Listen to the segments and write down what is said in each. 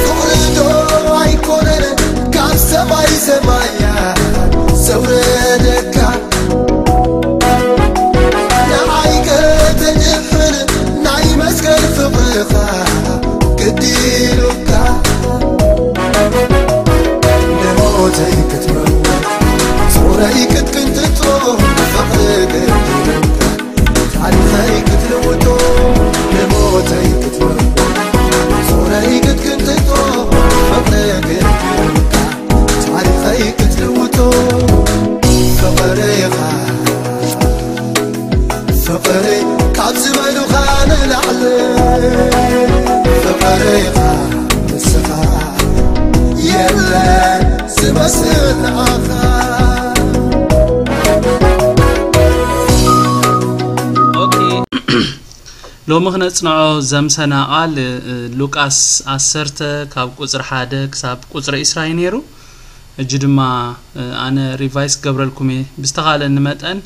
ፍቕሪ ዶ ኣይኮነን ካብ ሰማይ ሰማያት ዘውረደካ? ንዓይ ከተድሕን ናይ መስቀል ፍቕርኻ ግዲ ኢሉካ። ንሞተይ ክትመውት ጾረይ ክትቅንጥጦ ፍቕሪ ግዲ ኢሉካ። ታሪኸይ ክትልውጦ ንሞተይ ክትመውት ጾረይ ክትቅንጥጦ ፍቕሪ ግዲ ኢሉካ። ታሪኸይ ክትልውጦ ፍቕርኻ ፍቕሪ ካብ ዝበሉኻ ንላዕሊ ፍቕርኻ ንስኻ የለን ዝመስል ንዓኻ። ኦኬ። ሎሚ ክነጽንዖ ዘምሰና ቃል ሉቃስ ዓሰርተ ካብ ቁጽሪ ሓደ ክሳብ ቁጽሪ ዕስራ እዩ ነይሩ። እጂ ድማ ኣነ ሪቫይስ ክገብረልኩም እየ። ብዝተኻለኒ መጠን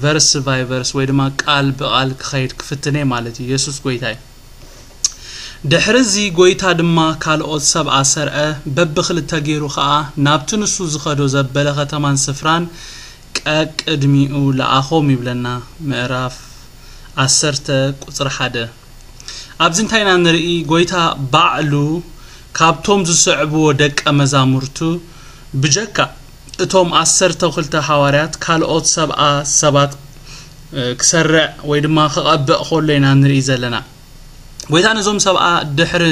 verse by verse ወይ ድማ ቃል ብቓል ክኸይድ ክፍትን እየ ማለት እዩ። የሱስ ጎይታ እዩ። ድሕርዚ ጎይታ ድማ ካልኦት ሰብኣ ሰርዐ፣ በብኽልተ ገይሩ ኸኣ ናብቲ ንሱ ዝኸዶ ዘበለ ኸተማን ስፍራን ቀቅድሚኡ ለኣኾም ይብለና። ምዕራፍ ዓሰርተ ቁጽሪ ሓደ። ኣብዚ እንታይ ኢና ንርኢ? ጎይታ ባዕሉ ካብቶም ዝስዕብዎ ደቀ መዛሙርቱ ብጀካ እቶም ዓሰርተ ክልተ ሃዋርያት ካልኦት ሰብኣ ሰባት ክሰርዕ ወይ ድማ ክቐብእ ከሎ ኢና ንርኢ ዘለና። ጎይታ ነዞም ሰብኣ ድሕሪ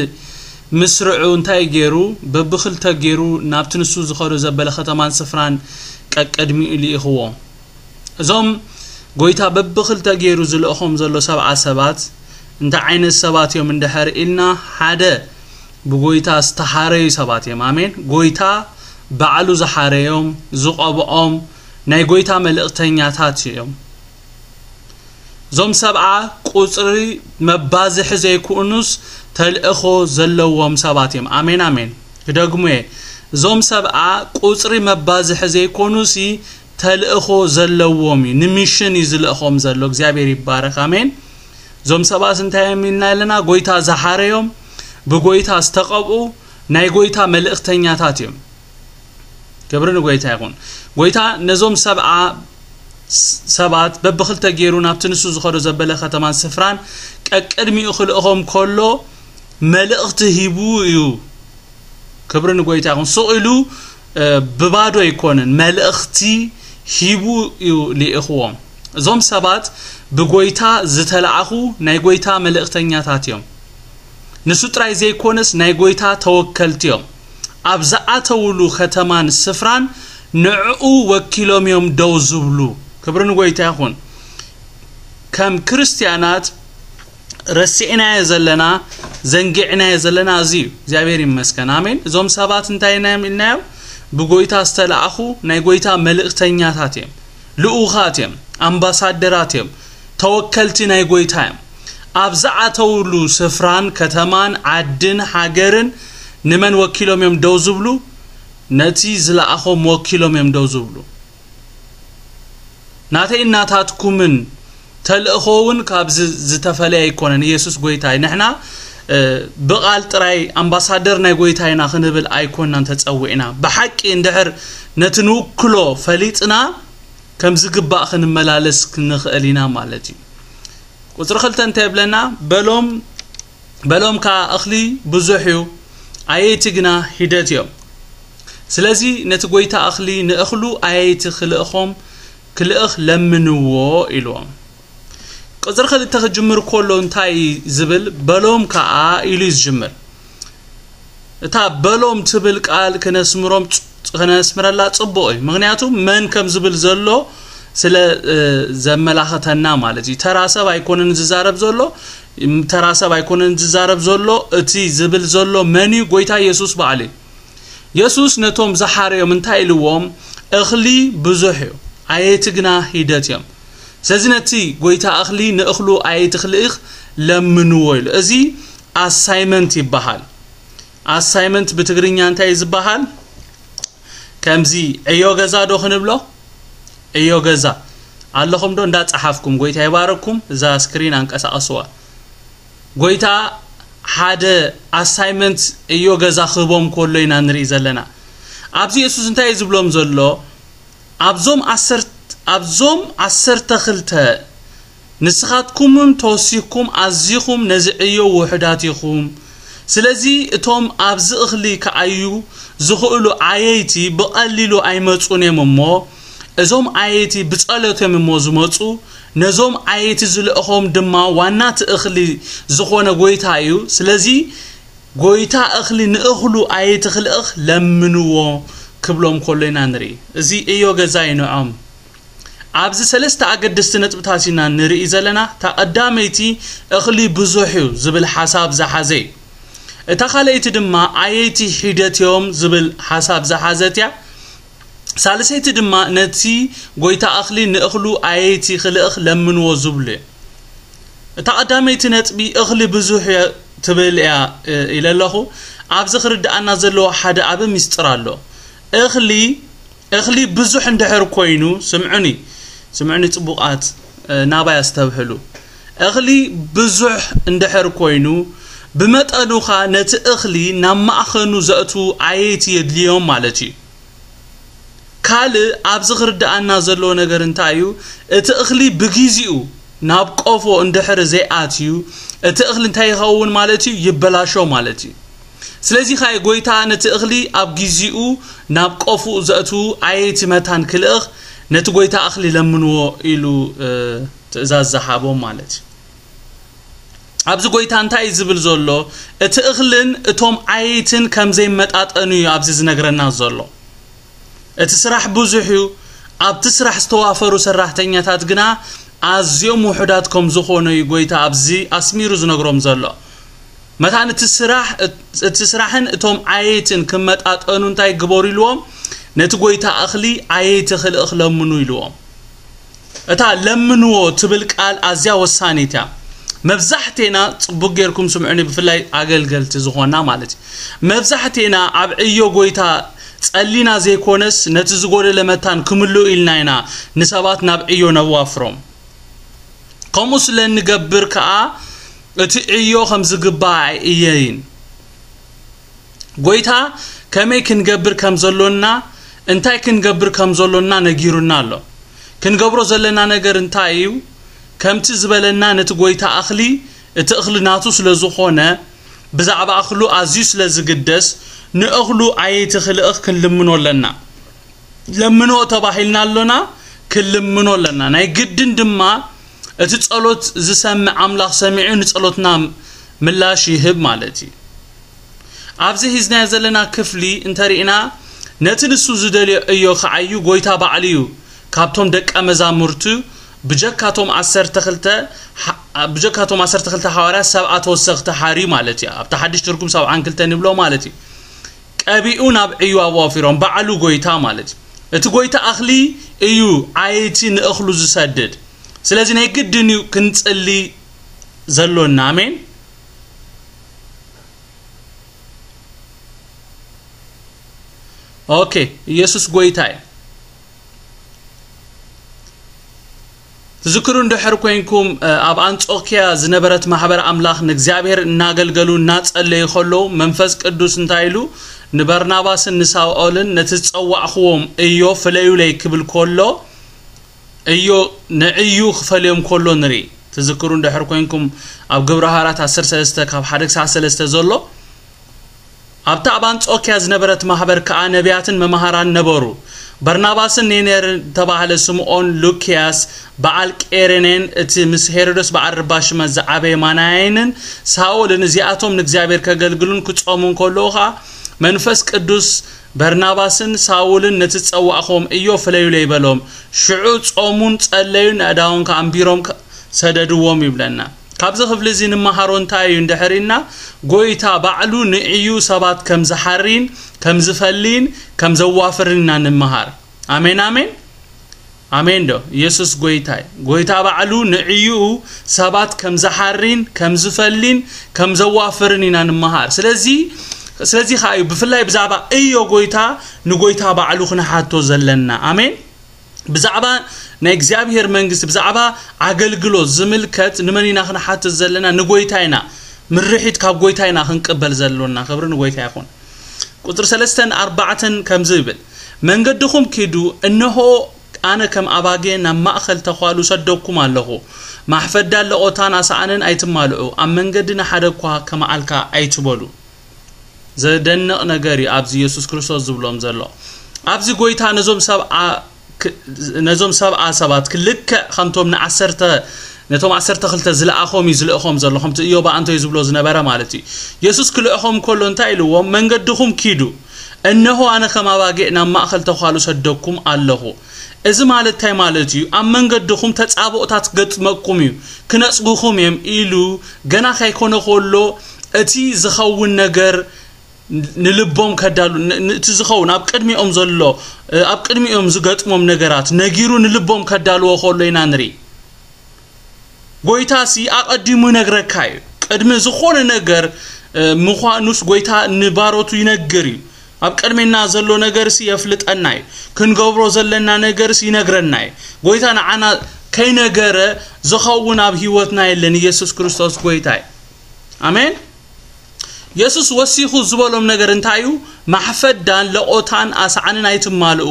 ምስርዑ እንታይ ገይሩ? በብኽልተ ገይሩ ናብቲ ንሱ ዝኸዶ ዘበለ ከተማን ስፍራን ቀቅድሚኡ ልኢኽዎ። እዞም ጎይታ በብኽልተ ገይሩ ዝልእኾም ዘሎ ሰብዓ ሰባት እንታይ ዓይነት ሰባት እዮም እንድሕር ኢልና፣ ሓደ ብጎይታ ዝተሓረዩ ሰባት እዮም። ኣሜን። ጎይታ ባዕሉ ዝሓረዮም፣ ዝቐብኦም ናይ ጎይታ መልእኽተኛታት እዮም። እዞም ሰብዓ ቁጽሪ መባዝሒ ዘይክእኑስ ተልእኾ ዘለዎም ሰባት እዮም። ኣሜን ኣሜን። ክደግሙ እየ። እዞም ሰብዓ ቁጽሪ መባዝሒ ዘይኮኑሲ ተልእኾ ዘለዎም እዩ። ንሚሽን እዩ ዝልእኾም ዘሎ። እግዚኣብሔር ይባረክ። ኣሜን። እዞም ሰብኣስ እንታይ እዮም ኢልና ኣለና? ጎይታ ዝሓረዮም፣ ብጎይታ ዝተቐብኡ ናይ ጎይታ መልእኽተኛታት እዮም። ክብሪ ንጎይታ ይኹን። ጎይታ ነዞም ሰብዓ ሰባት በብኽልተ ገይሩ ናብቲ ንሱ ዝኸዶ ዘበለ ከተማን ስፍራን ቀቅድሚኡ ክልእኾም ከሎ መልእኽቲ ሂቡ እዩ። ክብሪ ንጎይታ ይኹን። ሱቕ ኢሉ ብባዶ ኣይኮነን፣ መልእኽቲ ሂቡ እዩ ልኢኽዎም። እዞም ሰባት ብጎይታ ዝተላእኹ ናይ ጎይታ መልእኽተኛታት እዮም። ንሱ ጥራይ ዘይኮነስ ናይ ጎይታ ተወከልቲ እዮም። ኣብ ዝኣተውሉ ከተማን ስፍራን ንዕኡ ወኪሎም እዮም ደው ዝብሉ። ክብሪ ንጎይታ ይኹን። ከም ክርስትያናት ረሲዕናዮ ዘለና፣ ዘንጊዕናዮ ዘለና እዚ እዩ። እግዚኣብሔር ይመስገን። ኣሜን። እዞም ሰባት እንታይ ኢና ኢልናዮም? ብጎይታ ዝተላእኹ ናይ ጎይታ መልእኽተኛታት እዮም። ልኡኻት እዮም። ኣምባሳደራት እዮም። ተወከልቲ ናይ ጎይታ እዮም። ኣብ ዝኣተውሉ ስፍራን ከተማን ዓድን ሃገርን ንመን ወኪሎም እዮም ደው ዝብሉ? ነቲ ዝለኣኾም ወኪሎም እዮም ደው ዝብሉ። ናተይ እናታትኩምን ተልእኾ እውን ካብዚ ዝተፈለየ ኣይኮነን። ኢየሱስ ጎይታ እዩ። ንሕና ብቓል ጥራይ ኣምባሳደር ናይ ጎይታ ኢና ክንብል ኣይኮናን ተጸዊዕና። ብሓቂ እንድሕር ነቲ ንውክሎ ፈሊጥና ከም ዝግባእ ክንመላለስ ክንኽእል ኢና ማለት እዩ። ቁጽሪ ክልተ እንታይ ይብለና? በሎም በሎም ከኣ እኽሊ ብዙሕ እዩ፣ ኣየይቲ ግና ሂደት እዮም። ስለዚ ነቲ ጎይታ እኽሊ ንእኽሉ ኣየይቲ ክልእኾም ክልእኽ ለምንዎ ኢልዎም። ቁጽሪ ክልተ ክጅምር ከሎ እንታይ ዝብል? በሎም ከኣ ኢሉ እዩ ዝጅምር። እታ በሎም ትብል ቃል ክነስምሮም ከነስምረላ ጽቡቕ እዩ። ምክንያቱ መን ከም ዝብል ዘሎ ስለ ዘመላኸተና ማለት እዩ። ተራ ሰብ ኣይኮነን ዝዛረብ ዘሎ፣ ተራ ሰብ ኣይኮነን ዝዛረብ ዘሎ። እቲ ዝብል ዘሎ መን እዩ? ጎይታ ኢየሱስ በዓሉ እዩ። ኢየሱስ ነቶም ዝሓረዮም እንታይ ኢልዎም? እኽሊ ብዙሕ እዩ፣ ኣየይቲ ግና ሂደት እዮም። ስለዚ ነቲ ጎይታ እኽሊ ንእኽሉ ኣየይቲ ክልእኽ ለምንዎ ኢሉ። እዚ ኣሳይመንት ይበሃል። ኣሳይመንት ብትግርኛ እንታይ እዩ ዝበሃል? ከምዚ ዕዮ ገዛ ዶ ክንብሎ? ዕዮ ገዛ ኣለኹም ዶ? እንዳጸሓፍኩም ጎይታ ይባረኩም። እዛ ስክሪን ኣንቀሳቐስዋ። ጎይታ ሓደ ኣሳይመንት እዮ ገዛ ክህቦም ከሎ ኢና ንርኢ ዘለና። ኣብዚ የሱስ እንታይ እዩ ዝብሎም ዘሎ? ኣብዞም ዓሰርተ ኣብዞም ዓሰርተ ክልተ ንስኻትኩምም ተወሲኽኩም ኣዚኹም ነዚ ዕዮ ውሑዳት ኢኹም። ስለዚ እቶም ኣብዚ እኽሊ ክዓዩ ዝኽእሉ ዓየይቲ ብቐሊሉ ኣይመጹን እዮም እሞ፣ እዞም ዓየይቲ ብጸሎት እዮም እሞ ዝመጹ። ነዞም ዓየይቲ ዝልእኾም ድማ ዋና እቲ እኽሊ ዝኾነ ጎይታ እዩ። ስለዚ ጎይታ እኽሊ ንእኽሉ ዓየይቲ ክልእኽ ለምንዎ ክብሎም ከሎ ኢና ንርኢ። እዚ እዮ ገዛ እዩ ንዖም። ኣብዚ ሰለስተ ኣገደስቲ ነጥብታት ኢና ንርኢ ዘለና። እታ ቀዳመይቲ እኽሊ ብዙሕ እዩ ዝብል ሓሳብ ዝሓዘ እዩ። እታ ካልኣይቲ ድማ ዓየይቲ ሒደት እዮም ዝብል ሓሳብ ዝሓዘት እያ። ሳልሰይቲ ድማ ነቲ ጎይታ እኽሊ ንእኽሉ ዓየይቲ ክልእኽ ለምንዎ ዝብሉ እዮም። እታ ቀዳመይቲ ነጥቢ እኽሊ ብዙሕ እየ ትብል እያ፣ እ፣ ኢለ ኣለኹ። ኣብዚ ክርድኣና ዘለዎ ሓደ ዓቢ ምስጢር ኣሎ። እኽሊ እኽሊ ብዙሕ እንድሕር ኮይኑ፣ ስምዑኒ፣ ስምዑኒ ጽቡቓት፣ እ፣ ናባይ ኣስተብህሉ። እኽሊ ብዙሕ እንድሕር ኮይኑ፣ ብመጠኑኻ ነቲ እኽሊ ናብ ማእኸኑ ዘእቱ ዓየይቲ የድልዮም ማለት እዩ። ካልእ ኣብዚ ክርድኣና ዘለዎ ነገር እንታይ እዩ? እቲ እኽሊ ብግዜኡ ናብ ቆፎ እንድሕር ዘይኣትዩ፣ እቲ እኽሊ እንታይ ይኸውን ማለት እዩ? ይበላሾ ማለት እዩ። ስለዚ ኸኣ ጎይታ ነቲ እኽሊ ኣብ ግዜኡ ናብ ቆፎ ዘእቱ ዓየይቲ መታን ክልእኽ ነቲ ጎይታ እኽሊ ለምንዎ ኢሉ፣ እ፣ ትእዛዝ ዝሃቦም ማለት እዩ። ኣብዚ ጎይታ እንታይ እዩ ዝብል ዘሎ? እቲ እኽልን እቶም ዓየይትን ከም ዘይመጣጠኑ እዩ ኣብዚ ዝነግረና ዘሎ። እቲ ስራሕ ብዙሕ እዩ። ኣብቲ ስራሕ ዝተዋፈሩ ሰራሕተኛታት ግና ኣዝዮም ውሑዳት ከም ዝኾኑ እዩ ጎይታ ኣብዚ ኣስሚሩ ዝነግሮም ዘሎ። መታን እቲ ስራሕ፣ እቲ ስራሕን እቶም ዓየይትን ክመጣጠኑ እንታይ ግበሩ ኢልዎም? ነቲ ጎይታ እኽሊ ዓየይቲ ክልእኽ ለምኑ ኢልዎም። እታ ለምንዎ ትብል ቃል ኣዝያ ወሳኒት እያ። መብዛሕቴና፣ ጽቡቅ ጌርኩም ስምዑኒ፣ ብፍላይ ኣገልገልቲ ዝኾና ማለት እዩ። መብዛሕቴና ኣብ ዕዮ ጎይታ ጸሊና ዘይኮነስ ነቲ ዝጎደለ መታን ክምልኡ ኢልና ኢና ንሰባት ናብ ዕዮ ነዋፍሮም። ከምኡ ስለ እንገብር ከኣ እቲ ዕዮ ከም ዝግባእ ኣይእየይን። ጎይታ ከመይ ክንገብር ከም ዘሎና፣ እንታይ ክንገብር ከም ዘሎና ነጊሩና ኣሎ። ክንገብሮ ዘለና ነገር እንታይ እዩ? ከምቲ ዝበለና ነቲ ጎይታ እኽሊ፣ እቲ እኽሊ ናቱ ስለ ዝኾነ፣ ብዛዕባ እኽሉ ኣዝዩ ስለ ዝግደስ፣ ንእኽሉ ዓየይቲ ክልእኽ ክንልምኖ ኣለና። ለምኖ ተባሂልና ኣሎና፣ ክንልምኖ ኣለና። ናይ ግድን ድማ እቲ ጸሎት ዝሰምዕ ኣምላኽ ሰሚዑ ንጸሎትና ምላሽ ይህብ ማለት እዩ። ኣብዚ ሒዝናዮ ዘለና ክፍሊ እንተሪእና፣ ነቲ ንሱ ዝደልዮ ዕዮ ክዓዩ ጎይታ ባዕሉ እዩ ካብቶም ደቀ መዛሙርቱ ብጀካቶም ዓሰርተ ክልተ ሓ-፣ ብጀካቶም ዓሰርተ ክልተ ሓዋርያት ሰብዓ ተወሰኽቲ ሓርዩ ማለት እዩ። ኣብቲ ሓድሽ ትርጉም ሰብዓን ክልተን ይብሎ ማለት እዩ። ቀቢኡ ናብ ዕዩ ኣዋፊሮም ባዕሉ ጎይታ ማለት እዩ። እቲ ጎይታ እኽሊ እዩ ዓየይቲ ንእኽሉ ዝሰድድ። ስለዚ ናይ ግድን እዩ ክንጽሊ ዘሎና። ኣሜን። ኦኬ፣ ኢየሱስ ጎይታ እዩ። ትዝክሩ እንድሕር ኮይንኩም፣ እ፣ ኣብ ኣንጾክያ ዝነበረት ማሕበር ኣምላኽ ንእግዚኣብሔር እናገልገሉ እናጸለዩ ከለዉ መንፈስ ቅዱስ እንታይ ኢሉ ንበርናባስን ንሳኦልን ነቲ ዝጸዋዕኽዎም እዮ ፍለዩለይ ክብል ከሎ እዮ ንዕዩ ክፈልዮም ከሎ ንርኢ። ትዝክሩ እንድሕር ኮይንኩም ኣብ ግብረ ሃዋርያት ዓሰርተ ሰለስተ ካብ ሓደ ክሳዕ ሰለስተ ዘሎ ኣብታ ኣብ ኣንጾክያ ዝነበረት ማሕበር ከኣ ነቢያትን መማህራን ነበሩ። በርናባስን ኔኔር እተባህለ ስምዖን ሉክያስ በዓል ቄሬኔን እቲ ምስ ሄሮድስ በዓል ርባሽመ ዝዓበየ ማናያይንን ሳኦልን እዚኣቶም ንእግዚኣብሔር ከገልግሉን ክጾሙን ከለዉ ኸኣ መንፈስ ቅዱስ በርናባስን ሳውልን ነቲ ዝጸዋዕኹዎም እዮ ፍለዩለይ በሎም። ሽዑ ጾሙን ጸለዩን ኣእዳዎም ከኣ ኣንቢሮም ከ-፣ ሰደድዎም ይብለና። ካብዚ ክፍሊ እዚ ንመሃሮ እንታይ እዩ እንድሕር ኢልና፣ ጎይታ ባዕሉ ንዕዩ ሰባት ከም ዝሓሪን ከም ዝፈሊን ከም ዘዋፍርን ኢና ንመሃር። ኣሜን፣ ኣሜን፣ ኣሜን ዶ? ኢየሱስ ጎይታ እዩ። ጎይታ ባዕሉ ንዕዩ ሰባት ከም ዝሓሪን ከም ዝፈሊን ከም ዘዋፍርን ኢና ንመሃር። ስለዚ፣ ስለዚ ኸኣ እዩ ብፍላይ ብዛዕባ እዮ ጎይታ ንጎይታ ባዕሉ ክንሓቶ ዘለና። ኣሜን። ብዛዕባ ናይ እግዚኣብሔር መንግስቲ፣ ብዛዕባ ኣገልግሎት ዝምልከት ንመን ኢና ክንሓትት ዘለና? ንጎይታ ኢና። ምርሒት ካብ ጎይታ ኢና ክንቅበል ዘሎና። ክብሪ ንጎይታ ይኹን። ቁጽሪ ሰለስተን ኣርባዕተን ከምዚ ይብል፣ "መንገድኹም ኪዱ፣ እነሆ ኣነ ከም ኣባጌ ናብ ማእከል ተዃሉ ሰደኩም ኣለኹ። ማሕፈዳን ለቖታን ኣሳኣንን ኣይትማልኡ፣ ኣብ መንገዲ ንሓደ እኳ ከመዓልካ ኣይትበሉ።" ዘደንቕ ነገር እዩ ኣብዚ የሱስ ክርስቶስ ዝብሎም ዘሎ። ኣብዚ ጎይታ ነዞም ሰብኣ ክ-፣ ነዞም ሰብኣ ሰባት ክልክዕ ከምቶም ንዓሰርተ፣ ነቶም ዓሰርተ ክልተ ዝለኣኾም እዩ ዝልእኾም ዘሎ፣ ከምቲ እዮብ ኣንቶይ ዝብሎ ዝነበረ ማለት እዩ። የሱስ ክልእኾም ከሎ እንታይ ኢልዎም? "መንገድኹም ኪዱ፣ እነሆ ኣነ ከም ኣባጊዕ ናብ ማእከል ተዃሉ ሰደኩም ኣለኹ።" እዚ ማለት እንታይ ማለት እዩ? ኣብ መንገድኹም ተጻብኦታት ክገጥመኩም እዩ፣ ክነጽጉኹም እዮም ኢሉ ገና ካይኮነ ከሎ እቲ ዝኸውን ነገር ንልቦም ከዳሉ፣ ን-፣ ን-፣ እቲ ዝኸውን ኣብ ቅድሚኦም ዘሎ፣ እ፣ ኣብ ቅድሚኦም ዝገጥሞም ነገራት ነጊሩ ንልቦም ከዳልዎ ከሎ ኢና ንርኢ። ጎይታ ሲ ኣቐዲሙ ይነግረካ እዩ። ቅድሚ ዝኾነ ነገር፣ እ፣ ምዃኑስ ጎይታ ንባሮቱ ይነግር እዩ። ኣብ ቅድሜና ዘሎ ነገር ሲ የፍልጠና እዩ። ክንገብሮ ዘለና ነገር ሲ ይነግረና እዩ። ጎይታ ንዓና ከይነገረ ዝኸውን ኣብ ህይወትና የለን። ኢየሱስ ክርስቶስ ጎይታ እዩ። ኣሜን። የሱስ ወሲኹ ዝበሎም ነገር እንታይ እዩ? "ማሕፈዳን ለቆታን ኣስዓንን ኣይትማልኡ፣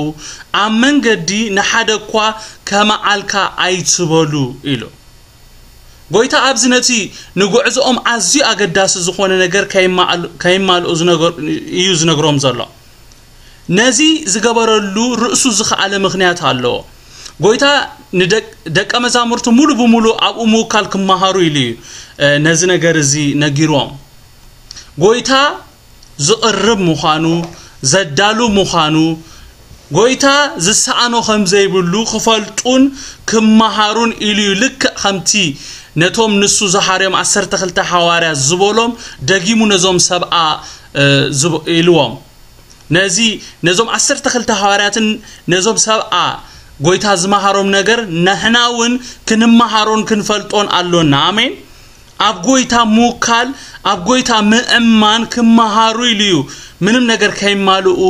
ኣብ መንገዲ ንሓደ እኳ ከመዓልካ ኣይትበሉ" ኢሉ። ጎይታ ኣብዚ ነቲ ንጉዕዞኦም ኣዝዩ ኣገዳሲ ዝኾነ ነገር ከይማል-፣ ከይማልኡ ዝነገር-፣ እዩ ዝነግሮም ዘሎ። ነዚ ዝገበረሉ ርእሱ ዝኸኣለ ምኽንያት ኣለዎ። ጎይታ ንደቅ-፣ ደቀ መዛሙርቱ ሙሉ ብሙሉ ኣብኡ ምውካል ክመሃሩ ኢሉ እዩ፣ እ፣ ነዚ ነገር እዚ ነጊርዎም። ጎይታ ዝቕርብ ምዃኑ፣ ዘዳሉ ምዃኑ፣ ጎይታ ዝሰኣኖ ከም ዘይብሉ ክፈልጡን ክመሃሩን ኢሉ እዩ። ልክዕ ከምቲ ነቶም ንሱ ዝሃርዮም ዓሰርተ ክልተ ሓዋርያት ዝበሎም ደጊሙ ነዞም ሰብኣ፣ እ፣ ዝብ-፣ ኢልዎም። ነዚ፣ ነዞም ዓሰርተ ክልተ ሃዋርያትን ነዞም ሰብኣ ጎይታ ዝመሃሮም ነገር ንሕና እውን ክንመሃሮን ክንፈልጦን ኣሎና። ኣሜን። ኣብ ጎይታ ምውካል፣ ኣብ ጎይታ ምእማን ክመሃሩ ኢሉ እዩ ምንም ነገር ከይማልኡ፣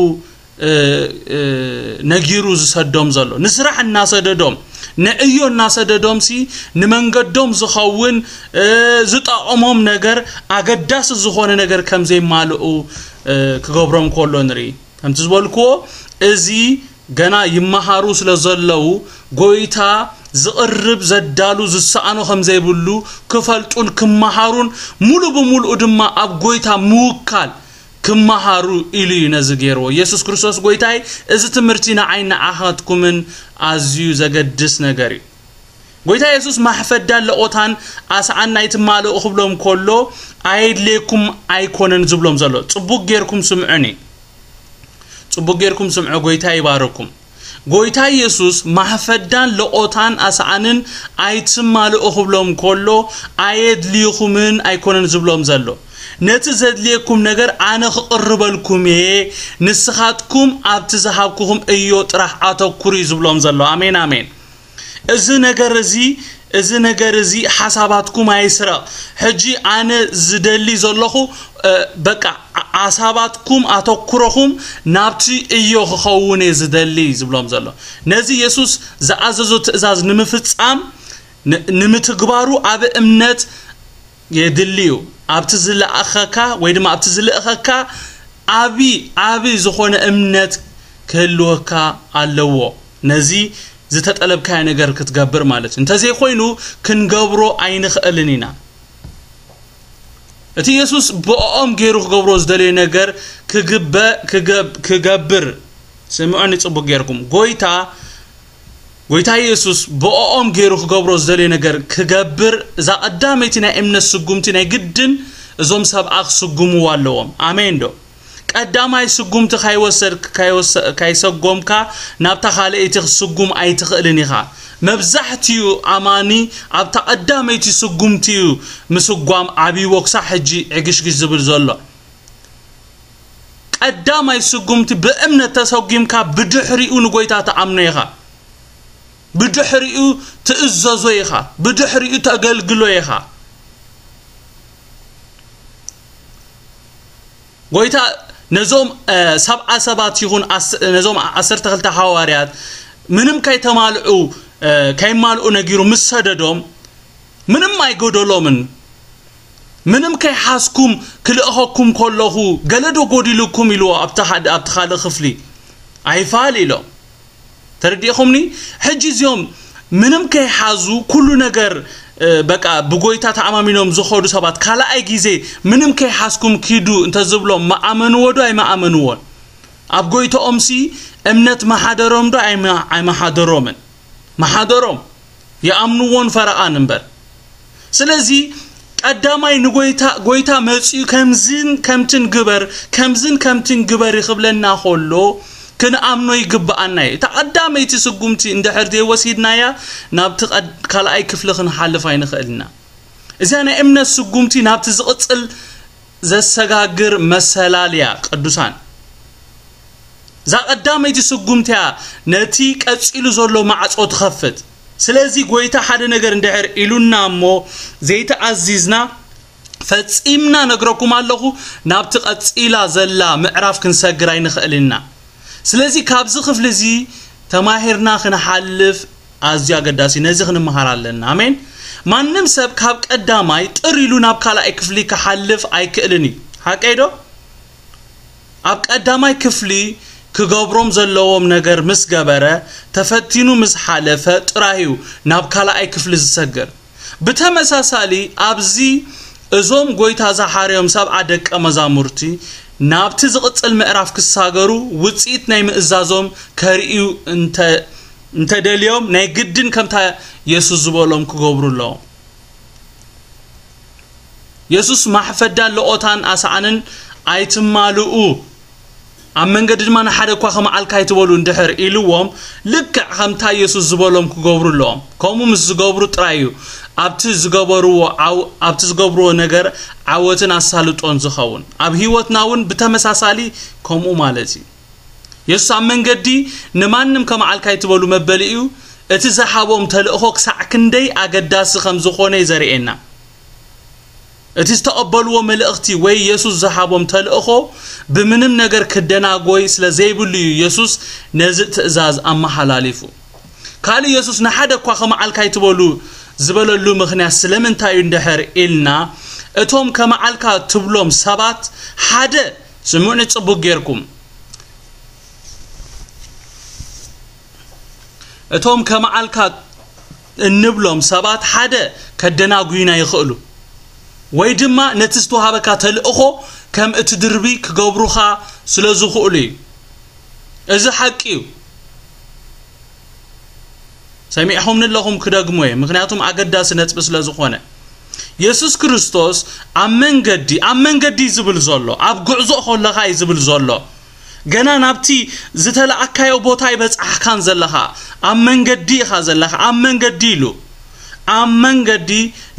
እ፣ እ፣ ነጊሩ ዝሰዶም ዘሎ። ንስራሕ እናሰደዶም፣ ንዕዮ እናሰደዶም ሲ ንመንገዶም ዝኸውን፣ እ፣ ዝጠቕሞም ነገር፣ ኣገዳሲ ዝኾነ ነገር ከም ዘይማልኡ፣ እ፣ ክገብሮም ከሎ ንርኢ። ከምቲ ዝበልክዎ፣ እዚ ገና ይመሃሩ ስለ ዘለዉ፣ ጎይታ ዝቕርብ፣ ዘዳሉ፣ ዝሰኣኖ ከም ዘይብሉ ክፈልጡን ክመሃሩን፣ ሙሉ ብሙሉኡ ድማ ኣብ ጎይታ ምውካል ክመሃሩ ኢሉ እዩ ነዚ ገይርዎ። ኢየሱስ ክርስቶስ ጎይታይ፣ እዚ ትምህርቲ ንዓይ ንዓኻትኩምን ኣዝዩ ዘገድስ ነገር እዩ። ጎይታ የሱስ ማሕፈዳን ለቆታን ኣስዓን ኣይትማልኡ ክብሎም ከሎ፣ ኣየድልየኩም ኣይኮነን ዝብሎም ዘሎ። ጽቡቅ ጌርኩም ስምዑኒ። ጽቡቅ ጌርኩም ስምዑ፣ ጎይታ ይባርኩም። ጎይታ የሱስ ማሕፈዳን ለቆታን ኣስዓንን ኣይትማልኡ ክብሎም ከሎ፣ ኣየድልይኹምን ኣይኮነን ዝብሎም ዘሎ። ነቲ ዘድልየኩም ነገር ኣነ ክቕርበልኩም እየ፣ ንስኻትኩም ኣብቲ ዝሃብኩኹም እዮ ጥራሕ ኣተኩሩ እዩ ዝብሎም ዘሎ። ኣሜን፣ ኣሜን። እዚ ነገር እዚ፣ እዚ ነገር እዚ ሓሳባትኩም ኣይስረቕ። ሕጂ ኣነ ዝደሊ ዘለኹ፣ እ፣ በቃ፣ ሓሳባትኩም፣ ኣተኩሮኹም ናብቲ እዮ ክኸውን እየ ዝደሊ ዝብሎም ዘሎ። ነዚ የሱስ ዝኣዘዞ ትእዛዝ ንምፍጻም፣ ን-፣ ንምትግባሩ ኣብ እምነት የድሊ እዩ። ኣብቲ ዝለኣኸካ ወይ ድማ ኣብቲ ዝልእኸካ ዓቢ፣ ዓቢ ዝኾነ እምነት ክህልወካ ኣለዎ። ነዚ ዝተጠለብካዮ ነገር ክትገብር ማለት እዩ። እንተዘይኮይኑ ክንገብሮ ኣይንኽእልን ኢና። እቲ የሱስ ብኦም ገይሩ ክገብሮ ዝደለዮ ነገር ክግበ-፣ ክገብ-፣ ክገብር፣ ስምዑኒ ጽቡቅ ጌርኩም። ጎይታ፣ ጎይታ የሱስ ብኦም ገይሩ ክገብሮ ዝደለዮ ነገር ክገብር፣ እዛ ቀዳመይቲ ናይ እምነት ስጉምቲ ናይ ግድን እዞም ሰብኣ ክስጉምዋ ኣለዎም። ኣሜን ዶ? ቀዳማይ ስጉምቲ ካይወሰድክ-፣ ካይወሰ-፣ ካይሰጎምካ ናብታ ካልኣይቲ ክትስጉም ኣይትኽእልን ኢኻ። መብዛሕትኡ ኣማኒ ኣብታ ቀዳመይቲ ስጉምቲ እዩ ምስጓም ዓብይዎ ክሳዕ ሕጂ ዕግሽግሽ ዝብል ዘሎ። ቀዳማይ ስጉምቲ ብእምነት ተሰጒምካ ብድሕሪኡ ንጎይታ ትኣምኖ ኢኻ። ብድሕሪኡ ትእዘዞ ኢኻ። ብድሕሪኡ ተገልግሎ ኢኻ። ጎይታ ነዞም፣ እ፣ ሰብዓ ሰባት ይኹን ኣስ-፣ ነዞም ዓሰርተ ክልተ ሃዋርያት ምንም ከይተማልዑ፣ እ፣ ከይማልኡ ነጊሩ ምስ ሰደዶም ምንም ኣይጎደሎምን። ምንም ከይሓዝኩም ክልእኸኩም ከለኹ ገለ ዶ ጎዲሉኩም ኢልዎ ኣብቲ ሓደ ኣብቲ ካልእ ክፍሊ ኣይፋል ኢሎም። ተረዲእኹምኒ? ሕጂ እዚኦም ምንም ከይሓዙ ኩሉ ነገር በቃ ብጎይታ ተኣማሚኖም ዝኸዱ ሰባት ካልኣይ ግዜ ምንም ከይሓዝኩም ኪዱ እንተዝብሎም መኣመንዎ ዶ ኣይመኣመንዎን? ኣብ ጎይታኦምሲ እምነት መሓደሮም ዶ ኣይመሓደሮምን? መሓደሮም። ይኣምንዎን ፈረቓን እምበር። ስለዚ ቀዳማይ ንጎይታ ጎይታ መጺኡ ከምዝን ከምትን ግበር ከምዝን ከምትን ግበር ይኽብለና ከሎ ክንኣምኖ ይግብኣና እዩ። እታ ቀዳመይቲ ስጉምቲ እንድሕር ዘይወሲድናያ ናብቲ ካልኣይ ክፍሊ ክንሓልፍ ኣይንኽእልና። እዚኣ ናይ እምነት ስጉምቲ ናብቲ ዝቕጽል ዘሰጋግር መሰላል እያ ቅዱሳን። እዛ ቀዳመይቲ ስጉምቲ እያ ነቲ ቀጺሉ ዘሎ ማዕጾ ትኸፍት። ስለዚ ጎይታ ሓደ ነገር እንድሕር ኢሉና እሞ ዘይተኣዚዝና ፈጺምና ነግረኩም ኣለኹ ናብቲ ቀጺላ ዘላ ምዕራፍ ክንሰግር ኣይንኽእልና። ስለዚ ካብዚ ክፍሊ እዚ ተማሂርና ክንሓልፍ ኣዝዩ ኣገዳሲ ነዚ ክንመሃር ኣለና። ኣሜን። ማንም ሰብ ካብ ቀዳማይ ጥር ኢሉ ናብ ካልኣይ ክፍሊ ክሓልፍ ኣይክእልን እዩ። ሓቀይ ዶ? ኣብ ቀዳማይ ክፍሊ ክገብሮም ዘለዎም ነገር ምስ ገበረ ተፈቲኑ ምስ ሓለፈ ጥራይ እዩ ናብ ካልኣይ ክፍሊ ዝሰግር። ብተመሳሳሊ ኣብዚ እዞም ጎይታ ዝሓርዮም ሰብዓ ደቀ መዛሙርቲ ናብቲ ዝቕጽል ምዕራፍ ክሳገሩ ውጽኢት ናይ ምእዛዞም ከርእዩ እንተ እንተደልዮም ናይ ግድን ከምታ የሱስ ዝበሎም ክገብሩ ኣለዎም። የሱስ ማሕፈዳን ለኦታን ኣሳኣንን ኣይትማልኡ፣ ኣብ መንገዲ ድማ ንሓደ እኳ ከመዓልካ ኣይትበሉ እንድሕር ኢልዎም ልክዕ ከምታ የሱስ ዝበሎም ክገብሩ ኣለዎም። ከምኡ ምስ ዝገብሩ ጥራይ እዩ ኣብቲ ዝገበርዎ ዓው ኣብቲ ዝገብርዎ ነገር ዓወትን ኣሳልጦን ዝኸውን። ኣብ ህይወትና እውን ብተመሳሳሊ ከምኡ ማለት እዩ። የሱስ ኣብ መንገዲ ንማንም ከመዓልካ ኣይትበሉ መበሊኡ እቲ ዝሃቦም ተልእኾ ክሳዕ ክንደይ ኣገዳሲ ከም ዝኾነ እዩ ዘርእየና። እቲ ዝተቐበልዎ መልእኽቲ ወይ የሱስ ዝሃቦም ተልእኾ ብምንም ነገር ክደናጎይ ስለ ዘይብሉ እዩ የሱስ ነዚ ትእዛዝ ኣመሓላሊፉ። ካልእ የሱስ ንሓደ እኳ ከመዓልካ ኣይትበሉ ዝበለሉ ምኽንያት ስለምንታይ እዩ እንድሕር ኢልና እቶም ከመዓልካ ትብሎም ሰባት ሓደ ስምዑኒ ጽቡቕ ጌርኩም። እቶም ከመዓልካ እንብሎም ሰባት ሓደ ከደናጉዩና ይኽእሉ ወይ ድማ ነቲ ዝተዋሃበካ ተልእኾ ከም እቲ ድርቢ ክገብሩኻ ስለ ዝኽእሉ እዩ። እዚ ሓቂ እዩ። ሰሚዕኹምኒ ኣለኹም ክደግሞ እየ ምክንያቱም ኣገዳሲ ነጥቢ ስለ ዝኾነ። የሱስ ክርስቶስ ኣብ መንገዲ ኣብ መንገዲ ዝብል ዘሎ ኣብ ጉዕዞ ከለኻ እዩ ዝብል ዘሎ። ገና ናብቲ ዝተለኣካዮ ቦታ ይበጻሕካን ዘለኻ ኣብ መንገዲ ኢኻ ዘለኻ ኣብ መንገዲ ኢሉ ኣብ መንገዲ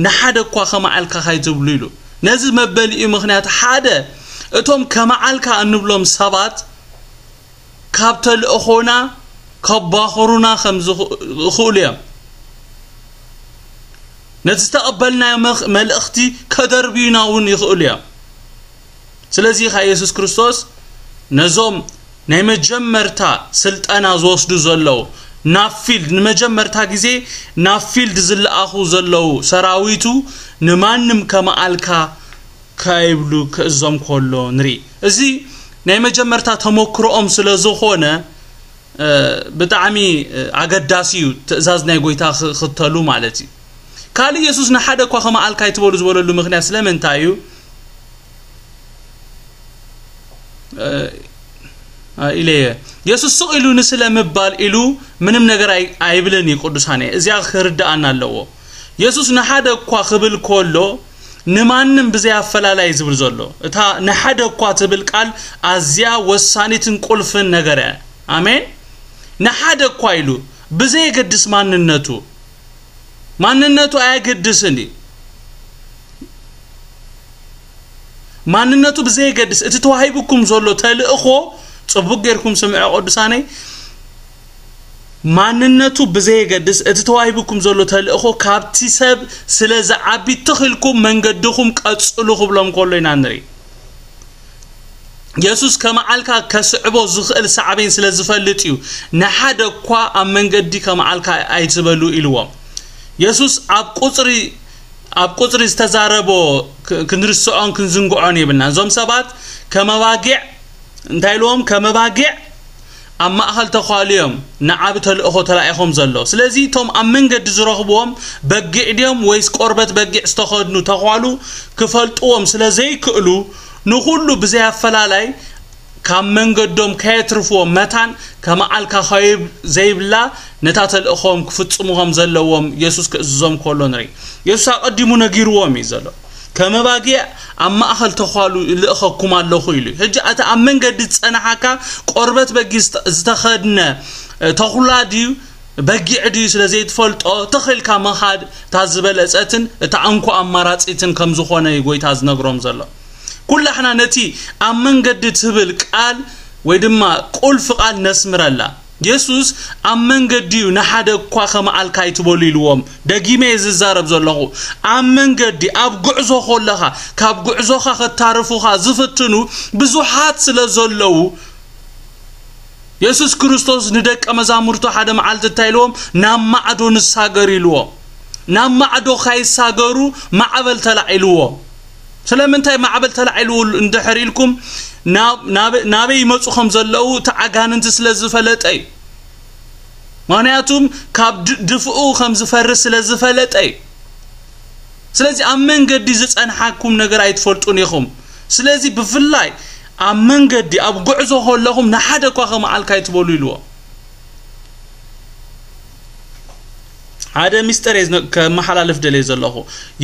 ንሓደ እኳ ከመዓልካ ካይትብሉ ኢሉ። ነዚ መበሊኡ ምኽንያት ሓደ እቶም ከመዓልካ እንብሎም ሰባት ካብ ተልእኾና ከባኽሩና ከም ዝኽእሉ እዮም። ነቲ ዝተቐበልናዮ መልእኽቲ ከደርብዩና እውን ይኽእሉ እዮም። ስለዚ ኸዓ የሱስ ክርስቶስ ነዞም ናይ መጀመርታ ስልጠና ዝወስዱ ዘለዉ ናብ ፊልድ ንመጀመርታ ግዜ ናብ ፊልድ ዝለኣኹ ዘለዉ ሰራዊቱ ንማንም ከመኣልካ ከይብሉ ክእዞም ከሎ ንርኢ። እዚ ናይ መጀመርታ ተመክሮኦም ስለ ዝኾነ ብጣዕሚ ኣገዳሲ እዩ ትእዛዝ ናይ ጎይታ ክኽተሉ ማለት እዩ። ካልእ የሱስ ንሓደ እኳ ከመኣልካ ኣይትበሉ ዝበለሉ ምኽንያት ስለምንታይ እዩ? ኢለየ የሱስ ስቕ ኢሉ ንስለ ምባል ኢሉ ምንም ነገር ኣይብልን እዩ። ቅዱሳነ እዚኣ ክርድኣና ኣለዎ። የሱስ ንሓደ እኳ ክብል ከሎ ንማንም ብዘይ ኣፈላላይ ዝብል ዘሎ እታ ንሓደ እኳ ትብል ቃል ኣዝያ ወሳኒትን ቁልፍን ነገር እያ። ኣሜን። ንሓደ እኳ ኢሉ ብዘየገድስ ማንነቱ ማንነቱ ኣየገድስን እዩ። ማንነቱ ብዘየገድስ እቲ ተዋሂቡኩም ዘሎ ተልእኾ ጽቡቅ ጌርኩም ስምዑ ቅዱሳነይ። ማንነቱ ብዘየገድስ እቲ ተዋሂቡኩም ዘሎ ተልእኾ ካብቲ ሰብ ስለ ዝዓቢ ትኽልኩም መንገድኹም ቀጽሉ ክብሎም ከሎ ኢና ንርኢ። የሱስ ከመዓልካ ከስዕቦ ዝኽእል ሳዕቤን ስለ ዝፈልጥ እዩ ንሓደ እኳ ኣብ መንገዲ ከመዓልካ ኣይትበሉ ኢልዎም። የሱስ ኣብ ቁጽሪ ኣብ ቁጽሪ ዝተዛረቦ ክ- ክንርስዖን ክንዝንግዖን የብልና። እዞም ሰባት ከመባጊዕ እንታይ ኢልዎም? ከመባጊዕ ኣብ ማእኸል ተዃልዮም ንዓቢ ተልእኾ ተላኢኾም ዘለዉ። ስለዚ እቶም ኣብ መንገዲ ዝረኽብዎም በጊዕ ድዮም ወይስ ቆርበት በጊዕ ዝተኸድኑ ተዃሉ ክፈልጥዎም ስለ ዘይክእሉ፣ ንኹሉ ብዘይ ኣፈላላይ ካብ መንገዶም ከየትርፍዎም መታን ከመዓልካ ኸይብ ዘይብላ ነታ ተልእኾም ክፍጽሙ ከም ዘለዎም የሱስ ክእዝዞም ከሎ ንርኢ። የሱስ ኣቐዲሙ ነጊርዎም እዩ ዘሎ። ከመባጊዕ ኣብ ማእኸል ተዃሉ ልእኸኩም ኣለኹ ኢሉ እዩ። ሕጂ እቲ ኣብ መንገዲ ዝጸናሓካ ቆርበት በጊ ዝተ- ዝተኸድነ ተኹላ ድዩ በጊዕ ድዩ ስለ ዘይትፈልጦ ተኺልካ ምኻድ እታ ዝበለጸትን እታ እንኮ ኣማራጺትን ከም ዝኾነ እዩ ጎይታ ዝነግሮም ዘሎ። ኩላሕና ነቲ ኣብ መንገዲ ትብል ቃል ወይ ድማ ቁልፍ ቃል ነስምረላ። የሱስ ኣብ መንገዲ እዩ ንሓደ እኳ ከመዓልካ ኣይትበሉ ኢልዎም። ደጊመ እየ ዝዛረብ ዘለኹ። ኣብ መንገዲ ኣብ ጉዕዞ ከለኻ ካብ ጉዕዞኻ ከታርፉኻ ዝፍትኑ ብዙሓት ስለ ዘለዉ የሱስ ክርስቶስ ንደቀ መዛሙርቱ ሓደ መዓልቲ እንታይ ኢልዎም? ናብ ማዕዶ ንሳገር ኢልዎም። ናብ ማዕዶ ካይሳገሩ ማዕበል ተላዒልዎም። ስለምንታይ ማዕበል ተላዒልዎ እንድሕር ኢልኩም ናብ- ናበ- ናበይ ይመፁ ከም ዘለዉ እቲ ኣጋንንቲ ስለ ዝፈለጠ እዩ። ምክንያቱም ካብ ድ- ድፍኡ ከም ዝፈርስ ስለ ዝፈለጠ እዩ። ስለዚ ኣብ መንገዲ ዝጸንሓኩም ነገር ኣይትፈልጡን ኢኹም። ስለዚ ብፍላይ ኣብ መንገዲ ኣብ ጉዕዞ ከለኹም ንሓደ እኳ ከመዓልካ ኣይትበሉ ኢልዎ። ሓደ ሚስጥር እየ ዝነ- ከመሓላልፍ ደልየ ዘለኹ።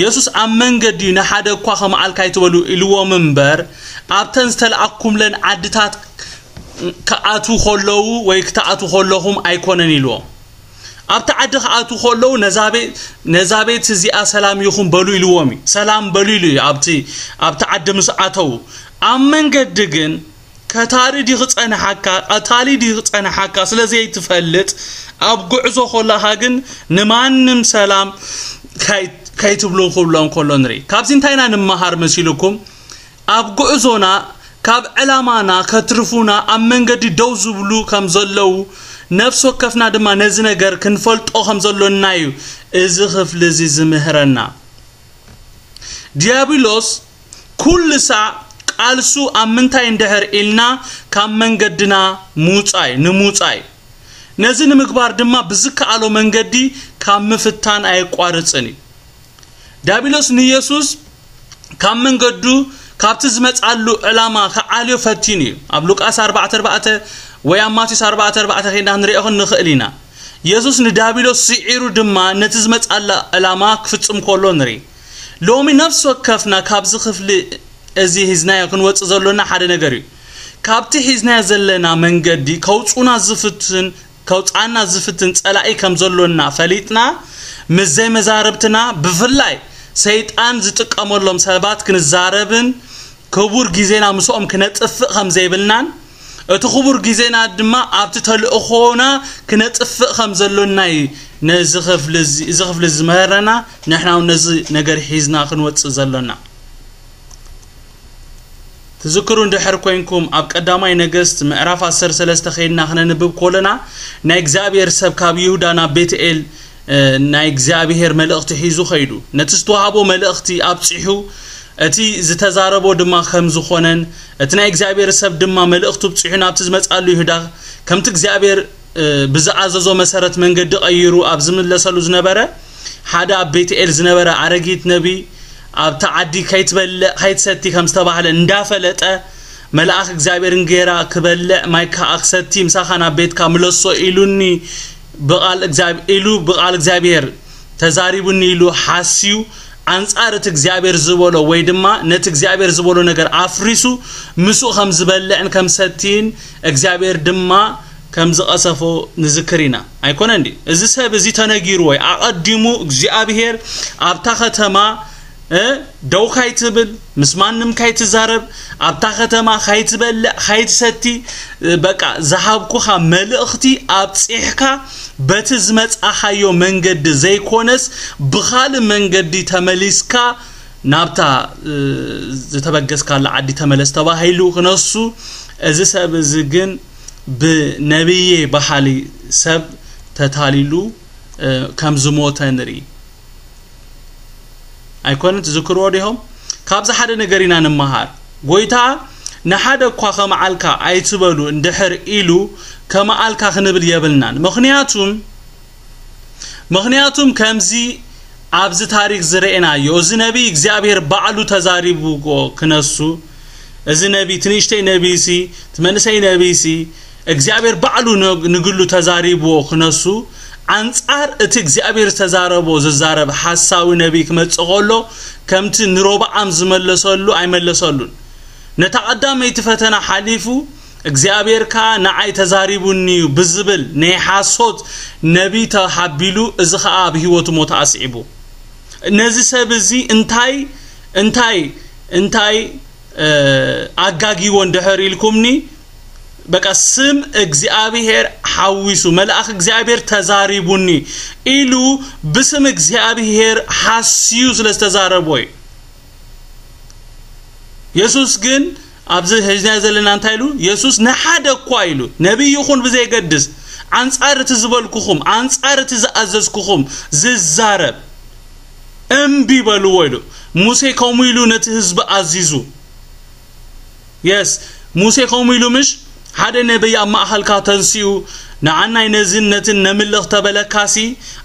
የሱስ ኣብ መንገዲ ንሓደ እኳ ከመዓልካ ኣይትበሉ ኢልዎም እምበር ኣብተን ዝተለኣኩምለን ዓድታት ክኣትዉ ከለዉ ወይ ክትኣትዉ ከለኹም ኣይኮነን ኢልዎም። ኣብቲ ዓዲ ክኣትዉ ከለዉ ነዛ ቤ- ነዛ ቤት እዚኣ ሰላም ይኹን በሉ ኢልዎም እዩ። ሰላም በሉ ኢሉ እዩ ኣብቲ ኣብቲ ዓዲ ምስ ኣተዉ። ኣብ መንገዲ ግን ከታሪ ድዩ ክጸንሓካ ቀታሊ ድዩ ክጸንሓካ ስለ ዘይትፈልጥ ኣብ ጉዕዞ ከለኻ ግን ንማንም ሰላም ካይ- ከይትብሉ ክብሎም ከሎ ንርኢ። ካብዚ እንታይ ኢና ንመሃር መሲልኩም? ኣብ ጉዕዞና ካብ ዕላማና ከትርፉና ኣብ መንገዲ ደው ዝብሉ ከም ዘለዉ ነፍሲ ወከፍና ድማ ነዚ ነገር ክንፈልጦ ከም ዘሎና እዩ እዚ ክፍሊ እዚ ዝምህረና። ዲያብሎስ ኩሉ ሳዕ ቃልሱ ኣብ ምንታይ እንድሕር ኢልና ካብ መንገድና ምውጻይ ንምውጻይ ነዚ ንምግባር ድማ ብዝከኣሎ መንገዲ ካብ ምፍታን ኣየቋርጽን እዩ። ዲያብሎስ ንየሱስ ካብ መንገዱ ካብቲ ዝመጻሉ ዕላማ ክዓልዮ ፈቲኑ እዩ። ኣብ ሉቃስ ኣርባዕተ ኣርባዕተ ወይ ኣብ ማቴዎስ ኣርባዕተ ኣርባዕተ ኬድና ክንሪኦ ንኽእል ኢና። የሱስ ንዲያብሎስ ስዒሩ ድማ ነቲ ዝመጻላ ዕላማ ክፍጽም ከሎ ንርኢ። ሎሚ ነፍሲ ወከፍና ካብዚ ክፍሊ እዚ ሒዝናዮ ክንወጽእ ዘሎና ሓደ ነገር እዩ። ካብቲ ሒዝናዮ ዘለና መንገዲ ከውጹና ዝፍትን ከውጻና ዝፍትን ጸላኢ ከም ዘሎና ፈሊጥና ምስ ዘይመዛርብትና ብፍላይ ሰይጣን ዝጥቀመሎም ሰባት ክንዛረብን ክቡር ግዜና ምስኦም ክነጥፍእ ከም ዘይብልናን እቲ ክቡር ግዜና ድማ ኣብቲ ተልእኾና ክነጥፍእ ከም ዘሎና እዩ ነዚ ክፍሊ እዚ- እዚ ክፍሊ ዝምህረና። ንሕና እውን ነዚ ነገር ሒዝና ክንወጽእ ዘሎና። ትዝክሩ እንድሕር ኮይንኩም ኣብ ቀዳማይ ነገስት ምዕራፍ ዓሰርተ ሰለስተ ከይድና ክነንብብ ከለና ናይ እግዚኣብሔር ሰብ ካብ ይሁዳ ናብ ቤትኤል እ፣ ናይ እግዚኣብሔር መልእኽቲ ሒዙ ኸይዱ ነቲ ዝተዋህቦ መልእኽቲ ኣብፂሑ እቲ ዝተዛረቦ ድማ ከም ዝኾነን እቲ ናይ እግዚኣብሔር ሰብ ድማ መልእኽቱ ብፂሑ ናብቲ ዝመፅኣሉ ይሁዳ ከምቲ እግዚኣብሔር እ፣ ብዝኣዘዞ መሰረት መንገዲ ቀይሩ ኣብ ዝምለሰሉ ዝነበረ ሓደ ኣብ ቤትኤል ዝነበረ ኣረጊት ነቢ ኣብቲ ዓዲ ከይትበልዕ ከይትሰቲ ከም ዝተባህለ እንዳፈለጠ መልኣኽ እግዚኣብሔር እንጌራ ክበልዕ ማይ ከዓ ክሰቲ ምሳኻ ናብ ቤትካ ምለሶ ኢሉኒ ብቓል እግዚኣብ- ኢሉ ብቓል እግዚኣብሔር ተዛሪቡኒ ኢሉ ሓስዩ ኣንጻር እቲ እግዚኣብሔር ዝበሎ ወይ ድማ ነቲ እግዚኣብሔር ዝበሎ ነገር ኣፍሪሱ ምስኡ ከም ዝበልዕን ከም ሰትይን እግዚኣብሔር ድማ ከም ዝቐሰፎ ንዝክር ኢና። ኣይኮነን ድዩ? እዚ ሰብ እዚ ተነጊርዎ እዩ። ኣቐዲሙ እግዚኣብሔር ኣብታ ከተማ እ፣ ደው ካይትብል ምስ ማንም ካይትዛረብ ኣብታ ከተማ ካይትበልዕ ካይትሰቲ እ፣ በቃ ዝሃብኩኻ መልእኽቲ ኣብፂሕካ በቲ ዝመፃኻዮ መንገዲ ዘይኮነስ ብኻልእ መንገዲ ተመሊስካ ናብታ እ፣ ዝተበገስካላ ዓዲ ተመለስ ተባሂሉ ክነሱ እዚ ሰብ እዚ ግን ብነብዬ በሃሊ ሰብ ተታሊሉ እ፣ ከም ዝሞተ ንርኢ። ኣይኮነን? ትዝክርዎ ዲኹም? ካብዚ ሓደ ነገር ኢና ንመሃር። ጎይታ ንሓደ እኳ ከመዓልካ ኣይትበሉ እንድሕር ኢሉ ከመዓልካ ክንብል የብልናን። ምኽንያቱም ምኽንያቱም ከምዚ ኣብዚ ታሪክ ዝረኤናዮ፣ እዚ ነቢይ እግዚኣብሔር ባዕሉ ተዛሪብዎ ክነሱ፣ እዚ ነቢይ፣ እቲ ንእሽተይ ነቢይሲ፣ እቲ መንእሰይ ነቢይሲ እግዚኣብሔር ባዕሉ ን-፣ ንግሉ ተዛሪብዎ ክነሱ፣ ኣንጻር እቲ እግዚኣብሔር ዝተዛረቦ ዝዛረብ ሓሳዊ ነቢይ ክመጽእ ከሎ፣ ከምቲ ንሮብዓም ዝመለሰሉ ኣይመለሰሉን። ነታ ቀዳመይቲ ፈተና ሓሊፉ እግዚኣብሔር ከኣ ንዓይ ተዛሪቡኒ እዩ ብዝብል ናይ ሓሶት ነቢይ ተሓቢሉ፣ እዚ ከኣ ኣብ ህይወቱ ሞት ኣስዒቡ። ነዚ ሰብ እዚ እንታይ እንታይ እንታይ እ፣ ኣጋጊዎ እንድሕር ኢልኩምኒ፣ በቃ ስም እግዚኣብሔር ሓዊሱ፣ መልኣኽ እግዚኣብሔር ተዛሪቡኒ ኢሉ ብስም እግዚኣብሔር ሓስዩ ስለ ዝተዛረቦ እዩ። የሱስ ግን ኣብዚ ሒዝና ዘለና እንታይ ኢሉ? የሱስ ንሓደ እኳ ኢሉ፣ ነቢይ ይኹን ብዘየገድስ፣ ኣንጻር እቲ ዝበልኩኹም፣ ኣንጻር እቲ ዝኣዘዝኩኹም ዝዛረብ እምቢ በልዎ ኢሉ። ሙሴ ከምኡ ኢሉ ነቲ ህዝቢ ኣዚዙ። የስ፣ ሙሴ ከምኡ ኢሉ ምሽ? ሓደ ነቢይ ኣብ ማእኸልካ ተንሲኡ ንዓናይ ነዝን ነትን ነምልኽ ተበለካሲ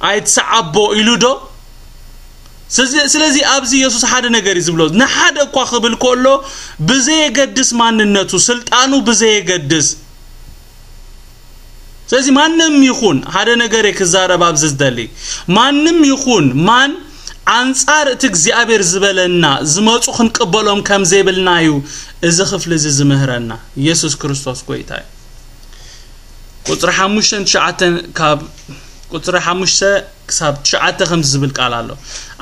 ኣይትሰዓቦ ኢሉ ዶ? ስለዚ ስለዚ ኣብዚ የሱስ ሓደ ነገር እዩ ዝብሎ። ንሓደ እኳ ክብል ከሎ ብዘየገድስ ማንነቱ፣ ስልጣኑ ብዘየገድስ። ስለዚ ማንም ይኹን ሓደ ነገር እየ ክዛረብ ኣብዚ ዝደሊ። ማንም ይኹን ማን ኣንጻር እቲ እግዚኣብሔር ዝበለና ዝመጹ ክንቅበሎም ከም ዘይብልና እዩ እዚ ክፍሊ እዚ ዝምህረና። ኢየሱስ ክርስቶስ ጎይታ እዩ። ቁጽሪ ሓሙሽተን ትሽዓተን ካብ ቁጽሪ ሓሙሽተ ክሳብ ትሽዓተ ከምዚ ዝብል ቃል ኣሎ።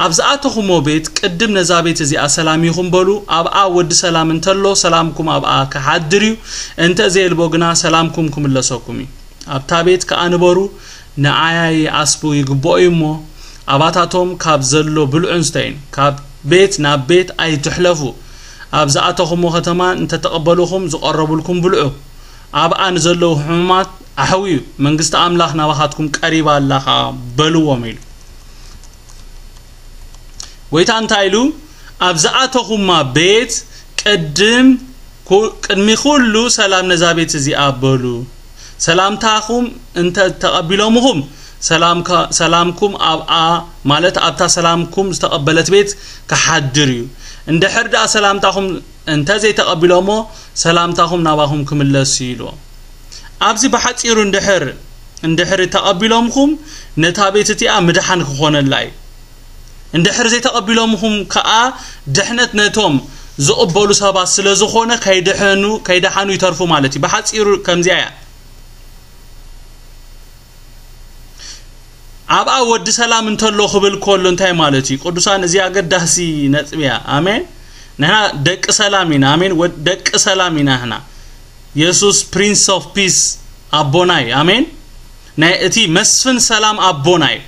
ኣብ ዝኣተኹሞ ቤት ቅድም ነዛ ቤት እዚኣ ሰላም ይኹን በሉ። ኣብኣ ወዲ ሰላም እንተሎ ሰላምኩም ኣብኣ ክሓድር እዩ፣ እንተ ዘየልቦ ግና ሰላምኩም ክምለሰኩም እዩ። ኣብታ ቤት ከኣ ንበሩ፣ ንዓያይ ዓስቡ ይግብኦ እዩ እሞ፣ ኣባታቶም ካብ ዘሎ ብልዑን ስተዩን፣ ካብ ቤት ናብ ቤት ኣይትሕለፉ። ኣብ ዝኣተኹሞ ከተማ እንተተቐበሉኹም ዝቐረቡልኩም ብልዑ። ኣብኣ ንዘለዉ ሕሙማት ኣሕውዩ፣ መንግስቲ ኣምላኽ ናባኻትኩም ቀሪባ ኣላ ኸኣ በልዎም ኢሉ። ጎይታ እንታይ ኢሉ? ኣብ ዝኣተኹማ ቤት ቅድም ኩ-፣ ቅድሚ ኩሉ ሰላም ነዛ ቤት እዚኣ በሉ። ሰላምታኹም እንተ ተቐቢሎምኹም፣ ሰላምካ-፣ ሰላምኩም ኣብኣ፣ ማለት ኣብታ ሰላምኩም ዝተቐበለት ቤት ክሓድር እዩ። እንድሕር ደኣ ሰላምታኹም እንተ ዘይተቐቢሎሞ፣ ሰላምታኹም ናባኹም ክምለስ እዩ ኢልዎም። ኣብዚ ብሓጺሩ እንድሕር፣ እንድሕር ተቐቢሎምኹም፣ ነታ ቤት እቲኣ ምድሓን ክኾነላ እዩ። እንድሕር ዘይተቐቢሎምኹም ከኣ ድሕነት ነቶም ዝቕበሉ ሰባት ስለ ዝኾነ ከይድሐኑ፣ ከይደሓኑ ይተርፉ ማለት እዩ። ብሓጺሩ ከምዚኣ እያ። ኣብኣ ወዲ ሰላም እንተሎ ክብል ከሎ እንታይ ማለት እዩ? ቅዱሳን፣ እዚ ኣገዳሲ ነጥቢ እያ። ኣሜን። ንሕና ደቂ ሰላም ኢና። ኣሜን። ወድ-፣ ደቂ ሰላም ኢና ንሕና። የሱስ ፕሪንስ ኦፍ ፒስ ኣቦና እዩ። ኣሜን። ናይ እቲ መስፍን ሰላም ኣቦና እዩ።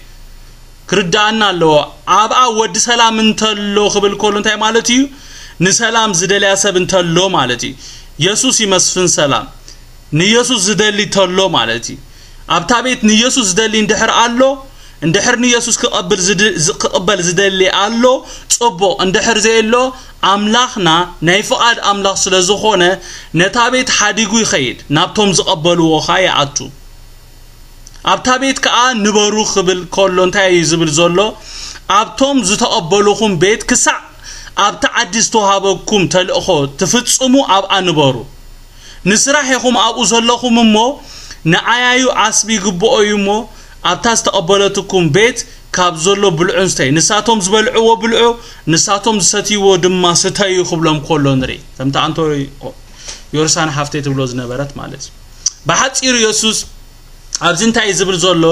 ክርድኣና ኣለዎ። ኣብኣ ወዲ ሰላም እንተሎ ክብል ከሎ እንታይ ማለት እዩ? ንሰላም ዝደልያ ሰብ እንተሎ ማለት እዩ። የሱስ እዩ መስፍን ሰላም። ንየሱስ ዝደሊ እንተሎ ማለት እዩ። ኣብታ ቤት ንየሱስ ዝደሊ እንድሕር ኣሎ፣ እንድሕር ንየሱስ ክቐብል ዝድ-፣ ዝ-፣ ክቕበል ዝደሊ ኣሎ፣ ጽቡቕ። እንድሕር ዘየሎ፣ ኣምላኽና ናይ ፍቓድ ኣምላኽ ስለ ዝኾነ፣ ነታ ቤት ሓዲጉ ይኸይድ፣ ናብቶም ዝቐበልዎ ኸኣ ይኣቱ። ኣብታ ቤት ከኣ ንበሩ ክብል ከሎ እንታይ እዩ ዝብል ዘሎ? ኣብቶም ዝተቐበሉኹም ቤት ክሳዕ ኣብቲ ዓዲ ዝተዋሃበኩም ተልእኾ ትፍጽሙ ኣብኣ ንበሩ። ንስራሕ ኢኹም ኣብኡ ዘለኹም እሞ፣ ንዓያዩ ዓስቢ ይግብኦ እዩ እሞ፣ ኣብታ ዝተቐበለትኩም ቤት ካብ ዘሎ ብልዑን ስተዩ። ንሳቶም ዝበልዕዎ ብልዑ፣ ንሳቶም ዝሰትይዎ ድማ ስተዩ ክብሎም ከሎ ንርኢ። ከምቲ ኣንቶኒ ዮርሳን ሓፍተይ ትብሎ ዝነበረት ማለት እዩ። ብሓጺሩ የሱስ ኣብዚ እንታይ እዩ ዝብል ዘሎ?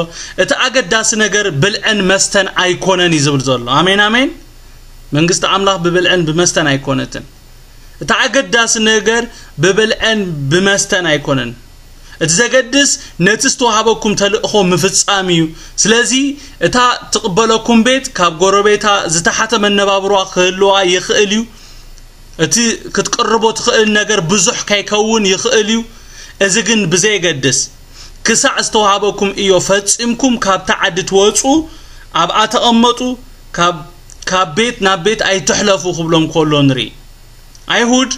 እቲ ኣገዳሲ ነገር ብልዕን መስተን ኣይኮነን እዩ ዝብል ዘሎ። ኣሜን፣ ኣሜን። መንግስቲ ኣምላኽ ብብልዕን ብመስተን ኣይኮነትን። እቲ ኣገዳሲ ነገር ብብልዕን ብመስተን ኣይኮነን። እቲ ዘገድስ ነቲ ዝተዋሃበኩም ተልእኾ ምፍጻም እዩ። ስለዚ እታ ትቕበለኩም ቤት ካብ ጎረቤታ ዝተሓተ መነባብሮኣ ክህልዋ ይኽእል እዩ። እቲ ክትቅርቦ ትኽእል ነገር ብዙሕ ከይከውን ይኽእል እዩ። እዚ ግን ብዘየገድስ፣ ክሳዕ ዝተዋሃበኩም እዮ ፈጺምኩም ካብታ ዓዲ ትወጹ፣ ኣብኣ ተቐመጡ፣ ካብ ካብ ቤት ናብ ቤት ኣይትሕለፉ ክብሎም ከሎ ንርኢ። ኣይሁድ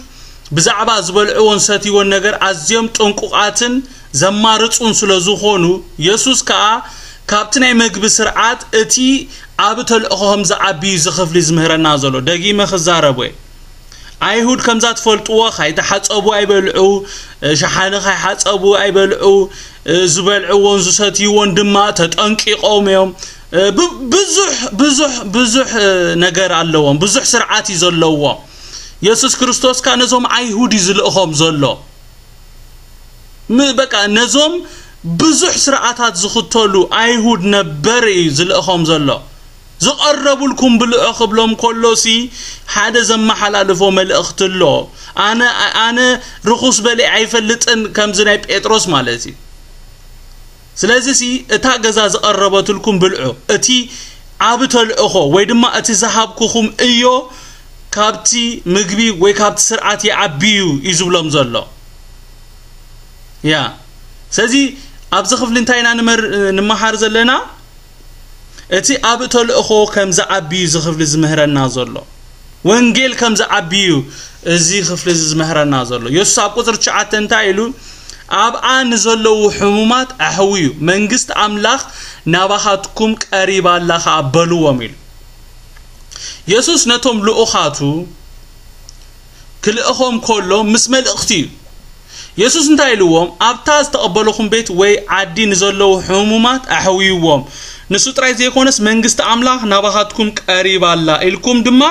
ብዛዕባ ዝበልዕዎን ሰትይዎን ነገር ኣዝዮም ጥንቁቓትን ዘማርጹን ስለ ዝኾኑ፣ የሱስ ከኣ ካብቲ ናይ መግቢ ስርዓት እቲ ኣብ ተልእኾ ከም ዝዓቢ እዩ እዚ ክፍሊ ዝምህረና ዘሎ። ደጊመ ክዛረብ እየ። ኣይሁድ ከምዛ ትፈልጥዎ ካይተሓጸቡ ኣይበልዑ፣ ሸሓነ ካይሓጸቡ ኣይበልዑ፣ ዝበልዕዎን ዝሰትይዎን ድማ ተጠንቂቖም እዮም። ብዙሕ ብዙሕ ብዙሕ ነገር ኣለዎም፣ ብዙሕ ስርዓት እዩ ዘለዎም። የሱስ ክርስቶስ ከኣ ነዞም ኣይሁድ እዩ ዝልእኾም ዘሎ። ም- በቃ ነዞም ብዙሕ ስርዓታት ዝኽተሉ ኣይሁድ ነበር እዩ ዝልእኾም ዘሎ። ዝቐረቡልኩም ብልዑ ክብሎም ከሎሲ ሓደ ዘመሓላልፎ መልእኽቲ ኣሎ። ኣነ ኣነ ርኹስ በሊዐ ኣይፈልጥን፣ ከምዚ ናይ ጴጥሮስ ማለት እዩ። ስለዚሲ እታ ገዛ ዝቐረበትልኩም ብልዑ፣ እቲ ዓቢ ተልእኾ ወይ ድማ እቲ ዝሃብኩኹም እዮ ካብቲ ምግቢ ወይ ካብቲ ስርዓት ይዓቢ እዩ እዩ ዝብሎም ዘሎ። ያ ስለዚ ኣብዚ ክፍሊ እንታይ ኢና ንመር- ንመሃር ዘለና? እቲ ኣብ ተልእኾ ከም ዝዓቢ እዩ እዚ ክፍሊ ዝምህረና ዘሎ። ወንጌል ከም ዝዓቢ እዩ እዚ ክፍሊ እዚ ዝምህረና ዘሎ። የሱስ ኣብ ቁጽሪ ትሽዓተ እንታይ ኢሉ? ኣብኣ ንዘለዉ ሕሙማት ኣሕውዩ፣ መንግስቲ ኣምላኽ ናባኻትኩም ቀሪባ ኣላ ኸኣ በልዎም ኢሉ። የሱስ ነቶም ልኡኻቱ ክልእኾም ከሎ ምስ መልእኽቲ እዩ። የሱስ እንታይ ኢልዎም? ኣብታ ዝተቐበልኹም ቤት ወይ ዓዲ ንዘለዉ ሕሙማት ኣሕውይዎም። ንሱ ጥራይ ዘይኮነስ መንግስቲ ኣምላኽ ናባኻትኩም ቀሪባ ኣላ ኢልኩም ድማ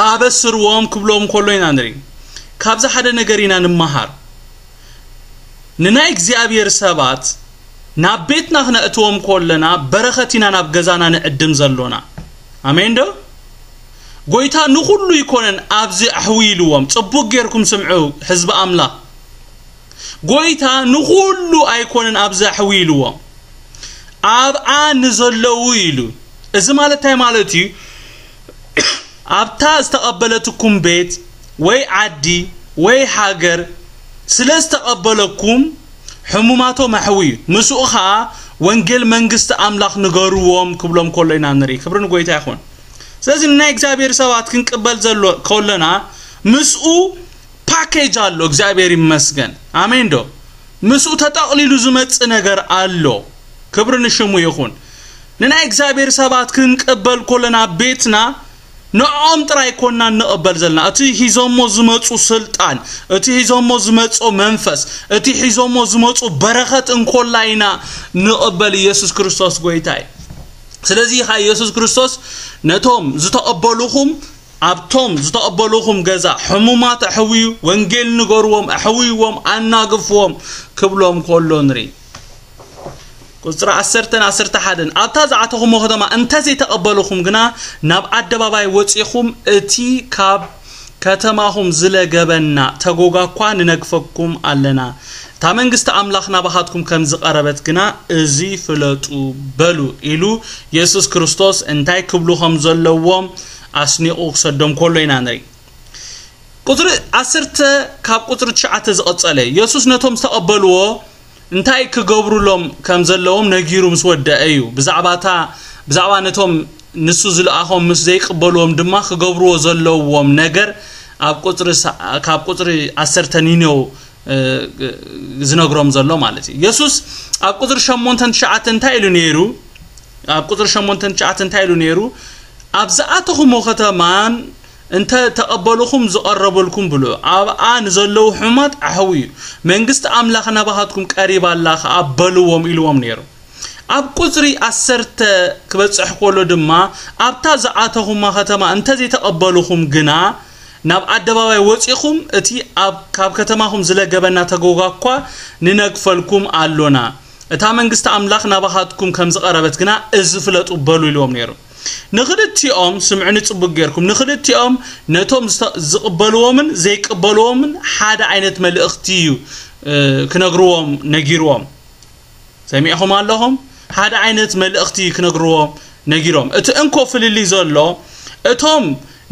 ኣበስርዎም ክብሎም ከሎ ኢና ንርኢ። ካብዚ ሓደ ነገር ኢና ንመሃር። ንናይ እግዚኣብሔር ሰባት ናብ ቤትና ክነእትዎም ከለና በረኸት ኢና ናብ ገዛና ንዕድም ዘሎና። ኣሜን ዶ? ጎይታ ንኹሉ ይኮነን ኣብዚ ኣሕዊ ኢልዎም። ጽቡቅ ጌርኩም ስምዑ ህዝቢ ኣምላኽ። ጎይታ ንኹሉ ኣይኮነን ኣብዚ ኣሕዊ ኢልዎም። ኣብኣ ንዘለዉ ኢሉ። እዚ ማለት እንታይ ማለት እዩ? ኣብታ ዝተቐበለትኩም ቤት ወይ ዓዲ ወይ ሃገር ስለ ዝተቐበለኩም ሕሙማቶም ኣሕዊ እዩ። ምስኡ ኸኣ ወንጌል መንግስቲ ኣምላኽ ንገርዎም ክብሎም ከሎ ኢና ንርኢ። ክብሪ ንጎይታ ይኹን። ስለዚ ንናይ እግዚኣብሔር ሰባት ክንቅበል ዘሎ ከለና ምስኡ ፓኬጅ ኣሎ። እግዚኣብሔር ይመስገን። ኣሜን ዶ? ምስኡ ተጠቕሊሉ ዝመጽእ ነገር ኣሎ። ክብሪ ንሽሙ ይኹን። ንናይ እግዚኣብሔር ሰባት ክንቅበል ከለና ቤትና ንዕኦም ጥራይ ኮና እንቕበል ዘለና። እቲ ሒዞሞ ዝመጹ ስልጣን፣ እቲ ሒዞሞ ዝመጹ መንፈስ፣ እቲ ሒዞሞ ዝመጹ በረኸት እንኮላ ኢና ንቕበል። ኢየሱስ ክርስቶስ ጎይታ እዩ። ስለዚ ኸኣ ኢየሱስ ክርስቶስ ነቶም ዝተቐበሉኹም ኣብቶም ዝተቐበሉኹም ገዛ ሕሙማት ኣሕውዩ፣ ወንጌል ንገርዎም፣ ኣሕውይዎም፣ ኣናግፍዎም ክብሎም ከሎ ንርኢ። ቁጽሪ ዓሰርተን ዓሰርተ ሓደን ኣብታ ዝኣተኹሞ ከተማ እንተ ዘይተቐበሉኹም ግና ናብ ኣደባባይ ወጺኹም እቲ ካብ ከተማኹም ዝለገበና ተጎጋ እኳ ንነግፈኩም ኣለና። እታ መንግስቲ ኣምላኽ ናባኻትኩም ከም ዝቐረበት ግና እዚ ፍለጡ በሉ ኢሉ የሱስ ክርስቶስ እንታይ ክብሉ ከም ዘለዎም ኣስኒቑ ክሰዶም ከሎ ኢና ንርኢ። ቁጽሪ ዓሰርተ ካብ ቁጽሪ ትሽዓተ ዝቐጸለ የሱስ ነቶም ዝተቐበልዎ እንታይ ክገብሩሎም ከም ዘለዎም ነጊሩ ምስ ወደአ እዩ። ብዛዕባታ ብዛዕባ ነቶም ንሱ ዝለኣኾም ምስ ዘይቅበልዎም ድማ ክገብርዎ ዘለዎም ነገር ኣብ ቁጽሪ ሳ- ካብ ቁጽሪ ዓሰርተ ኒነው ዝነግሮም ዘሎ ማለት እዩ። የሱስ ኣብ ቁጽሪ ሸሞንተን ትሽዓተን እንታይ ኢሉ ነይሩ? ኣብ ቁጽሪ ሸሞንተን ትሽዓተን እንታይ ኢሉ ነይሩ? ኣብ ዝኣተኹሞ ከተማን እንተ ተቐበልኹም ዝቐረበልኩም ብልዑ፣ ኣብኣ ንዘለዉ ሕሙማት ኣሕውዩ፣ መንግስቲ ኣምላኽ ናባኻትኩም ቀሪባ ኣላ ኸኣ በልዎም ኢልዎም ነይሩ። ኣብ ቁጽሪ ዓሰርተ ክበጽሕ ከሎ ድማ ኣብታ ዝኣተኹማ ከተማ እንተ ዘይተቐበልኹም ግና ናብ ኣደባባይ ወጺኹም እቲ ኣብ ካብ ከተማኹም ዝለገበና ተጎጋ እኳ ንነግፈልኩም ኣሎና። እታ መንግስቲ ኣምላኽ ናባኻትኩም ከም ዝቐረበት ግና እዚ ፍለጡ በሉ ኢልዎም ነይሩ። ንኽልቲኦም ስምዕኒ ጽቡቅ ጌርኩም ንኽልቲኦም ነቶም ዝተ- ዝቕበልዎምን ዘይቅበልዎምን ሓደ ዓይነት መልእኽቲ እዩ እ፣ ክነግርዎም ነጊርዎም። ሰሚዕኹም ኣለኹም? ሓደ ዓይነት መልእኽቲ ክነግርዎም ነጊሮም። እቲ እንኮ ፍልልይ ዘሎ እቶም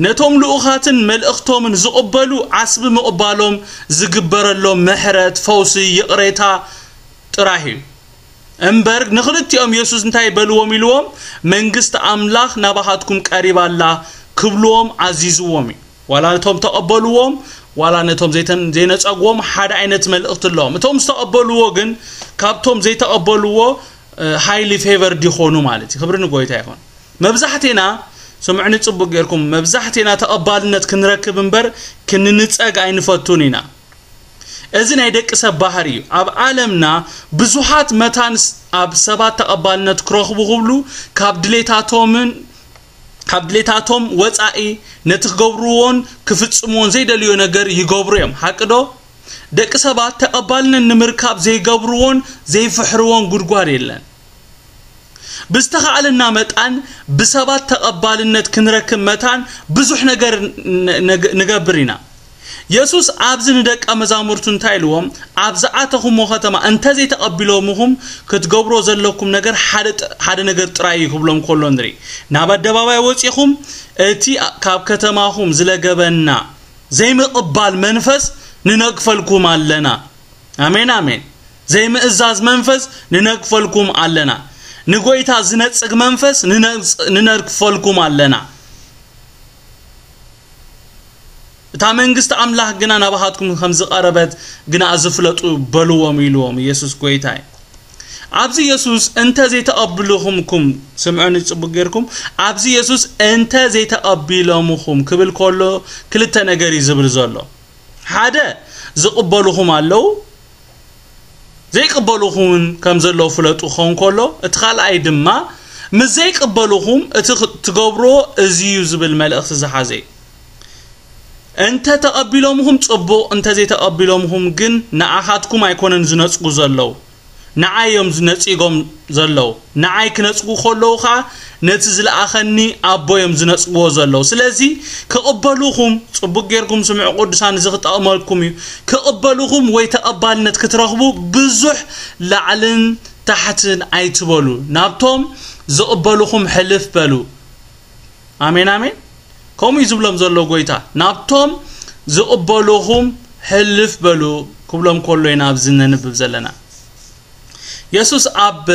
ነቶም ልኡኻትን መልእኽቶምን ዝቕበሉ ዓስቢ ምቕባሎም ዝግበረሎም ምሕረት፣ ፈውሲ፣ ይቕሬታ ጥራህ እዩ። እምበር ንኽልቲኦም የሱስ እንታይ በልዎም ኢልዎም? "መንግስቲ ኣምላኽ ናባኻትኩም ቀሪባ ኣላ" ክብልዎም ኣዚዝዎም እዩ። ዋላ ነቶም ተቐበልዎም፣ ዋላ ነቶም ዘይተን-፣ ዘይነጸግዎም ሓደ ዓይነት መልእኽቲ ኣለዎም። እቶም ዝተቐበልዎ ግን ካብቶም ዘይተቐበልዎ፣ እ፣ highly favoured ይኾኑ ማለት እዩ። ክብሪ ንጎይታ ይኹን። መብዛሕቴና፣ ስምዕኒ ጽቡቅ ጌርኩም፣ መብዛሕቴና ተቐባልነት ክንረክብ እምበር ክንንጸግ ኣይንፈቱን ኢና። እዚ ናይ ደቂ ሰብ ባህሪ እዩ። ኣብ ዓለምና ብዙሓት መታን ስ-፣ ኣብ ሰባት ተቐባልነት ክረኽቡ ክብሉ ካብ ድሌታቶምን፣ ካብ ድሌታቶም ወጻኢ ነቲ ክገብርዎን ክፍጽምዎን ዘይደልዮ ነገር ይገብሩ እዮም። ሓቂ ዶ? ደቂ ሰባት ተቐባልነት ንምርካብ ዘይገብርዎን ዘይፍሕርዎን ጉድጓድ የለን። ብዝተኻእለና መጣን ብሰባት ተቐባልነት ክንረክብ መታን ብዙሕ ነገር ን-፣ ንግ-፣ ንገብር ኢና። የሱስ ኣብዚ ንደቀ መዛሙርቱ እንታይ ኢልዎም? "ኣብ ዝኣተኹሞ ከተማ እንተ ዘይተቐቢሎምኹም ክትገብሮ ዘለኩም ነገር ሓደ ጥ-፣ ሓደ ነገር ጥራይ እዩ" ክብሎም ከሎ ንርኢ። "ናብ ኣደባባይ ወጺኹም እቲ ካብ ከተማኹም ዝለገበና ዘይምቕባል መንፈስ ንነግፈልኩም ኣለና።" ኣሜን፣ ኣሜን። ዘይምእዛዝ መንፈስ ንነግፈልኩም ኣለና። ንጎይታ ዝነጽግ መንፈስ ንነጽ-፣ ንነግፈልኩም ኣለና። "እታ መንግስቲ ኣምላኽ ግና ናባኻትኩም ከም ዝቐረበት ግና እዚ ፍለጡ በልዎም" ኢልዎም የሱስ ጎይታ እዩ። ኣብዚ የሱስ "እንተ ዘይተቐብልኹምኩም"፣ ስምዑኒ ጽቡቅ ጌርኩም፣ ኣብዚ የሱስ "እንተ ዘይተቐቢሎምኹም" ክብል ከሎ ክልተ ነገር እዩ ዝብል ዘሎ። ሓደ፣ ዝቕበልኹም ኣለዉ፣ ዘይቅበልኹምን ከም ዘለዉ ፍለጡ ክኸውን ከሎ፣ እቲ ካልኣይ ድማ፣ ምስ ዘይቅበልኹም እቲ ክ-፣ ትገብርዎ እዚ እዩ ዝብል መልእኽቲ ዝሓዘ እዩ። እንተ ተቐቢሎምኹም ጽቡቕ፣ እንተ ዘይተቐቢሎምኹም ግን ንኣኻትኩም ኣይኮነን ዝነጽጉ ዘለዉ። ንዓይ እዮም ነጺጎም ዘለዉ። ንዓይ ክነጽጉ ከለዉ ኸኣ ነቲ ዝለኣኸኒ ኣቦ እዮም ዝነጽግዎ ዘለዉ። ስለዚ ክቕበሉኹም፣ ጽቡቕ ጌርኩም ስምዑ ቅዱሳን፣ እዚ ክጠቕመልኩም እዩ። ክቕበሉኹም ወይ ተቐባልነት ክትረኽቡ ብዙሕ ላዕልን ታሕትን ኣይትበሉ። ናብቶም ዝቕበሉኹም ሕልፍ በሉ። ኣሜን፣ ኣሜን። ከምኡ እዩ ዝብሎም ዘሎ ጎይታ። ናብቶም ዝቕበሉኹም ሕልፍ በሉ ክብሎም ከሎ ኢና ኣብዚ ነንብብ ዘለና። የሱስ ኣብ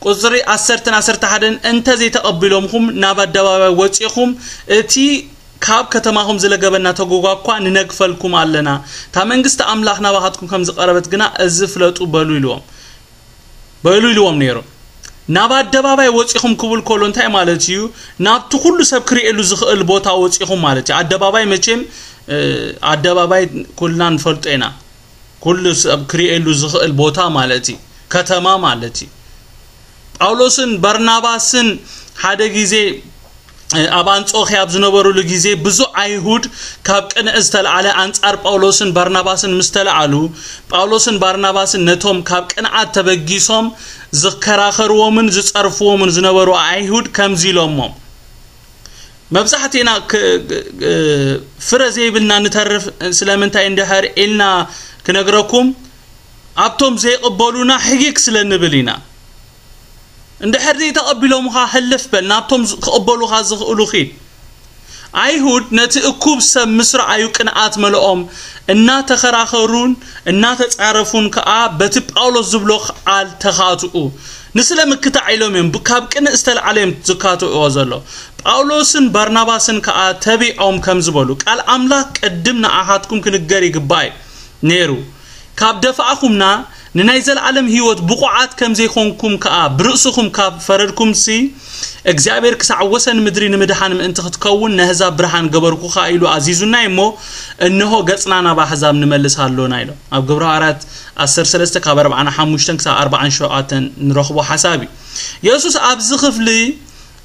ቁጽሪ ዓሰርተን ዓሰርተ ሓደን፣ "እንተ ዘይተቐቢሎምኹም ናብ ኣደባባይ ወጺኹም እቲ ካብ ከተማኹም ዝለገበና ተጎጓ እኳ ንነግፈልኩም ኣለና። እታ መንግስቲ ኣምላኽ ናባኻትኩም ከም ዝቐረበት ግና እዚ ፍለጡ" በሉ ኢልዎም። በሉ ኢልዎም ነይሩ። ናብ ኣደባባይ ወጺኹም ክብል ከሎ እንታይ ማለት እዩ? ናብቲ ኩሉ ሰብ ክርእየሉ ዝኽእል ቦታ ወጺኹም ማለት እዩ። ኣደባባይ መቼም፣ እ፣ ኣደባባይ ኩልና ንፈልጦ ኢና። ኩሉ ሰብ ክርእየሉ ዝኽእል ቦታ ማለት እዩ። ከተማ ማለት እዩ። ጳውሎስን በርናባስን ሓደ ግዜ፣ እ፣ ኣብ ኣንጾኽያ ኣብ ዝነበሩሉ ግዜ ብዙሕ ኣይሁድ ካብ ቅንዒ ዝተልዓለ ኣንጻር ጳውሎስን በርናባስን ምስ ተለዓሉ፣ ጳውሎስን በርናባስን ነቶም ካብ ቅንዓት ተበጊሶም ዝከራኸርዎምን ዝጸርፍዎምን ዝነበሩ ኣይሁድ ከምዚ ኢሎሞም፣ "መብዛሕትእና ክ-፣ እ፣ ፍረ ዘይብልና ንተርፍ ስለምንታይ እንድሕር ኢልና ክነግረኩም፣ ኣብቶም ዘይቕበሉና ሕጊግ ስለ ንብል ኢና። እንድሕር ዘይተቐቢሎምኻ ህልፍ በል፣ ናብቶም ዝ-፣ ክቕበሉኻ ዝኽእሉ ኺድ።" ኣይሁድ ነቲ እኩብ ሰብ ምስ ረኣዩ ቅንኣት መለኦም፣ እናተኸራኸሩን እናተጻረፉን ከኣ በቲ ጳውሎስ ዝብሎ ቃል ተኻትኡ። ንስለ ምክታዕ ኢሎም እዮም፣ ብ-፣ ካብ ቅንእ ዝተልዓለ እዮም ዝካትዕዎ ዘሎ። ጳውሎስን ባርናባስን ከኣ ተቢዖም ከም ዝበሉ፣ "ቃል ኣምላኽ ቅድም ንኣኻትኩም ክንገር ይግባእ ነይሩ። ካብ ደፋእኹምና፣ ንናይ ዘለዓለም ህይወት ብቑዓት ከም ዘይኮንኩም ከኣ ብርእስኹም ካብ ፈረድኩምሲ፣ እግዚኣብሔር ክሳዕ ወሰን ምድሪ ንምድሓን ምእንቲ ክትከውን ነህዛብ ብርሃን ገበርኩኻ ኢሉ ኣዚዙና እሞ፣ እንሆ ገጽና ናብ ኣሕዛብ ንመልስ ኣሎና" ኢሎም። ኣብ ግብረ ሃዋርያት ዓሰርተ ሰለስተ ካብ ኣርብዓን ሓሙሽተን ክሳብ ኣርብዓን ሸውዓተን ንረኽቦ ሓሳብ እዩ። የሱስ ኣብዚ ክፍሊ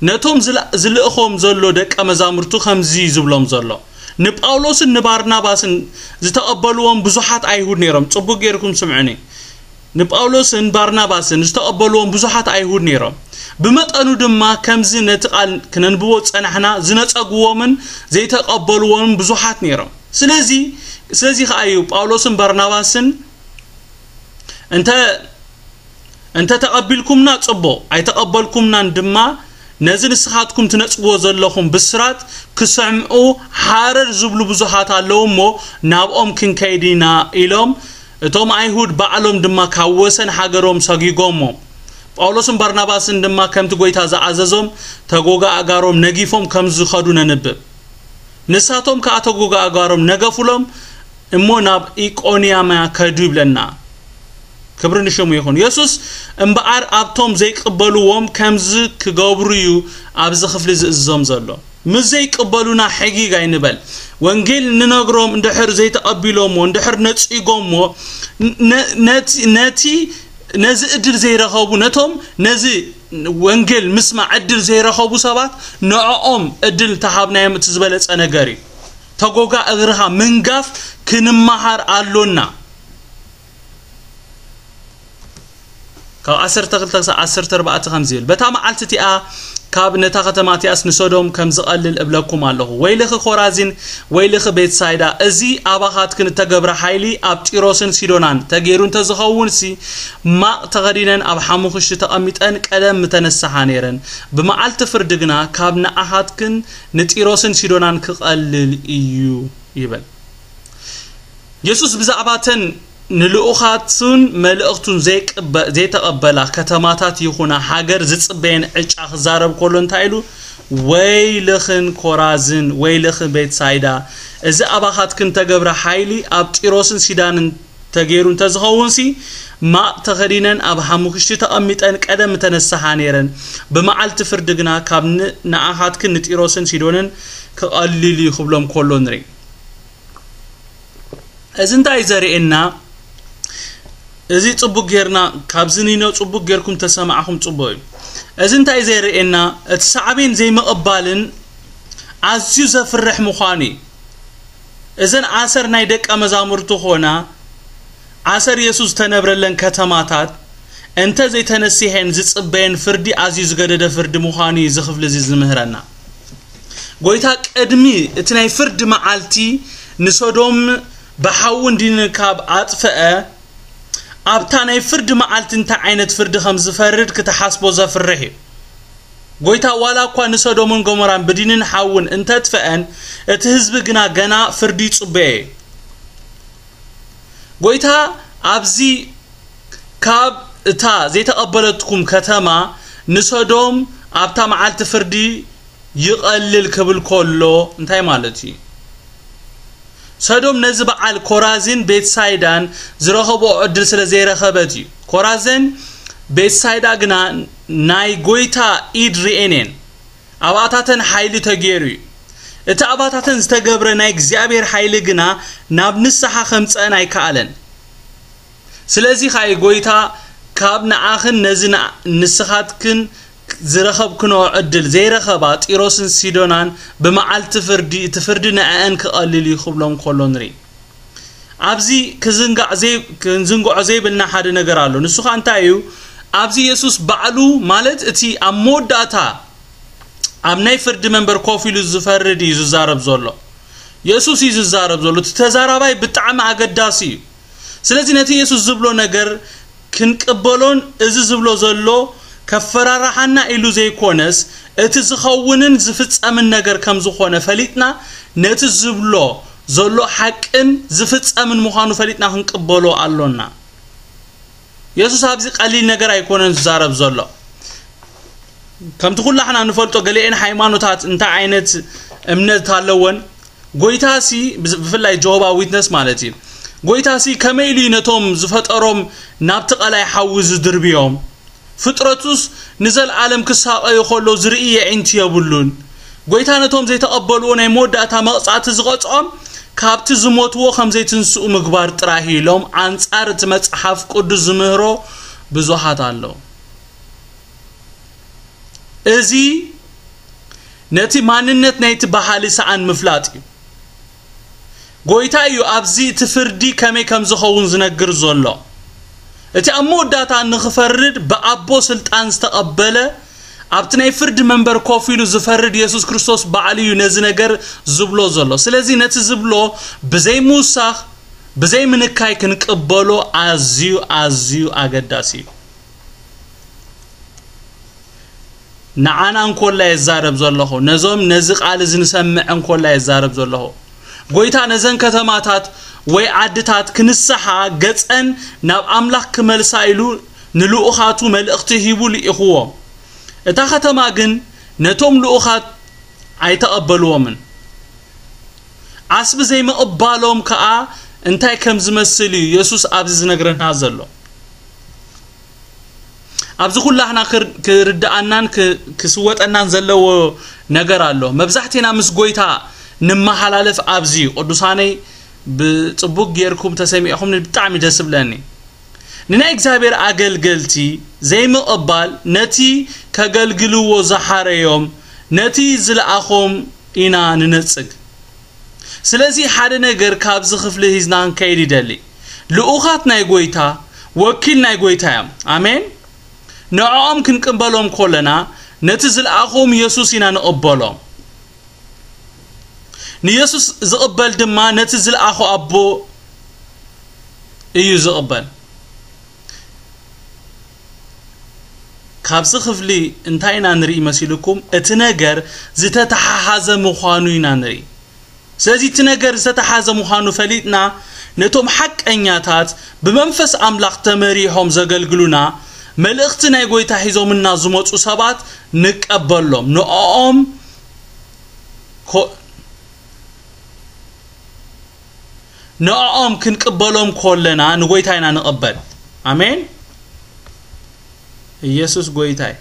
ነቶም ዝለ-፣ ዝልእኾም ዘሎ ደቀ መዛሙርቱ ከምዚ ዝብሎም ዘሎ፣ ንጳውሎስን ንባርናባስን ዝተቐበልዎም ብዙሓት ኣይሁድ ነይሮም። ጽቡቕ ጌርኩም ስምዑኒ። ንጳውሎስን ባርናባስን ዝተቐበልዎም ብዙሓት ኣይሁድ ነይሮም። ብመጠኑ ድማ ከምዚ ነቲ ቃል ክነንብቦ ዝጸናሕና ዝነጸግዎምን ዘይተቐበልዎምን ብዙሓት ነይሮም። ስለዚ፣ ስለዚ ኸኣ እዩ ጳውሎስን ባርናባስን እንተ እንተ ተቐቢልኩምና ጽቡቕ፣ ኣይተቐበልኩምናን ድማ፣ ነዚ ንስኻትኩም ትነጽግዎ ዘለኹም ብስራት ክሰምዑ ሃረር ዝብሉ ብዙሃት ኣለዉ እሞ፣ ናብኦም ክንከይድ ኢና ኢሎም፣ እቶም ኣይሁድ ባዕሎም ድማ ካብ ወሰን ሃገሮም ሰጒጎሞም። ጳውሎስን ባርናባስን ድማ ከምቲ ጎይታ ዝኣዘዞም ተጎጋ ኣእጋሮም ነጊፎም ከም ዝኸዱ ነንብብ። ንሳቶም ከኣ ተጎጋ ኣእጋሮም ነገፉሎም እሞ ናብ ኢቆንያማ ከዱ ይብለና። ክብሪ ንሽሙ ይኹን። የሱስ እምበኣር ኣብቶም ዘይቅበልዎም ከምዚ ክገብሩ እዩ ኣብዚ ክፍሊ ዝእዝዞም ዘሎ። ምስ ዘይቅበሉና ሕጊግ ኣይንበል። ወንጌል ንነግሮም እንድሕር ዘይተቐቢሎምዎ፣ እንድሕር ነጺጎምዎ፣ ነ-፣ ነቲ፣ ነቲ፣ ነዚ ዕድል ዘይረኸቡ፣ ነቶም ነዚ ወንጌል ምስማዕ ዕድል ዘይረኸቡ ሰባት፣ ንዕኦም ዕድል ተሃብናዮም፣ እቲ ዝበለጸ ነገር እዩ። ተጎጋ እግርኻ ምንጋፍ ክንመሃር ኣሎና። ካብ ዓሰርተ ክልተ ክሳብ ዓሰርተ ኣርባዕተ ከምዚ ይብል፣ በታ መዓልቲ እቲኣ ካብ ነታ ከተማ እቲኣስ ንሶዶም ከም ዝቐልል እብለኩም ኣለኹ። ወይልኺ ኮራዚን፣ ወይልኺ ቤትሳይዳ፣ እዚ ኣባኻትክን እተገብረ ሓይሊ ኣብ ጢሮስን ሲዶናን ተገይሩ እንተዝኸውንሲ፣ ማቕ ተኸዲነን ኣብ ሓሙኽሽቲ ተቐሚጠን ቀደም ምተነሳሓ ነይረን። ብመዓልቲ ፍርዲ ግና ካብ ንኣኻትክን ንጢሮስን ሲዶናን ክቐልል እዩ ይብል። የሱስ ብዛዕባተን ንልኡኻቱን መልእኽቱን ዘይቅበ-፣ ዘይተቐበላ ከተማታት ይኹና ሃገር ዝጽበየን ዕጫ ክዛረብ ከሎ እንታይ ኢሉ? "ወይልኽን ኮራዝን፣ ወይልኽን ቤትሳይዳ፣ እዚ ኣባኻትክን ተገብረ ሓይሊ ኣብ ጢሮስን ሲዳንን ተገይሩ እንተዝኸውንሲ፣ ማቕ ተኸዲነን ኣብ ሓሙኽሽቲ ተቐሚጠን ቀደም ምተነሳሓ ነይረን። ብመዓልቲ ፍርዲ ግና ካብ ን-፣ ንኣኻትክን ንጢሮስን ሲዶንን ክቐልል እዩ" ክብሎም ከሎ ንርኢ። እዚ እንታይ ዘርእየና? እዚ ጽቡቅ ጌርና፣ ካብዚ ኒኖ ጽቡቅ ጌርኩም ተሰማዕኹም ጽቡቅ እዩ። እዚ እንታይ ዘርእየና? እቲ ሳዕቤን ዘይምቕባልን ኣዝዩ ዘፍርሕ ምዃኑ እዩ። እዘን ዓሰር ናይ ደቀ መዛሙርቱ ኾና፣ ዓሰር የሱስ ዝተነብረለን ከተማታት እንተ ዘይተነሲሐን ዝጽበየን ፍርዲ ኣዝዩ ዝገደደ ፍርዲ ምዃኑ እዩ እዚ ክፍሊ እዚ ዝምህረና። ጎይታ ቅድሚ እቲ ናይ ፍርዲ መዓልቲ ንሶዶም ብሓዊ እንዲንካብ ኣጥፍአ፣ ኣብታ ናይ ፍርዲ መዓልቲ እንታይ ዓይነት ፍርዲ ከም ዝፈርድ ክትሓስቦ ዘፍርሕ እዩ። ጎይታ ዋላ እኳ ንሶዶምን ጎሞራን ብዲንን ሓውን እንተጥፍአን፣ እቲ ህዝቢ ግና ገና ፍርዲ ይጽበዮ እዩ። ጎይታ ኣብዚ ካብ እታ ዘይተቐበለትኩም ከተማ ንሶዶም ኣብታ መዓልቲ ፍርዲ ይቐልል ክብል ከሎ እንታይ ማለት እዩ? ሰዶም ነዚ በዓል ኮራዚን ቤትሳይዳን ዝረኸብኦ ዕድል ስለ ዘይረኸበት እዩ። ኮራዘን ቤትሳይዳ ግና ናይ ጎይታ ኢድ ርኤን እየን። ኣብኣታተን ሓይሊ ተገይሩ እዩ። እቲ ኣብኣታተን ዝተገብረ ናይ እግዚኣብሔር ሓይሊ ግና ናብ ንስሓ ከምጽአን ኣይከኣለን። ስለዚ ኸኣ እዩ ጎይታ፣ "ካብ ንኣኽን ነዚ ንኣ-፣ ንስኻትክን ዝረኸብክንኦ ዕድል ዘይረኸባ ጢሮስን ሲዶናን ብመዓልቲ ፍርዲ፣ እቲ ፍርዲ ንኣአን ክቐልል እዩ" ክብሎም ከሎ ንርኢ። ኣብዚ ክዝንጋዕ ዘይ-፣ ክንዝንግዖ ዘይብልና ሓደ ነገር ኣሎ። ንሱ ኸኣ እንታይ እዩ? ኣብዚ የሱስ ባዕሉ፣ ማለት እቲ ኣብ መወዳእታ ኣብ ናይ ፍርዲ መንበር ኮፍ ኢሉ ዝፈርድ እዩ ዝዛረብ ዘሎ። የሱስ እዩ ዝዛረብ ዘሎ። እቲ ተዛራባይ ብጣዕሚ ኣገዳሲ እዩ። ስለዚ ነቲ የሱስ ዝብሎ ነገር ክንቅበሎን፣ እዚ ዝብሎ ዘሎ ከፈራርሓና ኢሉ ዘይኮነስ፣ እቲ ዝኸውንን ዝፍጸምን ነገር ከም ዝኾነ ፈሊጥና፣ ነቲ ዝብሎ ዘሎ ሓቅን ዝፍጸምን ምዃኑ ፈሊጥና ክንቅበሎ ኣሎና። የሱስ ኣብዚ ቀሊል ነገር ኣይኮነን ዝዛረብ ዘሎ። ከምቲ ኩላሕና ንፈልጦ፣ ገሊኤን ሃይማኖታት እንታይ ዓይነት እምነት ኣለወን? ጎይታሲ፣ ብዝ-፣ ብፍላይ ጆሆባ ዊትነስ ማለት እዩ፣ ጎይታሲ ከመይ ኢሉ እዩ ነቶም ዝፈጠሮም ናብቲ ቀላይ ሓዊ ዝድርብዮም? ፍጥረቱስ ንዘለኣለም ክሳቐዩ ከለዉ ዝርኢ የዒንቲ የብሉን። ጎይታ ነቶም ዘይተቐበልዎ ናይ መወዳእታ መቕጻዕቲ ዝቐጽዖም ካብቲ ዝሞትዎ ከም ዘይትንስኡ ምግባር ጥራይ እዩ ኢሎም ኣንጻር እቲ መጽሓፍ ቅዱስ ዝምህሮ ብዙሓት ኣለዉ። እዚ ነቲ ማንነት ናይቲ በሃሊ ሰኣን ምፍላጥ እዩ። ጎይታ እዩ ኣብዚ እቲ ፍርዲ ከመይ ከም ዝኸውን ዝነግር ዘሎ። እቲ ኣብ መወዳእታ ንኽፈርድ ብኣቦ ስልጣን ዝተቐበለ፣ ኣብቲ ናይ ፍርዲ መንበር ኮፍ ኢሉ ዝፈርድ የሱስ ክርስቶስ ባዕሉ እዩ ነዚ ነገር ዝብሎ ዘሎ። ስለዚ ነቲ ዝብሎ ብዘይ ምውሳኽ፣ ብዘይ ምንካይ ክንቅበሎ ኣዝዩ፣ ኣዝዩ ኣገዳሲ እዩ። ንዓና እንኮላ የዛረብ ዘለኹ፣ ነዞም ነዚ ቃል እዚ ንሰምዕ እንኮላ የዛረብ ዘለኹ። ጎይታ ነዘን ከተማታት ወይ ዓድታት ክንስሓ፣ ገጸን ናብ ኣምላኽ ክመልሳ ኢሉ ንልኡኻቱ መልእኽቲ ሂቡ ልኢኽዎም። እታ ከተማ ግን ነቶም ልኡኻት ኣይተቐበልዎምን። ዓስቢ ዘይምቕባሎም ከኣ እንታይ ከም ዝመስል እዩ የሱስ ኣብዚ ዝነግረና ዘሎ። ኣብዚ ኩላህና ክር-፣ ክርድኣናን ክ-፣ ክስወጠናን ዘለዎ ነገር ኣሎ። መብዛሕትና ምስ ጎይታ ንመሓላለፍ ኣብዚ እዩ። ቅዱሳነይ፣ ብጽቡቕ ጌርኩም ተሰሚዕኹምኒ ብጣዕሚ ደስ ይብለኒ። ንናይ እግዚኣብሔር ኣገልገልቲ ዘይምቕባል፣ ነቲ ከገልግልዎ ዝሓረዮም፣ ነቲ ዝለኣኾም ኢና ንነጽግ። ስለዚ ሓደ ነገር ካብዚ ክፍሊ ሒዝና ክንከይድ ይደሊ። ልኡኻት ናይ ጎይታ፣ ወኪል ናይ ጎይታ እዮም። ኣሜን። ንዕኦም ክንቅበሎም ከለና፣ ነቲ ዝለኣኾም የሱስ ኢና ንቕበሎም። ንየሱስ ዝቕበል ድማ ነቲ ዝለኣኾ ኣቦ እዩ ዝቕበል። ካብዚ ክፍሊ እንታይ ኢና ንርኢ መሲልኩም? እቲ ነገር ዝተተሓሓዘ ምዃኑ ኢና ንርኢ። ስለዚ እቲ ነገር ዝተተሓዘ ምዃኑ ፈሊጥና፣ ነቶም ሓቀኛታት ብመንፈስ ኣምላኽ ተመሪሖም ዘገልግሉና፣ መልእኽቲ ናይ ጎይታ ሒዞምና ዝመጹ ሰባት ንቀበሎም። ንዕኦም ኮ-፣ ንዕኦም ክንቅበሎም ከለና ንጎይታ ኢና ንቕበል። ኣሜን። ኢየሱስ ጎይታይ።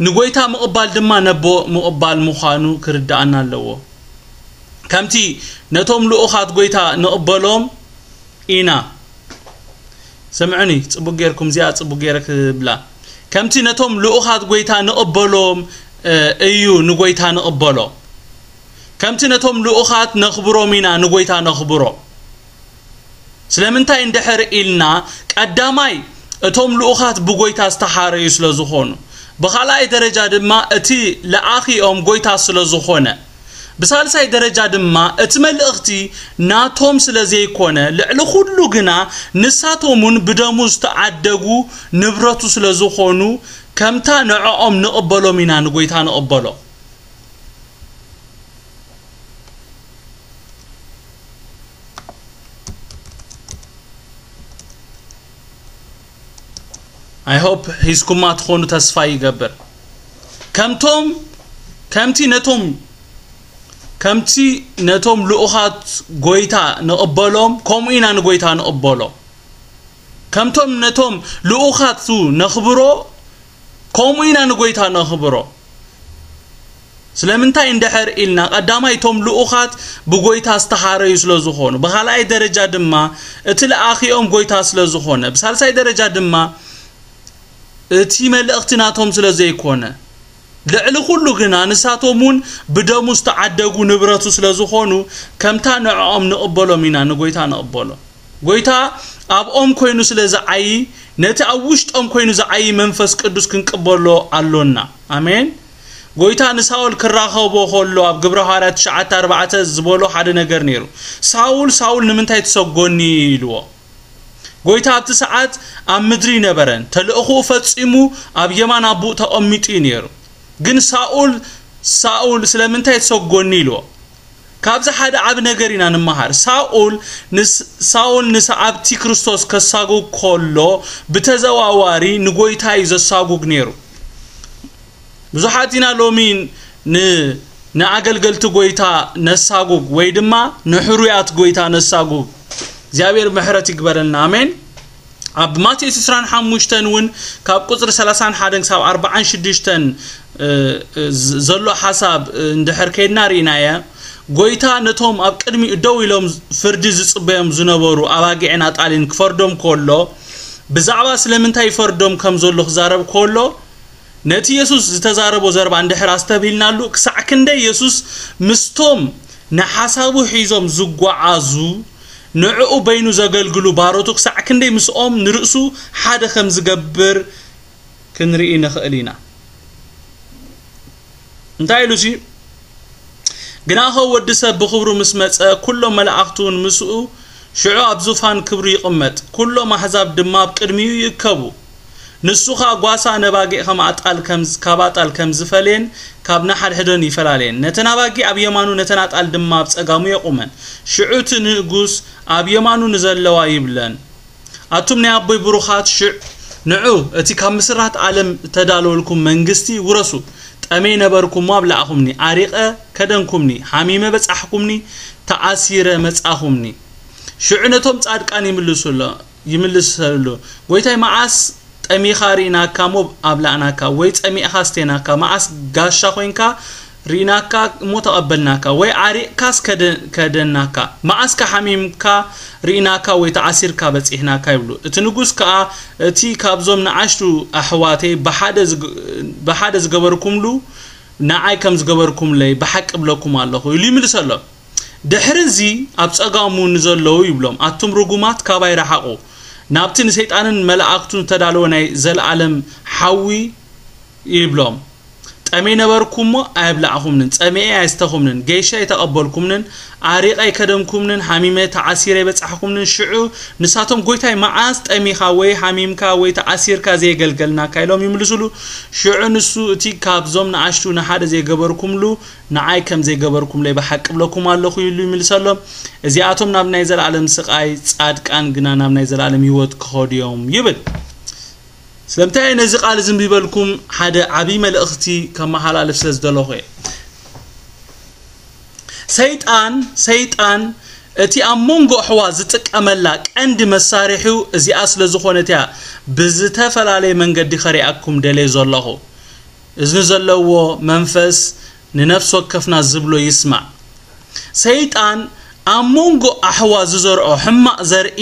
ንጎይታ ምቕባል ድማ ነቦ ምቕባል ምዃኑ ክርድኣና ኣለዎ። ከምቲ ነቶም ልኡኻት ጎይታ ንቕበሎም ኢና። ስምዑኒ፣ ጽቡቕ ጌርኩም፣ እዚኣ ጽቡቕ ጌረ ክብላ። ከምቲ ነቶም ልኡኻት ጎይታ ንቕበሎም፣ እ፣ እዩ ንጎይታ ንቕበሎ። ከምቲ ነቶም ልኡኻት ነኽብሮም ኢና ንጎይታ ነኽብሮ። ስለምንታይ እንድሕር ኢልና፣ ቀዳማይ እቶም ልኡኻት ብጎይታ ዝተሓረዩ ስለ ዝኾኑ፣ ብኻልኣይ ደረጃ ድማ እቲ ለኣኺኦም ጎይታ ስለ ዝኾነ፣ ብሳልሳይ ደረጃ ድማ እቲ መልእኽቲ ናቶም ስለ ዘይኮነ፣ ልዕሊ ኩሉ ግና ንሳቶም እውን ብደሙ ዝተዓደጉ ንብረቱ ስለ ዝኾኑ፣ ከምታ ንዕኦም ንቕበሎም ኢና ንጎይታ ንቕበሎ። I hope ሒዝኩማ ትኾኑ ተስፋ ይገብር። ከምቶም፣ ከምቲ ነቶም፣ ከምቲ ነቶም ልኡኻት ጎይታ ንቕበሎም፣ ከምኡ ኢና ንጎይታ ንቕበሎ። ከምቶም ነቶም ልኡኻቱ ነኽብሮ፣ ከምኡ ኢና ንጎይታ ነኽብሮ። ስለምንታይ እንድሕር ኢልና፣ ቀዳማይ እቶም ልኡኻት ብጎይታ ዝተሓረዩ ስለ ዝኾኑ፣ ብኻልኣይ ደረጃ ድማ እቲ ለኣኺኦም ጎይታ ስለ ዝኾነ፣ ብሳልሳይ ደረጃ ድማ እቲ መልእኽቲ ናቶም ስለ ዘይኮነ፣ ልዕሊ ኩሉ ግና ንሳቶም እውን ብደሙ ዝተዓደጉ ንብረቱ ስለ ዝኾኑ፣ ከምታ ንዕኦም ንቕበሎም ኢና ንጎይታ ንቕበሎ። ጎይታ ኣብኦም ኮይኑ ስለ ዝዓዪ፣ ነቲ ኣብ ውሽጦም ኮይኑ ዝዓዪ መንፈስ ቅዱስ ክንቅበሎ ኣሎና። ኣሜን። ጎይታ ንሳኦል ክራኸቦ ከሎ ኣብ ግብረ ሃዋርያት ትሽዓተ ኣርባዕተ ዝበሎ ሓደ ነገር ነይሩ። "ሳውል፣ ሳውል ንምንታይ ትሰጎኒ?" ኢልዎ። ጎይታ ኣብቲ ሰዓት ኣብ ምድሪ ይነበረን ተልእኾኡ ፈጺሙ ኣብ የማን ኣቦኡ ተቐሚጡ እዩ ነይሩ። ግን ሳኦል፣ "ሳኦል ስለምንታይ ትሰጎኒ?" ኢልዎ። ካብዚ ሓደ ዓቢ ነገር ኢና ንመሃር። ሳኦል ንስ-፣ ሳኦል ንሰዓብቲ ክርስቶስ ከሳጉግ ከሎ ብተዘዋዋሪ ንጎይታ እዩ ዘሳጉግ ነይሩ። ብዙሓት ኢና ሎሚ ን-፣ ንኣገልገልቲ ጎይታ ነሳጉግ ወይ ድማ ንሕሩያት ጎይታ ነሳጉግ። እግዚኣብሔር ምሕረት ይግበረልና። ኣሜን። ኣብ ማቴዎስ ዕስራን ሓሙሽተን እውን ካብ ቁጽሪ ሰላሳን ሓደን ክሳብ ኣርባዓን ሽዱሽተን፣ እ፣ እ፣ ዝ-፣ ዘሎ ሓሳብ፣ እ፣ እንድሕር ከይድና ርኢናዮ፣ ጎይታ ነቶም ኣብ ቅድሚኡ ደው ኢሎም ፍርዲ ዝጽበዮም ዝነበሩ ኣባጊዕን ኣጣልን ክፈርዶም ከሎ፣ ብዛዕባ ስለምንታይ ይፈርዶም ከም ዘሎ ክዛረብ ከሎ፣ ነቲ የሱስ ዝተዛረቦ ዘረባ እንድሕር ኣስተብሂልናሉ፣ ክሳዕ ክንደይ የሱስ ምስቶም ንሓሳቡ ሒዞም ዝጓዓዙ፣ ንዕኡ በይኑ ዘገልግሉ ባሮቱ ክሳዕ ክንደይ ምስኦም ንርእሱ ሓደ ከም ዝገብር ክንርኢ ንኽእል ኢና። እንታይ ኢሉ ሲ? "ግናኸ ወዲ ሰብ ብኽብሩ ምስ መጸ፣ ኩሎም መላእኽቱ እውን ምስኡ፣ ሽዑ ኣብ ዙፋን ክብሩ ይቕመጥ፣ ኩሎም ኣሕዛብ ድማ ኣብ ቅድሚኡ ይእከቡ። ንሱ ኸኣ ጓሳ ነባጊዕ ከም ኣጣል ከም ዝ-፣ ካብ ኣጣል ከም ዝፈልየን ካብ ንሓድሕደን ይፈላለየን። ነተን ኣባጊዕ ኣብ የማኑ ነተን ኣጣል ድማ ኣብ ጸጋሙ የቑመን። ሽዑ እቲ ንጉስ ኣብ የማኑ ንዘለዋ ይብለን፣ ኣቱም ናይ ኣቦይ ብሩኻት፣ ሽዕ ንዑ፣ እቲ ካብ ምስራት ዓለም እተዳለወልኩም መንግስቲ ውረሱ። ጠሜ ነበርኩሞ፣ ኣብላዕኹምኒ፣ ዓሪቐ ከደንኩምኒ፣ ሓሚመ በጻሕኩምኒ፣ ተኣሲረ መጻኹምኒ። ሽዑ ነቶም ጻድቃን ይምልሱሎ-፣ ይምልሰሉ፣ ጎይታይ፣ መዓስ ጠሚኻ ርኢናካ እሞ ኣብላዕናካ፣ ወይ ጸሚእኻ ኣስቴናካ? መዓስ ጋሻ ኮይንካ ርኢናካ እሞ ተቐበልናካ፣ ወይ ዓሪቕካስ ከደ-፣ ከደናካ? መዓስከ ሓሚምካ ርኢናካ፣ ወይ ተኣሲርካ በጺሕናካ? ይብሉ። እቲ ንጉስ ከኣ፣ እቲ ካብዞም ንኣሽቱ ኣሕዋተይ ብሓደ ዝግ-፣ ብሓደ ዝገበርኩምሉ፣ ንዓይ ከም ዝገበርኩምለይ ብሓቂ እብለኩም ኣለኹ፣ ኢሉ ይምልሰሎም። ድሕሪ እዚ ኣብ ጸጋሙ ንዘለዉ ይብሎም፣ ኣቱም ርጉማት፣ ካባይ ረሓቑ፣ ናብቲ ንሰይጣንን መላእክቱን ዝተዳለወ ናይ ዘለኣለም ሓዊ ይብሎም። ጠሜ ነበርኩ እሞ ኣየብላዕኹምንን፣ ጸሚኤ ኣየስተኹምንን፣ ገይሸ ኣይተቐበልኩምንን፣ ዓሪቐ ኣይከደንኩምንን፣ ሓሚመ ተዓሲረ ኣይበጻሕኩምንን። ሽዑ ንሳቶም፣ ጎይታይ፣ መዓስ ጠሚኻ ወይ ሓሚምካ ወይ ተዓሲርካ ዘየገልገልናካ? ኢሎም ይምልሱሉ። ሽዑ ንሱ፣ እቲ ካብዞም ንኣሽቱ ንሓደ ዘይገበርኩምሉ ንዓይ ከም ዘይገበርኩምለይ ብሓቂ እብለኩም ኣለኹ፣ ኢሉ ይምልሰሎም። እዚኣቶም ናብ ናይ ዘለኣለም ስቓይ፣ ጻድቃን ግና ናብ ናይ ዘለኣለም ህይወት ክኸዱ እዮም፣ ይብል። ስለምንታይ ነዚ ቃል እዚ ኣንቢበልኩም? ሓደ ዓብዪ መልእኽቲ ከመሓላልፍ ስለ ዝደለኹ እየ። ሰይጣን፣ ሰይጣን እቲ ኣብ መንጎ ኣሕዋት ዝጥቀመላ ቀንዲ መሳርሒኡ እዚኣ ስለ ዝኾነት እያ ብዝተፈላለየ መንገዲ ከሪኣኩም ደልየ ዘለኹ። እዝኒ ዘለዎ መንፈስ ንነፍሲ ወከፍና ዝብሎ ይስማዕ። ሰይጣን ኣብ መንጎ ኣሕዋ ዝዘርኦ ሕማቕ ዘርኢ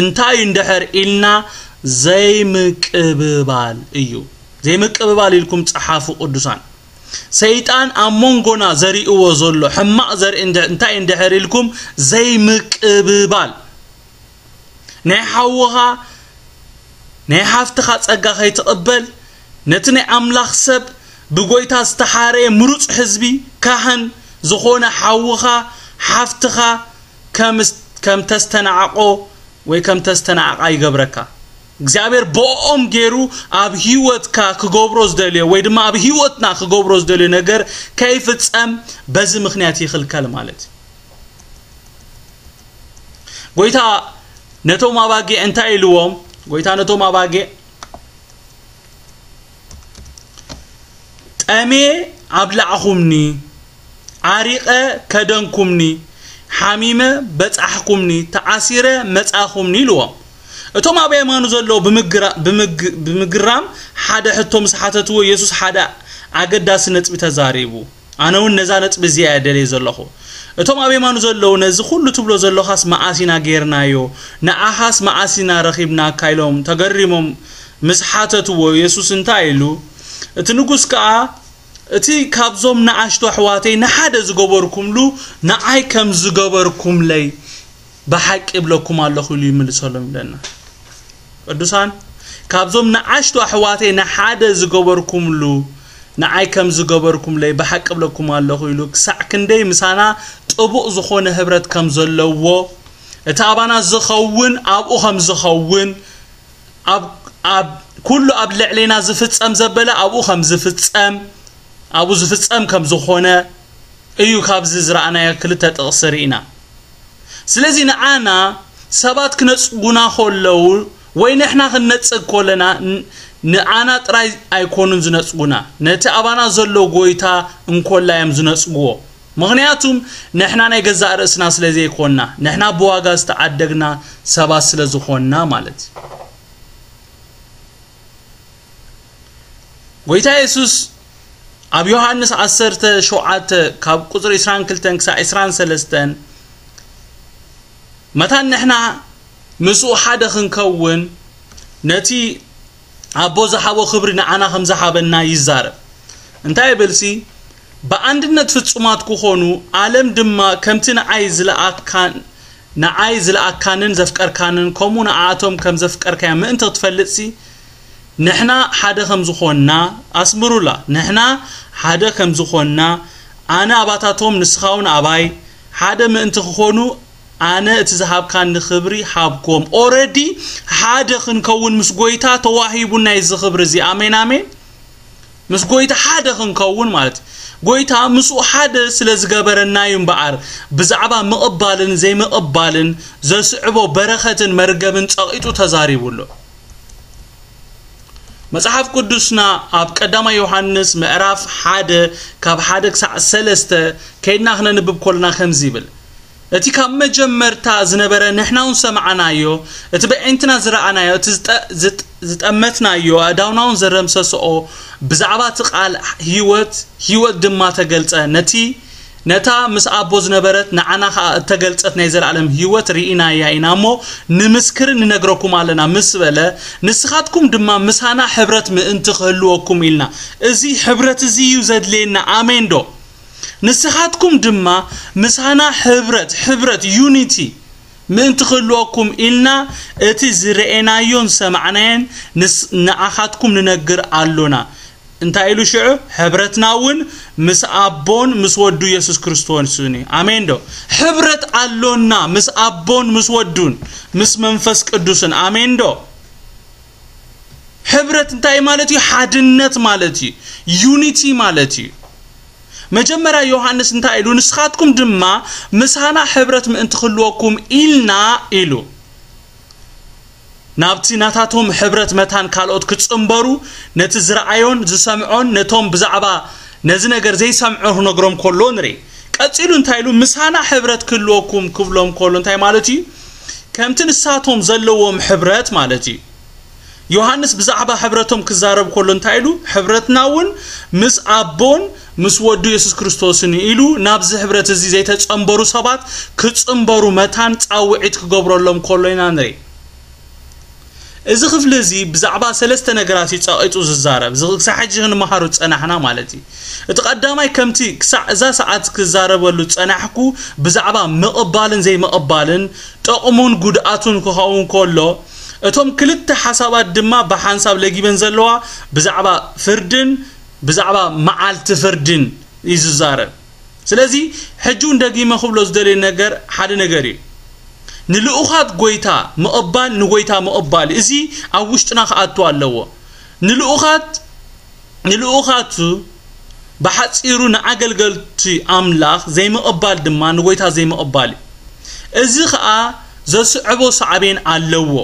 እንታይ እዩ እንድሕር ኢልና፣ ዘይምቅብባል እዩ። ዘይምቅብባል ኢልኩም ጸሓፉ ቅዱሳን። ሰይጣን ኣብ መንጎና ዘሪእዎ ዘሎ ሕማቕ ዘርኢ እንድ-፣ እንታይ እንድሕር ኢልኩም፣ ዘይምቅብባል። ናይ ሓውኻ ናይ ሓፍትኻ ጸጋ ከይትቕበል፣ ነቲ ናይ ኣምላኽ ሰብ ብጎይታ ዝተሓረየ ምሩጽ ህዝቢ ካህን ዝኾነ ሓውኻ ሓፍትኻ ከም ስ-፣ ከም ተስተናዕቆ ወይ ከም ተስተናዕቃ ይገብረካ። እግዚኣብሔር ብኦም ገይሩ ኣብ ህይወትካ ክገብሮ ዝደልዮ ወይ ድማ ኣብ ህይወትና ክገብሮ ዝደልዮ ነገር ከይፍጸም በዚ ምኽንያት ይኽልከል ማለት እዩ። ጎይታ ነቶም ኣባጊዕ እንታይ ኢልዎም? ጎይታ ነቶም ኣባጊዕ፣ "ጠሜ ኣብላዕኹምኒ፣ ዓሪቐ ከደንኩምኒ፣ ሓሚመ በጻሕኩምኒ፣ ተዓሲረ መጻኹምኒ" ኢልዎም። እቶም ኣብ የማኑ ዘለዉ ብምግራ-፣ ብምግ-፣ ብምግራም ሓደ ሕቶ ምስ ሓተትዎ፣ የሱስ ሓደ ኣገዳሲ ነጥቢ ተዛሪቡ። ኣነ እውን ነዛ ነጥቢ እዚኣ እየ ደልየ ዘለኹ። እቶም ኣብ የማኑ ዘለዉ፣ "ነዚ ኩሉ ትብሎ ዘለኻስ መዓስ ኢና ጌርናዮ? ንዓኻስ መዓስ ኢና ረኺብናካ?" ኢሎም ተገሪሞም ምስ ሓተትዎ፣ የሱስ እንታይ ኢሉ? እቲ ንጉስ ከኣ፣ "እቲ ካብዞም ንኣሽቱ ኣሕዋተይ ንሓደ ዝገበርኩምሉ ንዓይ ከም ዝገበርኩምለይ ብሓቂ እብለኩም ኣለኹ" ኢሉ ይምልሰሎም ይብለና። ቅዱሳን፣ ካብዞም ንኣሽቱ ኣሕዋተይ ንሓደ ዝገበርኩምሉ ንዓይ ከም ዝገበርኩምለይ ብሓቂ እብለኩም ኣለኹ ኢሉ ክሳዕ ክንደይ ምሳና ጥቡቕ ዝኾነ ህብረት ከም ዘለዎ፣ እቲ ኣባና ዝኸውን ኣብኡ ከም ዝኸውን፣ ኣብ፣ ኣብ ኩሉ ኣብ ልዕሌና ዝፍጸም ዘበለ ኣብኡ ከም ዝፍጸም፣ ኣብኡ ዝፍጸም ከም ዝኾነ እዩ ካብዚ ዝረኣናዮ ክልተ ጥቕሲ ርኢና። ስለዚ ንዓና ሰባት ክነጽጉና ከለዉ ወይ ንሕና ክንነጽግ ከለና ን-፣ ንዓና ጥራይ ኣይኮኑን ዝነጽጉና፣ ነቲ ኣባና ዘሎ ጎይታ እንኮላ እዮም ዝነጽግዎ። ምኽንያቱም ንሕና ናይ ገዛእ ርእስና ስለ ዘይኮንና፣ ንሕና ብዋጋ ዝተዓደግና ሰባት ስለ ዝኾንና ማለት እዩ። ጎይታ የሱስ ኣብ ዮሃንስ ዓሰርተ ሸውዓተ ካብ ቁጽሪ ዕስራን ክልተን ክሳዕ ዕስራን ሰለስተን፣ መታን ንሕና ምስኡ ሓደ ክንከውን ነቲ ኣቦ ዝሃቦ ክብሪ ንዓና ከም ዝሃበና ይዛረብ። እንታይ ይብልሲ? "ብኣንድነት ፍጹማት ክኾኑ፣ ዓለም ድማ ከምቲ ንዓይ ዝለኣካን፣ ንዓይ ዝለኣካንን ዘፍቀርካንን፣ ከምኡ ንዓኣቶም ከም ዘፍቀርካዮም ምእንቲ ክትፈልጥሲ፣ ንሕና ሓደ ከም ዝኾንና"፣ ኣስምሩላ፣ "ንሕና ሓደ ከም ዝኾንና፣ ኣነ ኣባታቶም፣ ንስኻ እውን ኣባይ፣ ሓደ ምእንቲ ክኾኑ፣ ኣነ እቲ ዝሃብካኒ ክብሪ ሃብኮም። ኦረዲ ሓደ ክንከውን ምስ ጎይታ ተዋሂቡና እዚ ክብሪ እዚ። ኣሜን፣ ኣሜን። ምስ ጎይታ ሓደ ክንከውን ማለት እዩ። ጎይታ ምስኡ ሓደ ስለ ዝገበረና እዩ እምበኣር፣ ብዛዕባ ምቕባልን ዘይምቕባልን ዘስዕቦ በረኸትን መርገምን ጸቒጡ ተዛሪቡ ኣሎ። መጽሓፍ ቅዱስና ኣብ ቀዳማይ ዮሃንስ ምዕራፍ ሓደ ካብ ሓደ ክሳዕ ሰለስተ ከይድና ክነንብብ ከለና ከምዚ ይብል። እቲ ካብ መጀመርታ ዝነበረ ንሕና እውን ሰማዕናዮ፣ እቲ በዒንትና ዝረኣናዮ፣ እቲ ዝጠ-፣ ዝጥ-፣ ዝጠመትናዮ፣ ኣእዳውና እውን ዘረምሰስኦ፣ ብዛዕባ እቲ ቃል ህይወት፣ ህይወት ድማ ተገልጸ። ነቲ፣ ነታ ምስ ኣቦ ዝነበረት ንዓና ኸኣ እተገልጸት ናይ ዘለኣለም ህይወት ርኢናያ ኢና እሞ ንምስክርን ንነግረኩም ኣለና ምስ በለ፣ ንስኻትኩም ድማ ምሳና ሕብረት ምእንቲ ክህልወኩም ኢልና። እዚ ሕብረት እዚ እዩ ዘድልየና። ኣሜን ዶ? ንስኻትኩም ድማ ምሳና ሕብረት፣ ሕብረት፣ ዩኒቲ ምእንቲ ክህልወኩም ኢልና እቲ ዝረኤናዮን ሰማዕናዮን ንስ-፣ ንዓኻትኩም ንነግር ኣሎና። እንታይ ኢሉ ሽዑ? ሕብረትና እውን ምስ ኣቦን ምስ ወዱ የሱስ ክርስቶስን እዩ። ኣሜን ዶ? ሕብረት ኣሎና ምስ ኣቦን ምስ ወዱን ምስ መንፈስ ቅዱስን። ኣሜን ዶ? ሕብረት እንታይ ማለት እዩ? ሓድነት ማለት እዩ። ዩኒቲ ማለት እዩ። መጀመርያ ዮሃንስ እንታይ ኢሉ? ንስኻትኩም ድማ ምሳና ሕብረት ምእንቲ ክህልወኩም ኢልና ኢሉ። ናብቲ ናታቶም ሕብረት መታን ካልኦት ክጽንበሩ፣ ነቲ ዝረኣዮን ዝሰምዖን፣ ነቶም ብዛዕባ ነዚ ነገር ዘይሰምዑ ክነግሮም ከሎ ንርኢ። ቀጺሉ እንታይ ኢሉ? ምሳና ሕብረት ክህልወኩም ክብሎም ከሎ እንታይ ማለት እዩ? ከምቲ ንሳቶም ዘለዎም ሕብረት ማለት እዩ። ዮሃንስ ብዛዕባ ሕብረቶም ክዛረብ ከሎ እንታይ ኢሉ? ሕብረትና እውን ምስ ኣቦን ምስ ወዱ የሱስ ክርስቶስን ኢሉ፣ ናብዚ ሕብረት እዚ ዘይተጸንበሩ ሰባት ክጽንበሩ መታን ጻውዒት ክገብረሎም ከሎ ኢና ንርኢ። እዚ ክፍሊ እዚ ብዛዕባ ሰለስተ ነገራት እዩ ጸቒጡ ዝዛረብ። እዚ ክሳብ ሕጂ ክንመሃሮ ዝጸናሕና ማለት እዩ። እቲ ቀዳማይ ከምቲ ክሳዕ እዛ ሰዓት ክዛረበሉ ዝጸናሕኩ ብዛዕባ ምቕባልን ዘይምቕባልን፣ ጠቕሙን ጉድኣቱን ክኸውን ከሎ፣ እቶም ክልተ ሓሳባት ድማ ብሓንሳብ ለጊበን ዘለዋ ብዛዕባ ፍርድን ብዛዕባ መዓልቲ ፍርድን እዩ ዝዛረብ። ስለዚ ሕጂ እውን ደጊመ ክብሎ ዝደልዮ ነገር ሓደ ነገር እዩ። ንልኡኻት ጎይታ ምቕባል ንጎይታ ምቕባል እዩ። እዚ ኣብ ውሽጥና ክኣቱ ኣለዎ። ንልኡኻት፣ ንልኡኻቱ ብሓጺሩ ንኣገልገልቲ ኣምላኽ ዘይምቕባል ድማ ንጎይታ ዘይምቕባል እዩ። እዚ ኸኣ ዘስዕቦ ሳዕቤን ኣለዎ።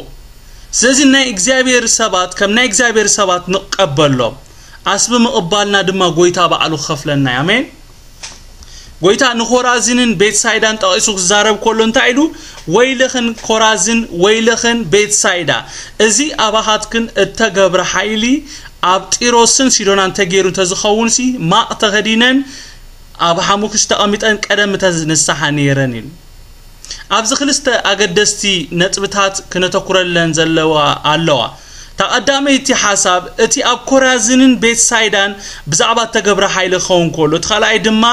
ስለዚ ናይ እግዚኣብሔር ሰባት፣ ከም ናይ እግዚኣብሔር ሰባት ንቀበሎም። ኣስቢ ምቕባልና ድማ ጎይታ ባዕሉ ክኸፍለና እዩ። ኣሜን። ጎይታ ንኮራዚንን ቤትሳይዳን ጠቒሱ ክዛረብ ከሎ እንታይ ኢሉ? "ወይልኽን ኮራዝን፣ ወይልኽን ቤትሳይዳ፣ እዚ ኣባኻትክን እተገብረ ሓይሊ ኣብ ጢሮስን ሲዶናን ተገይሩ እንተዝኸውንሲ፣ ማቕ ተኸዲነን ኣብ ሓሙክሽ ተቐሚጠን ቀደም ምተዝንስሓ ነይረን" ኢሉ። ኣብዚ ክልተ ኣገደስቲ ነጥብታት ክነተኩረለን ዘለዋ ኣለዋ። እታ ቀዳመይቲ ሓሳብ እቲ ኣብ ኮራዝንን ቤትሳይዳን ብዛዕባ እተገብረ ሓይሊ ክኸውን ከሎ፣ እቲ ካልኣይ ድማ፣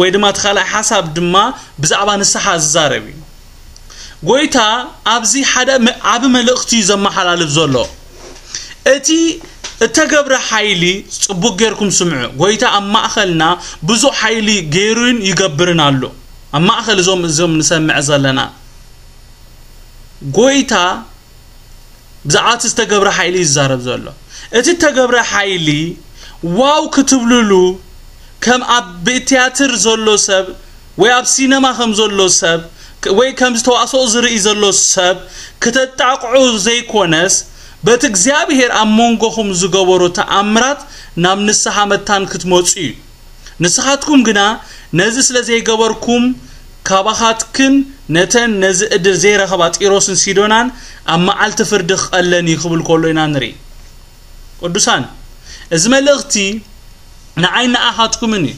ወይ ድማ እቲ ካልኣይ ሓሳብ ድማ ብዛዕባ ንስሓ ዝዛረብ እዩ። ጎይታ ኣብዚ ሓደ መ-፣ ዓቢ መልእኽቲ እዩ ዘመሓላልፍ ዘሎ። እቲ እተገብረ ሓይሊ ጽቡቕ ጌርኩም ስምዑ። ጎይታ ኣብ ማእከልና ብዙሕ ሓይሊ ገይሩን ይገብርን ኣሎ። ኣብ ማእከል እዞም፣ እዞም ንሰምዕ ዘለና ጎይታ ብዛዕባ እቲ ዝተገብረ ሓይሊ እዩ ዝዛረብ ዘሎ። እቲ እተገብረ ሓይሊ ዋው ክትብልሉ፣ ከም ኣብ ቤት ትያትር ዘሎ ሰብ ወይ ኣብ ሲነማ ከም ዘሎ ሰብ ክ-፣ ወይ ከምዚ ተዋስኦ ዝርኢ ዘሎ ሰብ ክተጣቕዑ ዘይኮነስ፣ በቲ እግዚኣብሔር ኣብ መንጎኹም ዝገበሮ ተኣምራት ናብ ንስሓ መታን ክትመጹ እዩ። ንስኻትኩም ግና ነዚ ስለ ዘይገበርኩም፣ ካባኻትክን ነተን ነዚ ዕድል ዘይረኸባ ጢሮስን ሲዶናን ኣብ መዓልቲ ፍርዲ ክቐለን እዩ ክብል ከሎ ኢና ንርኢ። ቅዱሳን፣ እዚ መልእኽቲ ንዓይ ንኣኻትኩምን እዩ።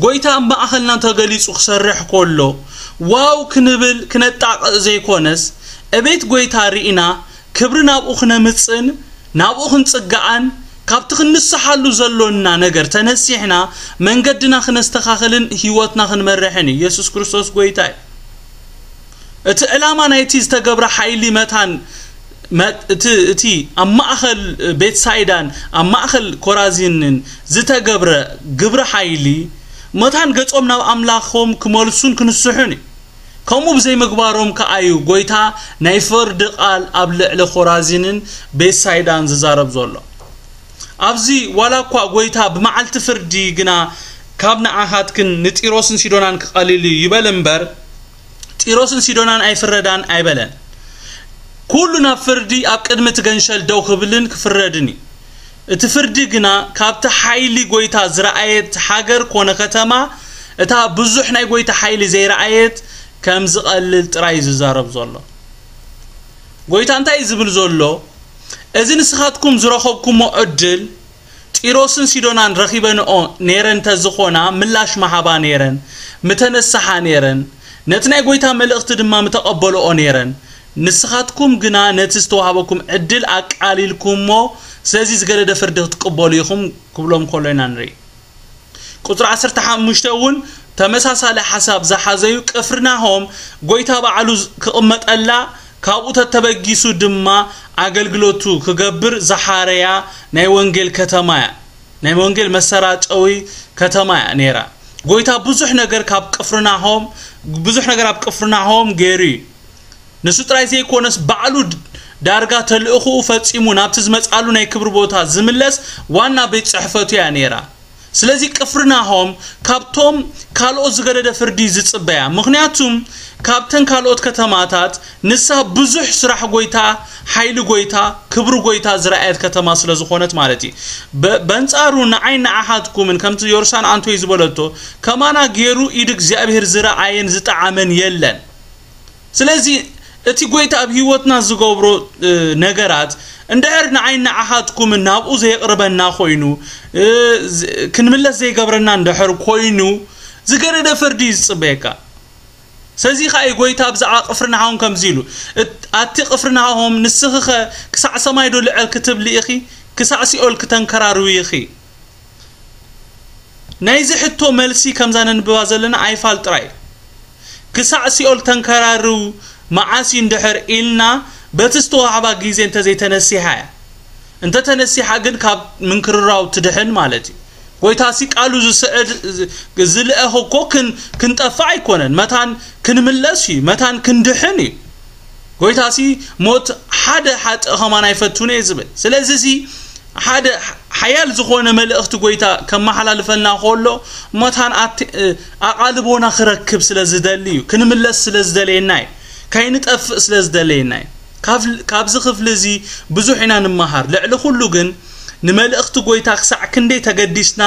ጎይታ ኣብ ማእኸልና ተገሊጹ ክሰርሕ ከሎ፣ ዋው ክንብል ክነጣቕዕ ዘይኮነስ፣ እቤት ጎይታ ርኢና ክብሪ ናብኡ ክነምጽእን ናብኡ ክንጽጋኣን፣ ካብቲ ክንስሓሉ ዘሎና ነገር ተነሲሕና መንገድና ክነስተኻኽልን ህይወትና ክንመርሕን እዩ። የሱስ ክርስቶስ ጎይታ እዩ። እቲ ዕላማ ናይቲ ዝተገብረ ሓይሊ መታን፣ መ-፣ እቲ፣ እቲ ኣብ ማእኸል ቤትሳይዳን ኣብ ማእኸል ኮራዚንን ዝተገብረ ግብረ ሓይሊ፣ መታን ገጾም ናብ ኣምላኾም ክመልሱን ክንስሑን እዩ። ከምኡ ብዘይምግባሮም ከኣ እዩ ጎይታ ናይ ፍርዲ ቃል ኣብ ልዕሊ ኮራዚንን ቤትሳይዳን ዝዛረብ ዘሎ። ኣብዚ ዋላ እኳ ጎይታ ብመዓልቲ ፍርዲ ግና ካብ ንዓኻትክን ንጢሮስን ሲዶናን ክቐልል እዩ ይበል እምበር፣ ጢሮስን ሲዶናን ኣይፍረዳን ኣይበለን። ኩሉ ናብ ፍርዲ ኣብ ቅድሚ እቲ ገንሸል ደው ክብልን ክፍረድን እዩ። እቲ ፍርዲ ግና ካብቲ ሓይሊ ጎይታ ዝረኣየት ሃገር ኮነ ከተማ፣ እታ ብዙሕ ናይ ጎይታ ሓይሊ ዘይረኣየት ከም ዝቐልል ጥራይ እዩ ዝዛረብ ዘሎ። ጎይታ እንታይ እዩ ዝብል ዘሎ? እዚ ንስኻትኩም ዝረኸብኩሞ ዕድል ጢሮስን ሲዶናን ረኺበንኦ ነይረን እንተዝኾና ምላሽ ምሃባ ነይረን፣ ምተነሳሓ ነይረን፣ ነቲ ናይ ጎይታ መልእኽቲ ድማ ምተቐበልኦ ነይረን። ንስኻትኩም ግና ነቲ ዝተዋህበኩም ዕድል ኣቃሊልኩሞ፣ ስለዚ ዝገደደ ፍርዲ ክትቅበሉ ኢኹም ክብሎም ከሎ ኢና ንርኢ። ቁጽሪ ዓሰርተ ሓሙሽተ እውን ተመሳሳሊ ሓሳብ ዝሓዘ እዩ። ቅፍርናሆም ጎይታ ባዕሉ ዝ- ክቕመጠላ፣ ካብኡ ተተበጊሱ ድማ ኣገልግሎቱ ክገብር ዝሓረያ ናይ ወንጌል ከተማ እያ። ናይ ወንጌል መሰራጨዊ ከተማ እያ ነይራ። ጎይታ ብዙሕ ነገር ካብ ቅፍርናሆም ብዙሕ ነገር ኣብ ቅፍርናሆም ገይሩ እዩ። ንሱ ጥራይ ዘይኮነስ ባዕሉ ድ- ዳርጋ ተልእኹኡ ፈጺሙ ናብቲ ዝመጻሉ ናይ ክብሪ ቦታ ዝምለስ ዋና ቤት ጽሕፈቱ እያ ነይራ። ስለዚ ቅፍርናሆም ካብቶም ካልኦት ዝገደደ ፍርዲ ዝጽበያ። ምኽንያቱም ካብተን ካልኦት ከተማታት ንሳ ብዙሕ ስራሕ ጎይታ፣ ሓይሊ ጎይታ፣ ክብሪ ጎይታ ዝረኣየት ከተማ ስለ ዝኾነት ማለት እዩ። በ- በንጻሩ ንዓይ ንዓኻትኩምን ከምቲ ዮርሳን ኣንቶይ ዝበለቶ ከማና ገይሩ ኢድ እግዚኣብሔር ዝረኣየን ዝጠዓመን የለን። ስለዚ እቲ ጎይታ ኣብ ህይወትና ዝገብሮ እ፣ ነገራት እንድሕር ንዓይ ንዓኻትኩም ናብኡ ዘየቕርበና ኮይኑ እ፣ ዝ- ክንምለስ ዘይገብረና እንድሕር ኮይኑ ዝገደደ ፍርዲ እዩ ዝጽበየካ። ስለዚ ኸኣ እዩ ጎይታ ብዛዕባ ቅፍርናሆም ከምዚ ኢሉ፣ "እት- ኣቲ ቅፍርናሆም ንስኺኸ ክሳዕ ሰማይ ዶ ልዕል ክትብሊ ኢኺ? ክሳዕ ሲኦል ክተንከራርዊ ኢኺ?" ናይዚ ሕቶ መልሲ ከምዛ ነንብባ ዘለና ኣይፋል ጥራይ። ክሳዕ ሲኦል ተንከራርው መዓስ እዩ እንድሕር ኢልና በቲ ዝተዋህባ ግዜ እንተዘይተነሲሓ እያ። እንተተነሲሓ ግን ካብ ምንክርራው ትድሕን ማለት እዩ። ጎይታ ሲ ቃሉ ዝስዕድ ዝ- ዝልእኽ እኮ ክን- ክንጠፍእ ኣይኮነን፣ መታን ክንምለስ እዩ፣ መታን ክንድሕን እዩ። ጎይታ ሲ ሞት ሓደ ሓጥእ ኸማን ኣይፈቱን እየ ዝብል። ስለዚ ሲ ሓደ ሓያል ዝኾነ መልእኽቲ ጎይታ ከመሓላልፈልና ከሎ መታን ኣት- ኣቓልቦና ክረክብ ስለ ዝደሊ እዩ፣ ክንምለስ ስለ ዝደለየና እዩ፣ ከይንጠፍእ ስለ ዝደለየና እዩ። ካብ- ካብዚ ክፍሊ እዚ ብዙሕ ኢና ንመሃር። ልዕሊ ኩሉ ግን ንመልእኽቲ ጎይታ ክሳዕ ክንደይ ተገዲስና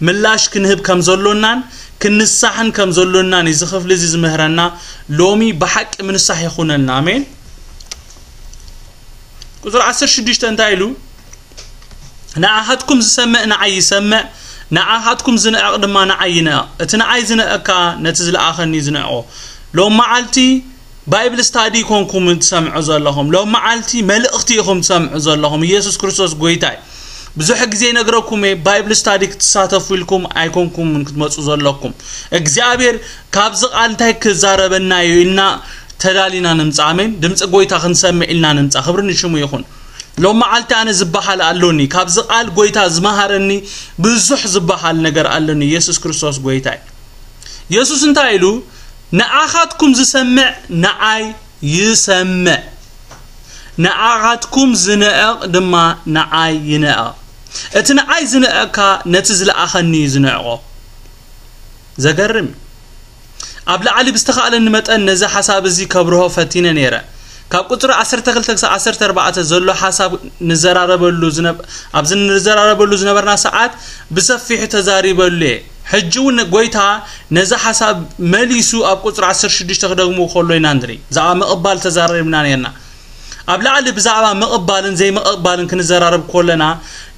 ምላሽ ክንህብ ከም ዘሎናን ክንሳሕን ከም ዘሎናን እዩ እዚ ክፍሊ እዚ ዝምህረና። ሎሚ ብሓቂ ምንሳሕ ይኹነልና። ኣሜን። ቁጽሪ ዓሰርተ ሽዱሽተ እንታይ ኢሉ? ንኣኻትኩም ዝሰምዕ ንዓይ ይሰምዕ፣ ንኣኻትኩም ዝንዕቕ ድማ ንዓይ ይንዕቕ። እቲ ንዓይ ዝንዕቕ ከኣ ነቲ ዝለኣኸኒ ዝንዕቖ። ሎም መዓልቲ ባይብል ስታዲ ይኮንኩም ትሰምዑ ዘለኹም፣ ሎም መዓልቲ መልእኽቲ ኢኹም ትሰምዑ ዘለኹም። ኢየሱስ ክርስቶስ ጎይታ እዩ። ብዙሕ ግዜ ይነግረኩም እየ፣ ባይብል ስታዲ ክትሳተፉ ኢልኩም ኣይኮንኩምን ክትመጹ ዘለኩም። እግዚኣብሔር ካብዚ ቃል እንታይ ክዛረበና እዩ ኢልና ተዳሊና ንምጻእ። ኣሜን። ድምፂ ጎይታ ክንሰምዕ ኢልና ንምጻእ። ክብሪ ንሽሙ ይኹን። ሎም መዓልቲ ኣነ ዝበሃል ኣሎኒ፣ ካብዚ ቃል ጎይታ ዝመሃረኒ ብዙሕ ዝበሃል ነገር ኣሎኒ። ኢየሱስ ክርስቶስ ጎይታ እዩ። ኢየሱስ እንታይ ኢሉ? ንኣኻትኩም ዝሰምዕ ንዓይ ይሰምዕ፣ ንኣኻትኩም ዝንዕቕ ድማ ንዓይ ይንዕቕ። እቲ ንዓይ ዝንዕቕካ ነቲ ዝለኣኸኒ እዩ ዝንዕቖ። ዘገርም እዩ። ኣብ ላዕሊ ብዝተኻእለኒ መጠን ነዚ ሓሳብ እዚ ከብርሆ ፈቲነ ነይረ። ካብ ቁጽሪ ዓሰርተ ክልተ ክሳብ ዓሰርተ ኣርባዕተ ዘሎ ሓሳብ ንዘራረበሉ ዝነብ- ኣብዚ ንዘራረበሉ ዝነበርና ሰዓት ብሰፊሑ ተዛሪበሉ እየ። ሕጂ እውን ጎይታ ነዚ ሓሳብ መሊሱ ኣብ ቁጽሪ ዓሰርተ ሽዱሽተ ክደግሞ ከሎ ኢና ንርኢ። ብዛዕባ ምቕባል ተዛሪብና ነርና። ኣብ ላዕሊ ብዛዕባ ምቕባልን ዘይምቕባልን ክንዘራረብ ከለና፣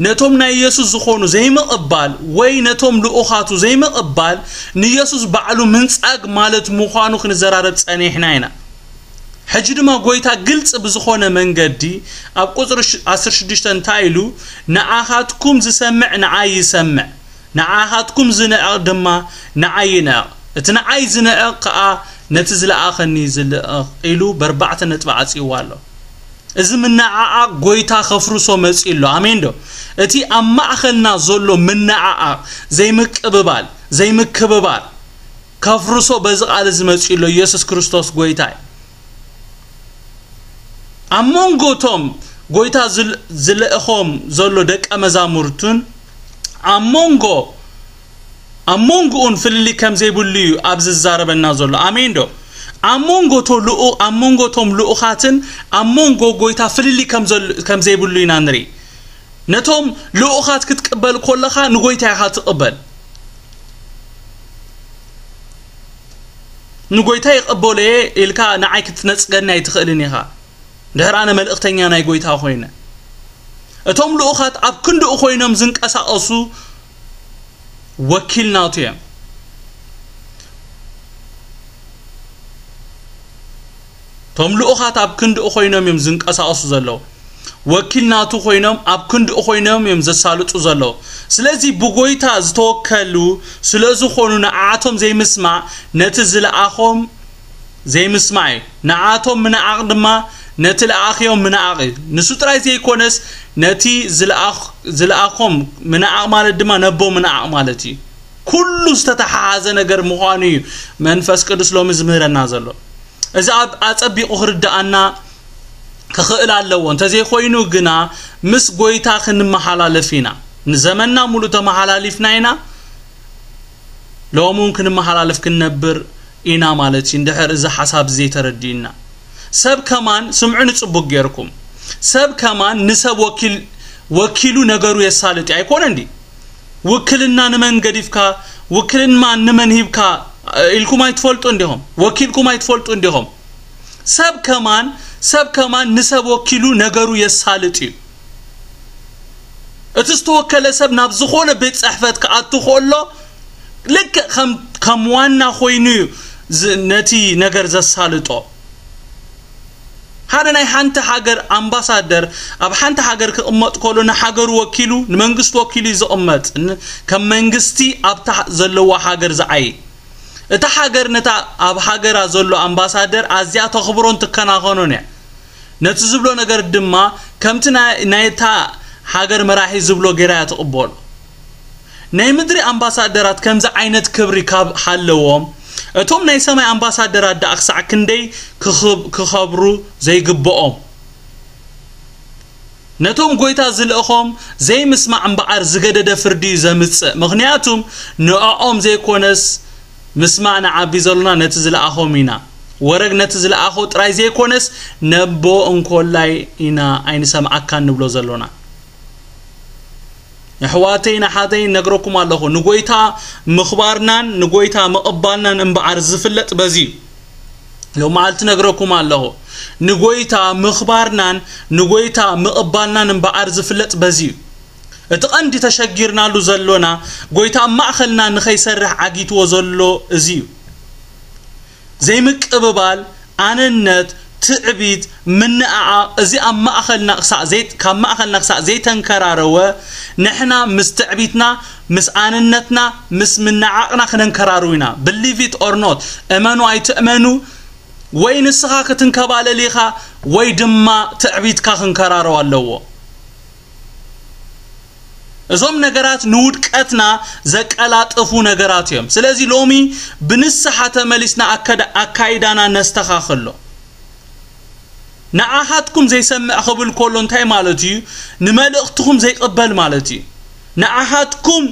ነቶም ናይ ኢየሱስ ዝኾኑ ዘይምቕባል ወይ ነቶም ልኡኻቱ ዘይምቕባል ንኢየሱስ ባዕሉ ምንጻግ ማለት ምዃኑ ክንዘራረብ ጸኒሕና ኢና። ሕጂ ድማ ጎይታ ግልጽ ብዝኾነ መንገዲ ኣብ ቁጽሪ ሽ- ዓሰርተ ሽዱሽተ እንታይ ኢሉ? "ንኣኻትኩም ዝሰምዕ ንዓይ ይሰምዕ፣ ንኣኻትኩም ዝንዕቕ ድማ ንዓይ ይንዕቕ፣ እቲ ንዓይ ዝንዕቕ ከኣ ነቲ ዝለኣኸኒ ዝልእኽ" ኢሉ በርባዕተ ነጥቢ ዓጽይዋ ኣሎ። እዚ ምንዓዓቕ ጎይታ ከፍርሶ መጺኡ ኣሎ። ኣሜን ዶ? እቲ ኣብ ማእኸልና ዘሎ ምንዓዓቕ፣ ዘይምቅብባል፣ ዘይምክብባር፣ ከፍርሶ በዚ ቃል እዚ መጺኡ ኣሎ። ኢየሱስ ክርስቶስ ጎይታ እዩ። ኣብ መንጎ እቶም ጎይታ ዝል-፣ ዝልእኾም ዘሎ ደቀ መዛሙርቱን ኣብ መንጎ፣ ኣብ መንጎኡን ፍልልይ ከም ዘይብሉ እዩ ኣብዚ ዝዛረበና ዘሎ። ኣሜን ዶ? ኣብ መንጎ እቶ ልኡ-፣ ኣብ መንጎ እቶም ልኡኻትን ኣብ መንጎ ጎይታ ፍልልይ ከም ዘል-፣ ከም ዘይብሉ ኢና ንርኢ። ነቶም ልኡኻት ክትቅበል ከለኻ ንጎይታ ኢኻ ትቕበል። ንጎይታ ይቐበሎ እየ ኢልካ ንዓይ ክትነጽገኒ ኣይትኽእልን ኢኻ። ድሕር ኣነ መልእኽተኛ ናይ ጎይታ ኮይነ። እቶም ልኡኻት ኣብ ክንድኡ ኮይኖም ዝንቀሳቐሱ ወኪል ናቱ እዮም። እቶም ልኡኻት ኣብ ክንድኡ ኮይኖም እዮም ዝንቀሳቐሱ ዘለዉ። ወኪል ናቱ ኮይኖም ኣብ ክንድኡ ኮይኖም እዮም ዘሳልጡ ዘለዉ። ስለዚ ብጎይታ ዝተወከሉ ስለ ዝኾኑ ንዓቶም ዘይምስማዕ ነቲ ዝለኣኾም ዘይምስማዕ እዩ። ንዓቶም ምንዓቕ ድማ ነቲ ለኣኽዮም ምንዓቕ እዩ። ንሱ ጥራይ ዘይኮነስ ነቲ ዝለኣኽ-፣ ዝለኣኾም ምንዓቕ ማለት ድማ ነቦ ምንዓቕ ማለት እዩ። ኩሉ ዝተተሓሓዘ ነገር ምዃኑ እዩ መንፈስ ቅዱስ ሎሚ ዝምህረና ዘሎ። እዚ ኣብ-፣ ኣጸቢቑ ክርድኣና ክኽእል ኣለዎ። እንተዘይኮይኑ ግና ምስ ጎይታ ክንመሓላለፍ ኢና። ንዘመንና ሙሉእ ተመሓላሊፍና ኢና። ሎሚ እውን ክንመሓላለፍ ክንነብር ኢና ማለት እዩ። እንድሕር እዚ ሓሳብ እዚ ዘይተረዲእና። ሰብ ከማን፣ ስምዑኒ ጽቡቅ ጌርኩም። ሰብ ከማን ንሰብ ወኪል-፣ ወኪሉ ነገሩ የሳልጥ እዩ። ኣይኮነን ድዩ? ውክልና ንመን ገዲፍካ፣ ውክልና ንመን ሂብካ ኢልኩም ኣይትፈልጡ እንዲኹም፣ ወኪልኩም ኣይትፈልጡ እንዲኹም። ሰብ ከማን፣ ሰብ ከማን ንሰብ ወኪሉ ነገሩ የሳልጥ እዩ። እቲ ዝተወከለ ሰብ ናብ ዝኾነ ቤት ጽሕፈት ክኣቱ ከሎ፣ ልክዕ ከም፣ ከም ዋና ኮይኑ እዩ ዝ-፣ ነቲ ነገር ዘሳልጦ። ሓደ ናይ ሓንቲ ሃገር ኣምባሳደር ኣብ ሓንቲ ሃገር ክቕመጥ ከሎ፣ ንሃገሩ ወኪሉ፣ ንመንግስቲ ወኪሉ እዩ ዝቕመጥ። ን-፣ ከም መንግስቲ ኣብታ ዘለዎ ሃገር ዝዓይ። እታ ሃገር ነታ ኣብ ሃገራ ዘሎ ኣምባሳደር ኣዝያ ተኽብሮን ትከናኸኖን እያ። ነቲ ዝብሎ ነገር ድማ ከምቲ ናይ፣ ናይታ ሃገር መራሒ ዝብሎ ጌራ እያ ትቕበሎ። ናይ ምድሪ ኣምባሳደራት ከምዚ ዓይነት ክብሪ ካብ ሃለዎም፣ እቶም ናይ ሰማይ ኣምባሳደራት ደኣ ክሳዕ ክንደይ ክኽብ-፣ ክኸብሩ ዘይግብኦም። ነቶም ጎይታ ዝልእኾም ዘይምስማዕ እምበኣር ዝገደደ ፍርዲ እዩ ዘምጽእ። ምኽንያቱም ንዕኦም ዘይኮነስ ምስማዕ ንዓቢ ዘሎና ነቲ ዝለኣኾም ኢና። ወረግ ነቲ ዝለኣኾ ጥራይ ዘይኮነስ ነቦ እንኮላይ ኢና ኣይንሰምዓካን ንብሎ ዘሎና። ኣሕዋተይን ኣሓተይን ነግረኩም ኣለኹ፣ ንጎይታ ምኽባርናን ንጎይታ ምቕባልናን እምበኣር ዝፍለጥ በዚ እዩ። ሎም መዓልቲ ነግረኩም ኣለኹ፣ ንጎይታ ምኽባርናን ንጎይታ ምቕባልናን እምበኣር ዝፍለጥ በዚ እዩ። እቲ ቀንዲ ተሸጊርናሉ ዘሎና፣ ጎይታ ኣብ ማእኸልና ንኸይሰርሕ ዓጊትዎ ዘሎ እዚ እዩ። ዘይምቅብባል፣ ኣነነት፣ ትዕቢት፣ ምንዕዓቕ፣ እዚ ኣብ ማእኸልና ክሳዕ ዘይ-፣ ካብ ማእኸልና ክሳዕ ዘይተንከራረወ፣ ንሕና ምስ ትዕቢትና፣ ምስ ኣነነትና፣ ምስ ምንዓቕና ክነንከራርው ኢና። Believe it or not፣ እመኑ ኣይትእመኑ፣ ወይ ንስኻ ክትንከባለል ኢኻ፣ ወይ ድማ ትዕቢትካ ክንከራረው ኣለዎ። እዞም ነገራት ንውድቀትና ዘቀላጥፉ ነገራት እዮም። ስለዚ ሎሚ ብንስሓ ተመሊስና ኣከዳ-፣ ኣካይዳና ነስተኻኽሎ። ንኣኻትኩም ዘይሰምዕ ክብል ከሎ እንታይ ማለት እዩ? ንመልእኽትኹም ዘይቅበል ማለት እዩ። ንኣኻትኩም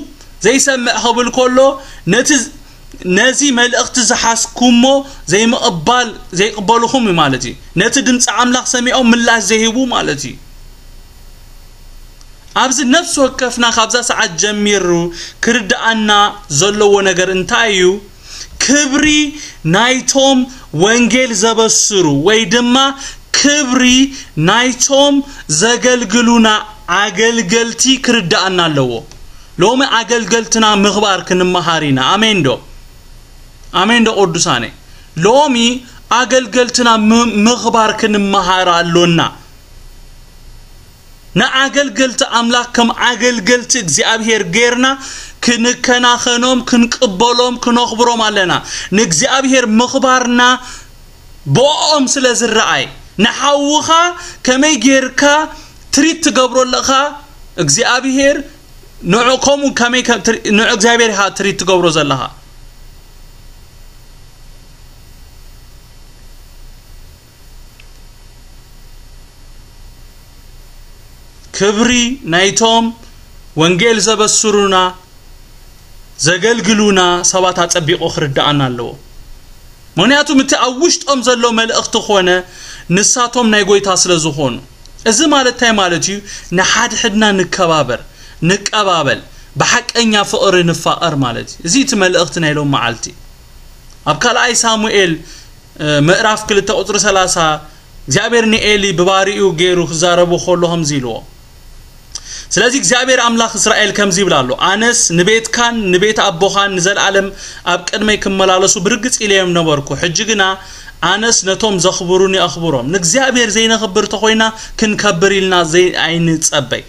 ዘይሰምዕ ክብል ከሎ ነቲ፣ ነዚ መልእኽቲ ዝሓዝኩሞ ዘይምቕባል፣ ዘይቅበልኹም እዩ ማለት እዩ። ነቲ ድምፂ ኣምላኽ ሰሚዖም ምላሽ ዘይህቡ ማለት እዩ። ኣብዚ ነፍሲ ወከፍና ካብዛ ሰዓት ጀሚሩ ክርድኣና ዘለዎ ነገር እንታይ እዩ? ክብሪ ናይቶም ወንጌል ዘበስሩ ወይ ድማ ክብሪ ናይቶም ዘገልግሉና ኣገልገልቲ ክርድኣና ኣለዎ። ሎሚ ኣገልገልትና ምኽባር ክንመሃር ኢና። ኣሜን ዶ? ኣሜን ዶ ቅዱሳነ? ሎሚ ኣገልገልትና ም-፣ ምኽባር ክንመሃር ኣሎና። ንኣገልገልቲ ኣምላኽ ከም ኣገልገልቲ እግዚኣብሔር ጌርና ክንከናኸኖም፣ ክንቅበሎም፣ ክነኽብሮም ኣለና። ንእግዚኣብሔር ምኽባርና ብኦም ስለ ዝረኣይ፣ ንሓውኻ ከመይ ጌርካ ትሪት ትገብሮ ኣለኻ፣ እግዚኣብሔር ንዑ ከምኡ ከመይ ከ-፣ ትሪ-፣ ንዑ እግዚኣብሔር ኢኻ ትሪት ትገብሮ ዘለኻ። ክብሪ ናይቶም ወንጌል ዘበስሩና፣ ዘገልግሉና ሰባት ኣጸቢቑ ክርድኣና ኣለዎ። ምኽንያቱም እቲ ኣብ ውሽጦም ዘሎ መልእኽቲ ኾነ ንሳቶም ናይ ጎይታ ስለ ዝኾኑ። እዚ ማለት እንታይ ማለት እዩ? ንሓድሕድና ንከባበር፣ ንቀባበል፣ ብሓቀኛ ፍቕሪ ንፋቐር ማለት እዩ። እዚ እቲ መልእኽቲ ናይ ሎም መዓልቲ። ኣብ ካልኣይ ሳሙኤል፣ እ፣ ምዕራፍ ክልተ ቁጽሪ ሰላሳ እግዚኣብሔር ንኤሊ ብባሪኡ ገይሩ ክዛረቡ ከሎ ከምዚ ኢልዎ። ስለዚ እግዚኣብሔር ኣምላኽ እስራኤል ከምዚ ይብል ኣሎ፣ ኣነስ ንቤትካን ንቤት ኣቦኻን ንዘለኣለም ኣብ ቅድመይ ክመላለሱ ብርግጽ ኢለዮም ነበርኩ። ሕጂ ግና ኣነስ ነቶም ዘኽብሩኒ ኣኽብሮም። ንእግዚኣብሔር ዘይነኽብር ተኾይና ክንከብር ኢልና ዘይ-፣ ኣይንጸበይ።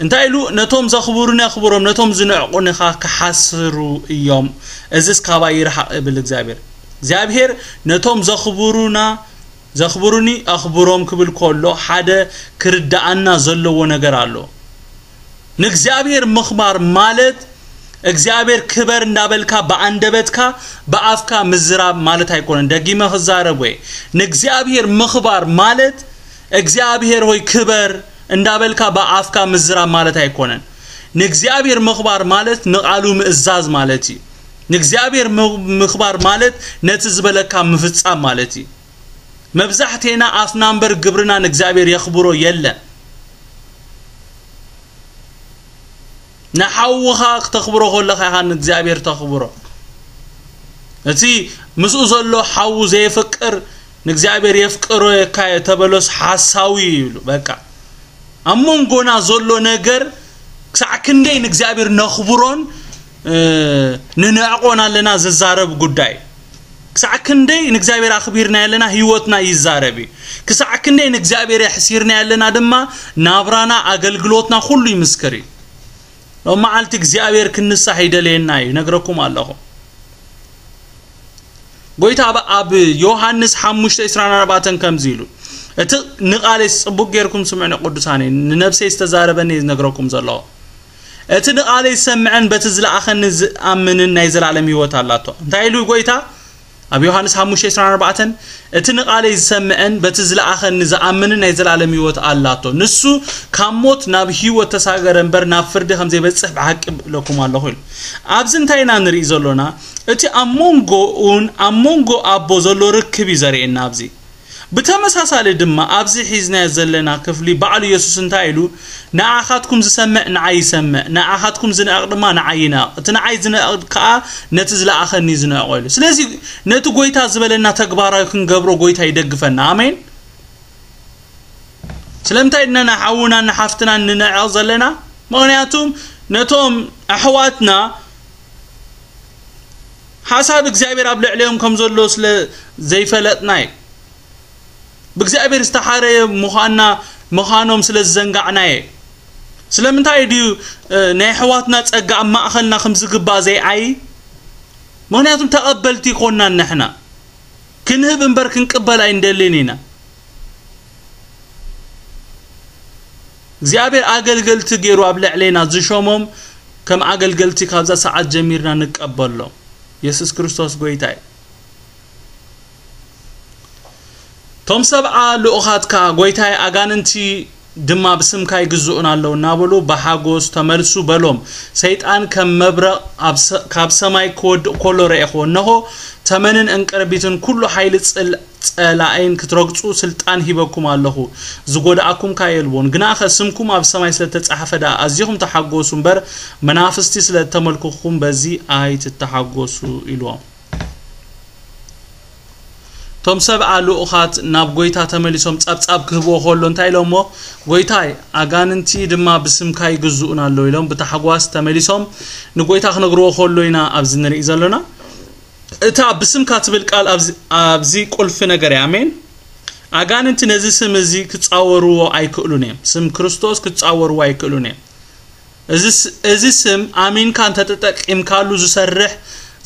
እንታይ ኢሉ? ነቶም ዘኽብሩኒ ኣኽብሮም፣ ነቶም ዝንዕቑኒ ኸኣ ክሓስሩ እዮም። እዝስ ካባይ ይርሓቕ እብል እግዚኣብሔር። እግዚኣብሔር ነቶም ዘኽብሩና፣ ዘኽብሩኒ ኣኽብሮም ክብል ከሎ ሓደ ክርድኣና ዘለዎ ነገር ኣሎ። ንእግዚኣብሔር ምኽባር ማለት እግዚኣብሔር ክበር እንዳበልካ ብኣንደበትካ ብኣፍካ ምዝራብ ማለት ኣይኮነን። ደጊመ ክዛረብ ወይ ንእግዚኣብሔር ምኽባር ማለት እግዚኣብሔር ሆይ ክበር እንዳበልካ ብኣፍካ ምዝራብ ማለት ኣይኮነን። ንእግዚኣብሔር ምኽባር ማለት ንቓሉ ምእዛዝ ማለት እዩ። ንእግዚኣብሔር ም-፣ ምኽባር ማለት ነቲ ዝበለካ ምፍጻም ማለት እዩ። መብዛሕቴና ኣፍና እምበር ግብርና ንእግዚኣብሔር የኽብሮ የለን። ንሓውኻ ክተኽብሮ ከለኻ ኢኻ ንእግዚኣብሔር ተኽብሮ። እቲ ምስኡ ዘሎ ሓው ዘየፍቅር ንእግዚኣብሔር የፍቅሮ የካ ተበሎስ ሓሳዊ እዩ ይብሉ። በቃ ኣብ መንጎና ዘሎ ነገር ክሳዕ ክንደይ ንእግዚኣብሔር ነኽብሮን፣ እ፣ ንንዕቆን ኣለና ዝዛረብ ጉዳይ። ክሳዕ ክንደይ ንእግዚኣብሔር ኣኽቢርና ኣለና ህይወትና ይዛረብ እዩ። ክሳዕ ክንደይ ንእግዚኣብሔር የሕሲርና ኣለና ድማ ናብራና ኣገልግሎትና ኩሉ ይምስክር እዩ። ሎም መዓልቲ እግዚኣብሔር ክንሳሕ ይደልየና እዩ፣ ነግረኩም ኣለኹ። ጎይታ ኣብ፣ ኣብ ዮሃንስ ሓሙሽተ ዕስራን ኣርባዕተን ከምዚ ኢሉ፣ እቲ ንቓለይ ጽቡቕ ጌርኩም ስምዑኒ ቅዱሳነይ፣ ንነብሰይ ዝተዛረበኒ እዩ ዝነግረኩም ዘለኹ። እቲ ንቓለይ ዝሰምዐን በቲ ዝለኣኸኒ ዝኣምንን ናይ ዘላለም ህይወት ኣላቶ። እንታይ ኢሉ ጎይታ? ኣብ ዮሃንስ ሓሙሽተ ዕስራን ኣርባዕተን፣ እቲ ንቓለይ ዝሰምዐን በቲ ዝለኣኸኒ ዝኣምንን ናይ ዘላለም ህይወት ኣላቶ። ንሱ ካብ ሞት ናብ ህይወት ተሳገረ እምበር ናብ ፍርዲ ከም ዘይበጽሕ ብሓቂ እብለኩም ኣለኹ ኢሉ። ኣብዚ እንታይ ኢና ንርኢ ዘሎና? እቲ ኣብ መንጎኡን ኣብ መንጎ ኣቦ ዘሎ ርክብ እዩ ዘርእየና ኣብዚ። ብተመሳሳሊ ድማ ኣብዚ ሒዝናዮ ዘለና ክፍሊ ባዕሉ የሱስ እንታይ ኢሉ? ንኣኻትኩም ዝሰምዕ ንዓይ ይሰምዕ፣ ንኣኻትኩም ዝንዕቕ ድማ ንዓይ ይንዕቕ። እቲ ንዓይ ዝንዕቕ ከኣ ነቲ ዝለኣኸኒ ዝንዕቖ ኢሉ። ስለዚ ነቲ ጎይታ ዝበለና ተግባራዊ ክንገብሮ ጎይታ ይደግፈና። ኣሜን። ስለምንታይ ኢና ንሓውናን ንሓፍትናን ንንዕቕ ዘለና? ምኽንያቱም ነቶም ኣሕዋትና ሓሳብ እግዚኣብሔር ኣብ ልዕሊኦም ከም ዘሎ ስለ ዘይፈለጥና እዩ። ብእግዚኣብሔር ዝተሓረየ ምዃንና፣ ምዃኖም ስለ ዝዘንጋዕናየ። ስለምንታይ ድዩ፣ እ፣ ናይ ኣሕዋትና ጸጋ ኣብ ማእኸልና ከም ዝግባእ ዘይዓዪ? ምኽንያቱም ተቐበልቲ ይኮንናን ንሕና። ክንህብ እምበር ክንቅበል ኣይንደልን ኢና። እግዚኣብሔር ኣገልገልቲ ገይሩ ኣብ ልዕሌና ዝሾሞም ከም ኣገልገልቲ ካብዛ ሰዓት ጀሚርና ንቀበሎም። የሱስ ክርስቶስ ጎይታ እዩ። ቶም ሰብዓ ልኡኻትካ፣ ጎይታይ፣ ኣጋንንቲ ድማ ብስምካ ይግዝኡና ኣለዉ እናበሉ ብሓጎስ ተመልሱ በሎም። ሰይጣን ከም መብረቕ ኣብ ሰ-፣ ካብ ሰማይ ክወድቕ ከሎ ረኤኽዎ። እነሆ፣ ተመንን ዕንቅርቢትን ኩሉ ሓይሊ ጽል-፣ ጸላኢን ክትረግጹ ስልጣን ሂበኩም ኣለኹ። ዝጎድኣኩም ከኣ የልቦን። ግናኸ ስምኩም ኣብ ሰማይ ስለ እተጻሕፈ ደኣ ኣዚኹም ተሓጎሱ እምበር፣ መናፍስቲ ስለ እተመልኩኹም በዚ ኣይትተሓጎሱ ኢልዎም። እቶም ሰብዓ ልኡኻት ናብ ጎይታ ተመሊሶም ጸብጻብ ክህብዎ ከሎ እንታይ ኢሎሞ? "ጎይታይ፣ ኣጋንንቲ ድማ ብስምካ ይግዝኡና ኣለዉ" ኢሎም ብታሕጓስ ተመሊሶም ንጎይታ ክነግርዎ ከሎ ኢና ኣብዚ ንርኢ ዘሎና። እታ ብስምካ ትብል ቃል ኣብዚ፣ ኣብዚ ቁልፊ ነገር እያ። ኣሜን። ኣጋንንቲ ነዚ ስም እዚ ክጻወርዎ ኣይክእሉን እዮም። ስም ክርስቶስ ክጻወርዎ ኣይክእሉን እዮም። እዚ ስ-፣ እዚ ስም ኣሚንካ እንተተጠቂምካሉ ዝሰርሕ፣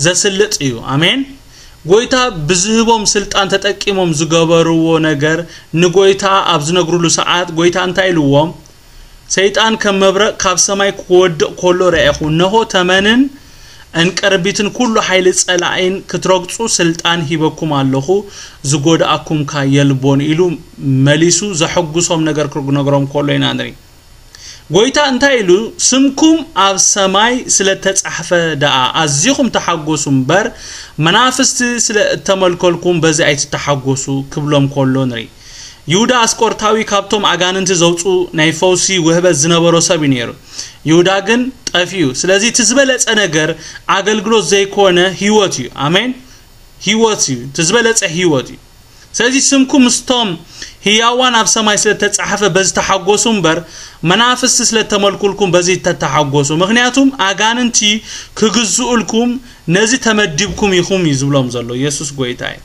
ዘስልጥ እዩ። ኣሜን። ጎይታ ብዝህቦም ስልጣን ተጠቂሞም ዝገበርዎ ነገር ንጎይታ ኣብ ዝነግሩሉ ሰዓት፣ ጎይታ እንታይ ኢልዎም? "ሰይጣን ከም መብረቕ ካብ ሰማይ ክወድቕ ከሎ ረኤኹ። እነሆ፣ ተመንን ዕንቅርቢትን ኩሉ ሓይሊ ጸላኢን ክትረግጹ ስልጣን ሂበኩም ኣለኹ፣ ዝጎድኣኩም ከኣ የልቦን" ኢሉ መሊሱ ዘሐጉሶም ነገር ክነግሮም ከሎ ኢና ንርኢ። ጎይታ እንታይ ኢሉ? "ስምኩም ኣብ ሰማይ ስለ እተጻሕፈ ደኣ ኣዚኹም ተሓጎሱ እምበር፣ መናፍስቲ ስለ እተመልከልኩም በዚ ኣይትተሓጎሱ" ክብሎም ከሎ ንርኢ። ይሁዳ ኣስቆርታዊ ካብቶም ኣጋንንቲ ዘውጹ ናይ ፈውሲ ውህበት ዝነበሮ ሰብ እዩ ነይሩ። ይሁዳ ግን ጠፊኡ። ስለዚ እቲ ዝበለጸ ነገር ኣገልግሎት ዘይኮነ ህይወት እዩ። ኣሜን። ህይወት እዩ። እቲ ዝበለጸ ህይወት እዩ። ስለዚ ስምኩም ምስቶም ህያዋን ኣብ ሰማይ ስለ እተጻሕፈ በዚ ተሓጎሱ እምበር፣ መናፍስቲ ስለ እተመልኩልኩም በዚ ተተሓጎሱ። ምኽንያቱም ኣጋንንቲ ክግዝኡልኩም ነዚ ተመዲብኩም ኢኹም እዩ ዝብሎም ዘሎ። የሱስ ጎይታ እዩ።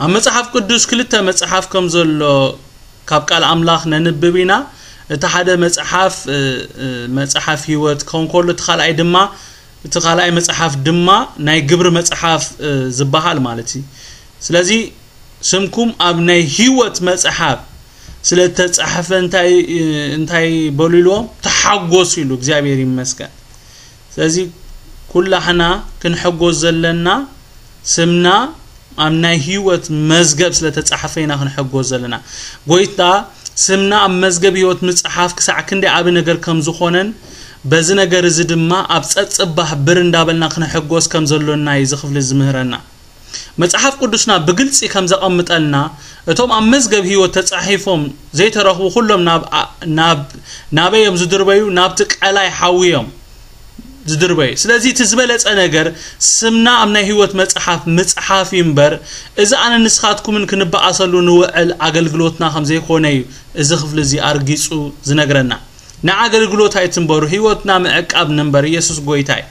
ኣብ መጽሓፍ ቅዱስ ክልተ መጽሓፍ ከም ዘሎ ካብ ቃል ኣምላኽ ነንብብ ኢና። እቲ ሓደ መጽሓፍ፣ እ፣ እ፣ መጽሓፍ ህይወት ክኸውን ከሎ፣ እቲ ካልኣይ ድማ፣ እቲ ካልኣይ መጽሓፍ ድማ ናይ ግብሪ መጽሓፍ፣ እ፣ ዝበሃል ማለት እዩ። ስለዚ ስምኩም ኣብ ናይ ህይወት መጽሓፍ ስለ እተጻሕፈ እንታይ፣ እ፣ እንታይ በሉ ኢልዎም? "ተሓጎሱ" ኢሉ። እግዚኣብሔር ይመስገን። ስለዚ ኩላህና ክንሕጎስ ዘለና ስምና ኣብ ናይ ህይወት መዝገብ ስለ ተጻሕፈ ኢና ክንሕጎስ ዘለና። ጎይታ ስምና ኣብ መዝገብ ህይወት ምጽሓፍ ክሳዕ ክንደይ ዓቢ ነገር ከም ዝኾነን በዚ ነገር እዚ ድማ ኣብ ጸጽባህ ብር እንዳበልና ክንሕጎስ ከም ዘሎና እዩ እዚ ክፍሊ ዝምህረና። መጽሓፍ ቅዱስና ብግልጺ ከም ዘቐምጠልና እቶም ኣብ መዝገብ ህይወት ተጻሒፎም ዘይተረኽቡ ኩሎም ናብ፣ ናብ፣ ናበይ እዮም ዝድርበዩ? ናብቲ ቀላይ ሓዊ እዮም ዝድርበዩ። ስለዚ እቲ ዝበለጸ ነገር ስምና ኣብ ናይ ህይወት መጽሓፍ ምጽሓፍ እዩ እምበር፣ እዚ ኣነ ንስኻትኩምን ክንበኣሰሉ ንውዕል ኣገልግሎትና ከም ዘይኮነ እዩ እዚ ክፍሊ እዚ ኣርጊጹ ዝነግረና። ንኣገልግሎት ኣይትንበሩ፣ ህይወትና ምዕቃብ ንንበር። ኢየሱስ ጎይታ እዩ።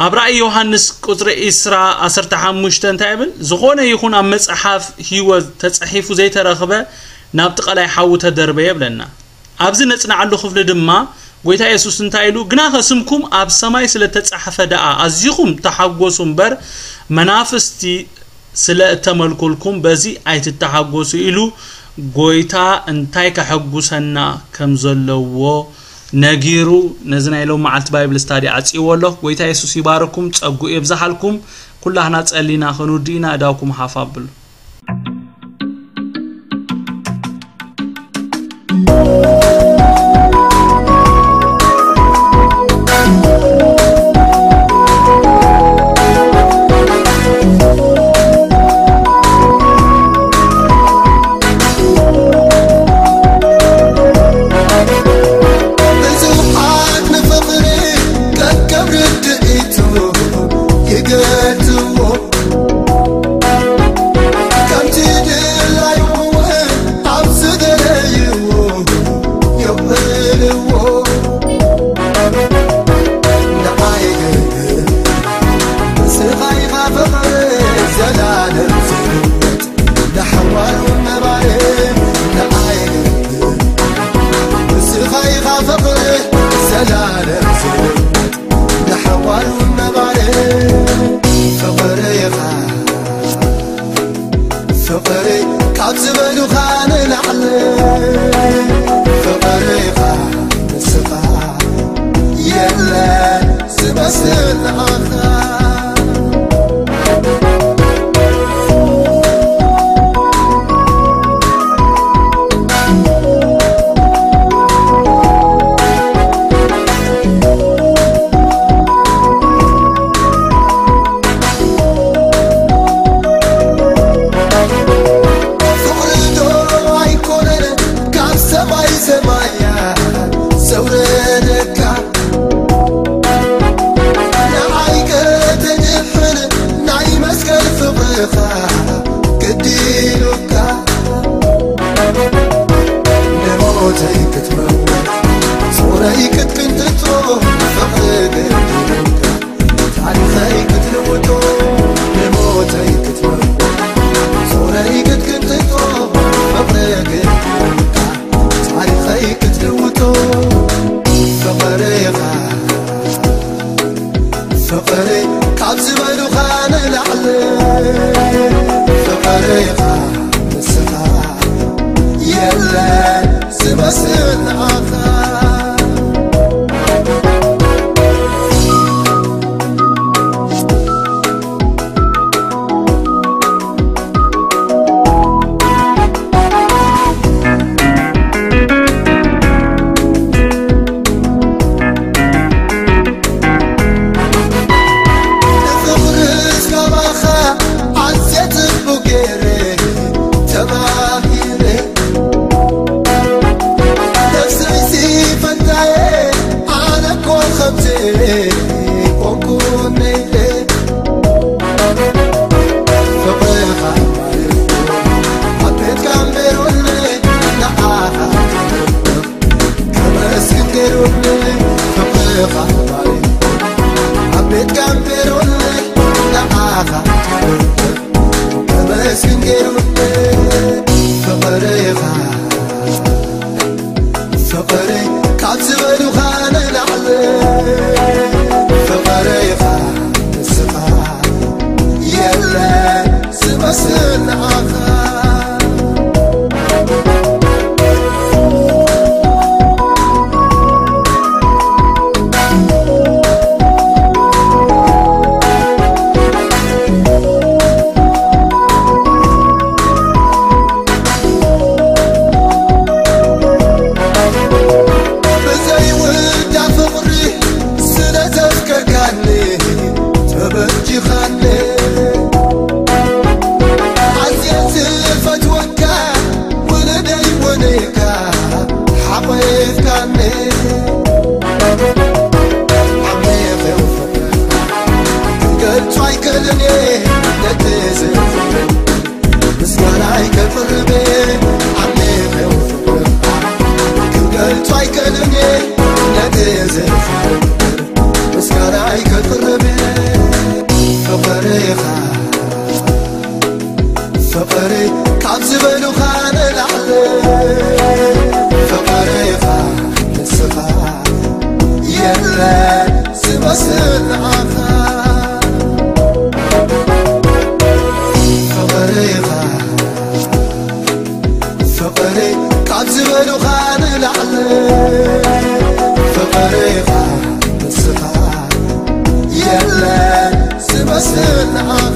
ኣብ ራእይ ዮሃንስ ቁጽሪ ዕስራ ዓሰርተ ሓሙሽተ እንታይ ይብል? "ዝኾነ ይኹን ኣብ መጽሓፍ ህይወት ተጻሒፉ ዘይተረኽበ ናብቲ ቀላይ ሓዊ ተደርበ" የብለና። ኣብዚ ነጽንዓሉ ክፍሊ ድማ ጎይታ የሱስ እንታይ ኢሉ? "ግናኸ ስምኩም ኣብ ሰማይ ስለ ተጻሕፈ ደኣ ኣዚኹም ተሓጎሱ እምበር፣ መናፍስቲ ስለ እተመልኩልኩም በዚ ኣይትተሓጎሱ" ኢሉ ጎይታ እንታይ ከሐጉሰና ከም ዘለዎ ነጊሩ ነዚ ናይ ሎም መዓልቲ ባይብል ስታዲ ዓጽይዎ ኣሎ። ጎይታ የሱስ ይባርኩም፣ ጸጉ የብዝሓልኩም። ኩላህና ጸሊና ክንውድእ ኢና፣ እዳውኩም ሓፍ ኣብሉ። ብዙሓት ንፍቕሪ ቀንቀብ ርድኢቱ ይገልጽዎ፣ ከምቲ ድላዩ እውን ኣብ ዝደለይዎ የውዕልዎ። ንዓይ ግን ንስኻ ኢኻ ፍቕሪ ዘላለም ዝህይወት፣ ንሓዋሩ ነባሪ ንዓይ ግን ንስኻ ኢኻ ፍቕሪ ዘላለም ዝህይወት፣ ንሓዋሩ ነባሪ ፍቕሪ ኢኻ። ፍቕሪ ካብ ዝበሉኻ ንላዕሊ ፍቕሪኻ ንስኻ የለ ዝመስል ንዓኻ። ፍቕሪ ዶ ኣይኮነን ካብ ሰማይ ሰማያት ዘውረደካ? ንዓይ ከ ኮንኩኒ ፍቕርኻ ኣብ ቤትካ ኣንቢሩኒ ንዓኻ ከመስግን ገይሩኒ ፍቕርኻ ኣብ ቤትካ ኣንቢሩኒ ንዓኻ ከመስግን ገይሩኒ ፍቕርኻ ፍቕሪ ካብ ዝበሉኻ ንላዕሊ ፍቕርኻ ንስኻ የለ ዝመስል ንዓኻ ብዘይውዳ ፍቕሪ ስለ ዘፍቀርካኒ ተበጂኻኒ ኣዝየ ዝፈትወካ ውሉደይ ወነይካ ሓቒፍካኒ ዓሚቕ ፍቕሪ ክገልጾ ኣይክእልን እየ ነቲ ዝፍቅር ምስጋናይ ከቕርብ ዓሚቕ ፍቕርኻ ክገልጾ ኣይክእልን እየ ነቲ ዝፍቅር ምስጋናይ ከቕርብ ፍቕርኻ ፍቕሪ ካብ ዝበሉኻ ንላዕሊ ፍቕርኻ ንስኻ የለ ዝመስል ንዓኻ ፍቕርኻ ፍቕሪ ካብ ዝበሉኻ ንላዕሊ ፍቕርኻ ንስኻ የለ ዝመስል ንዓኻ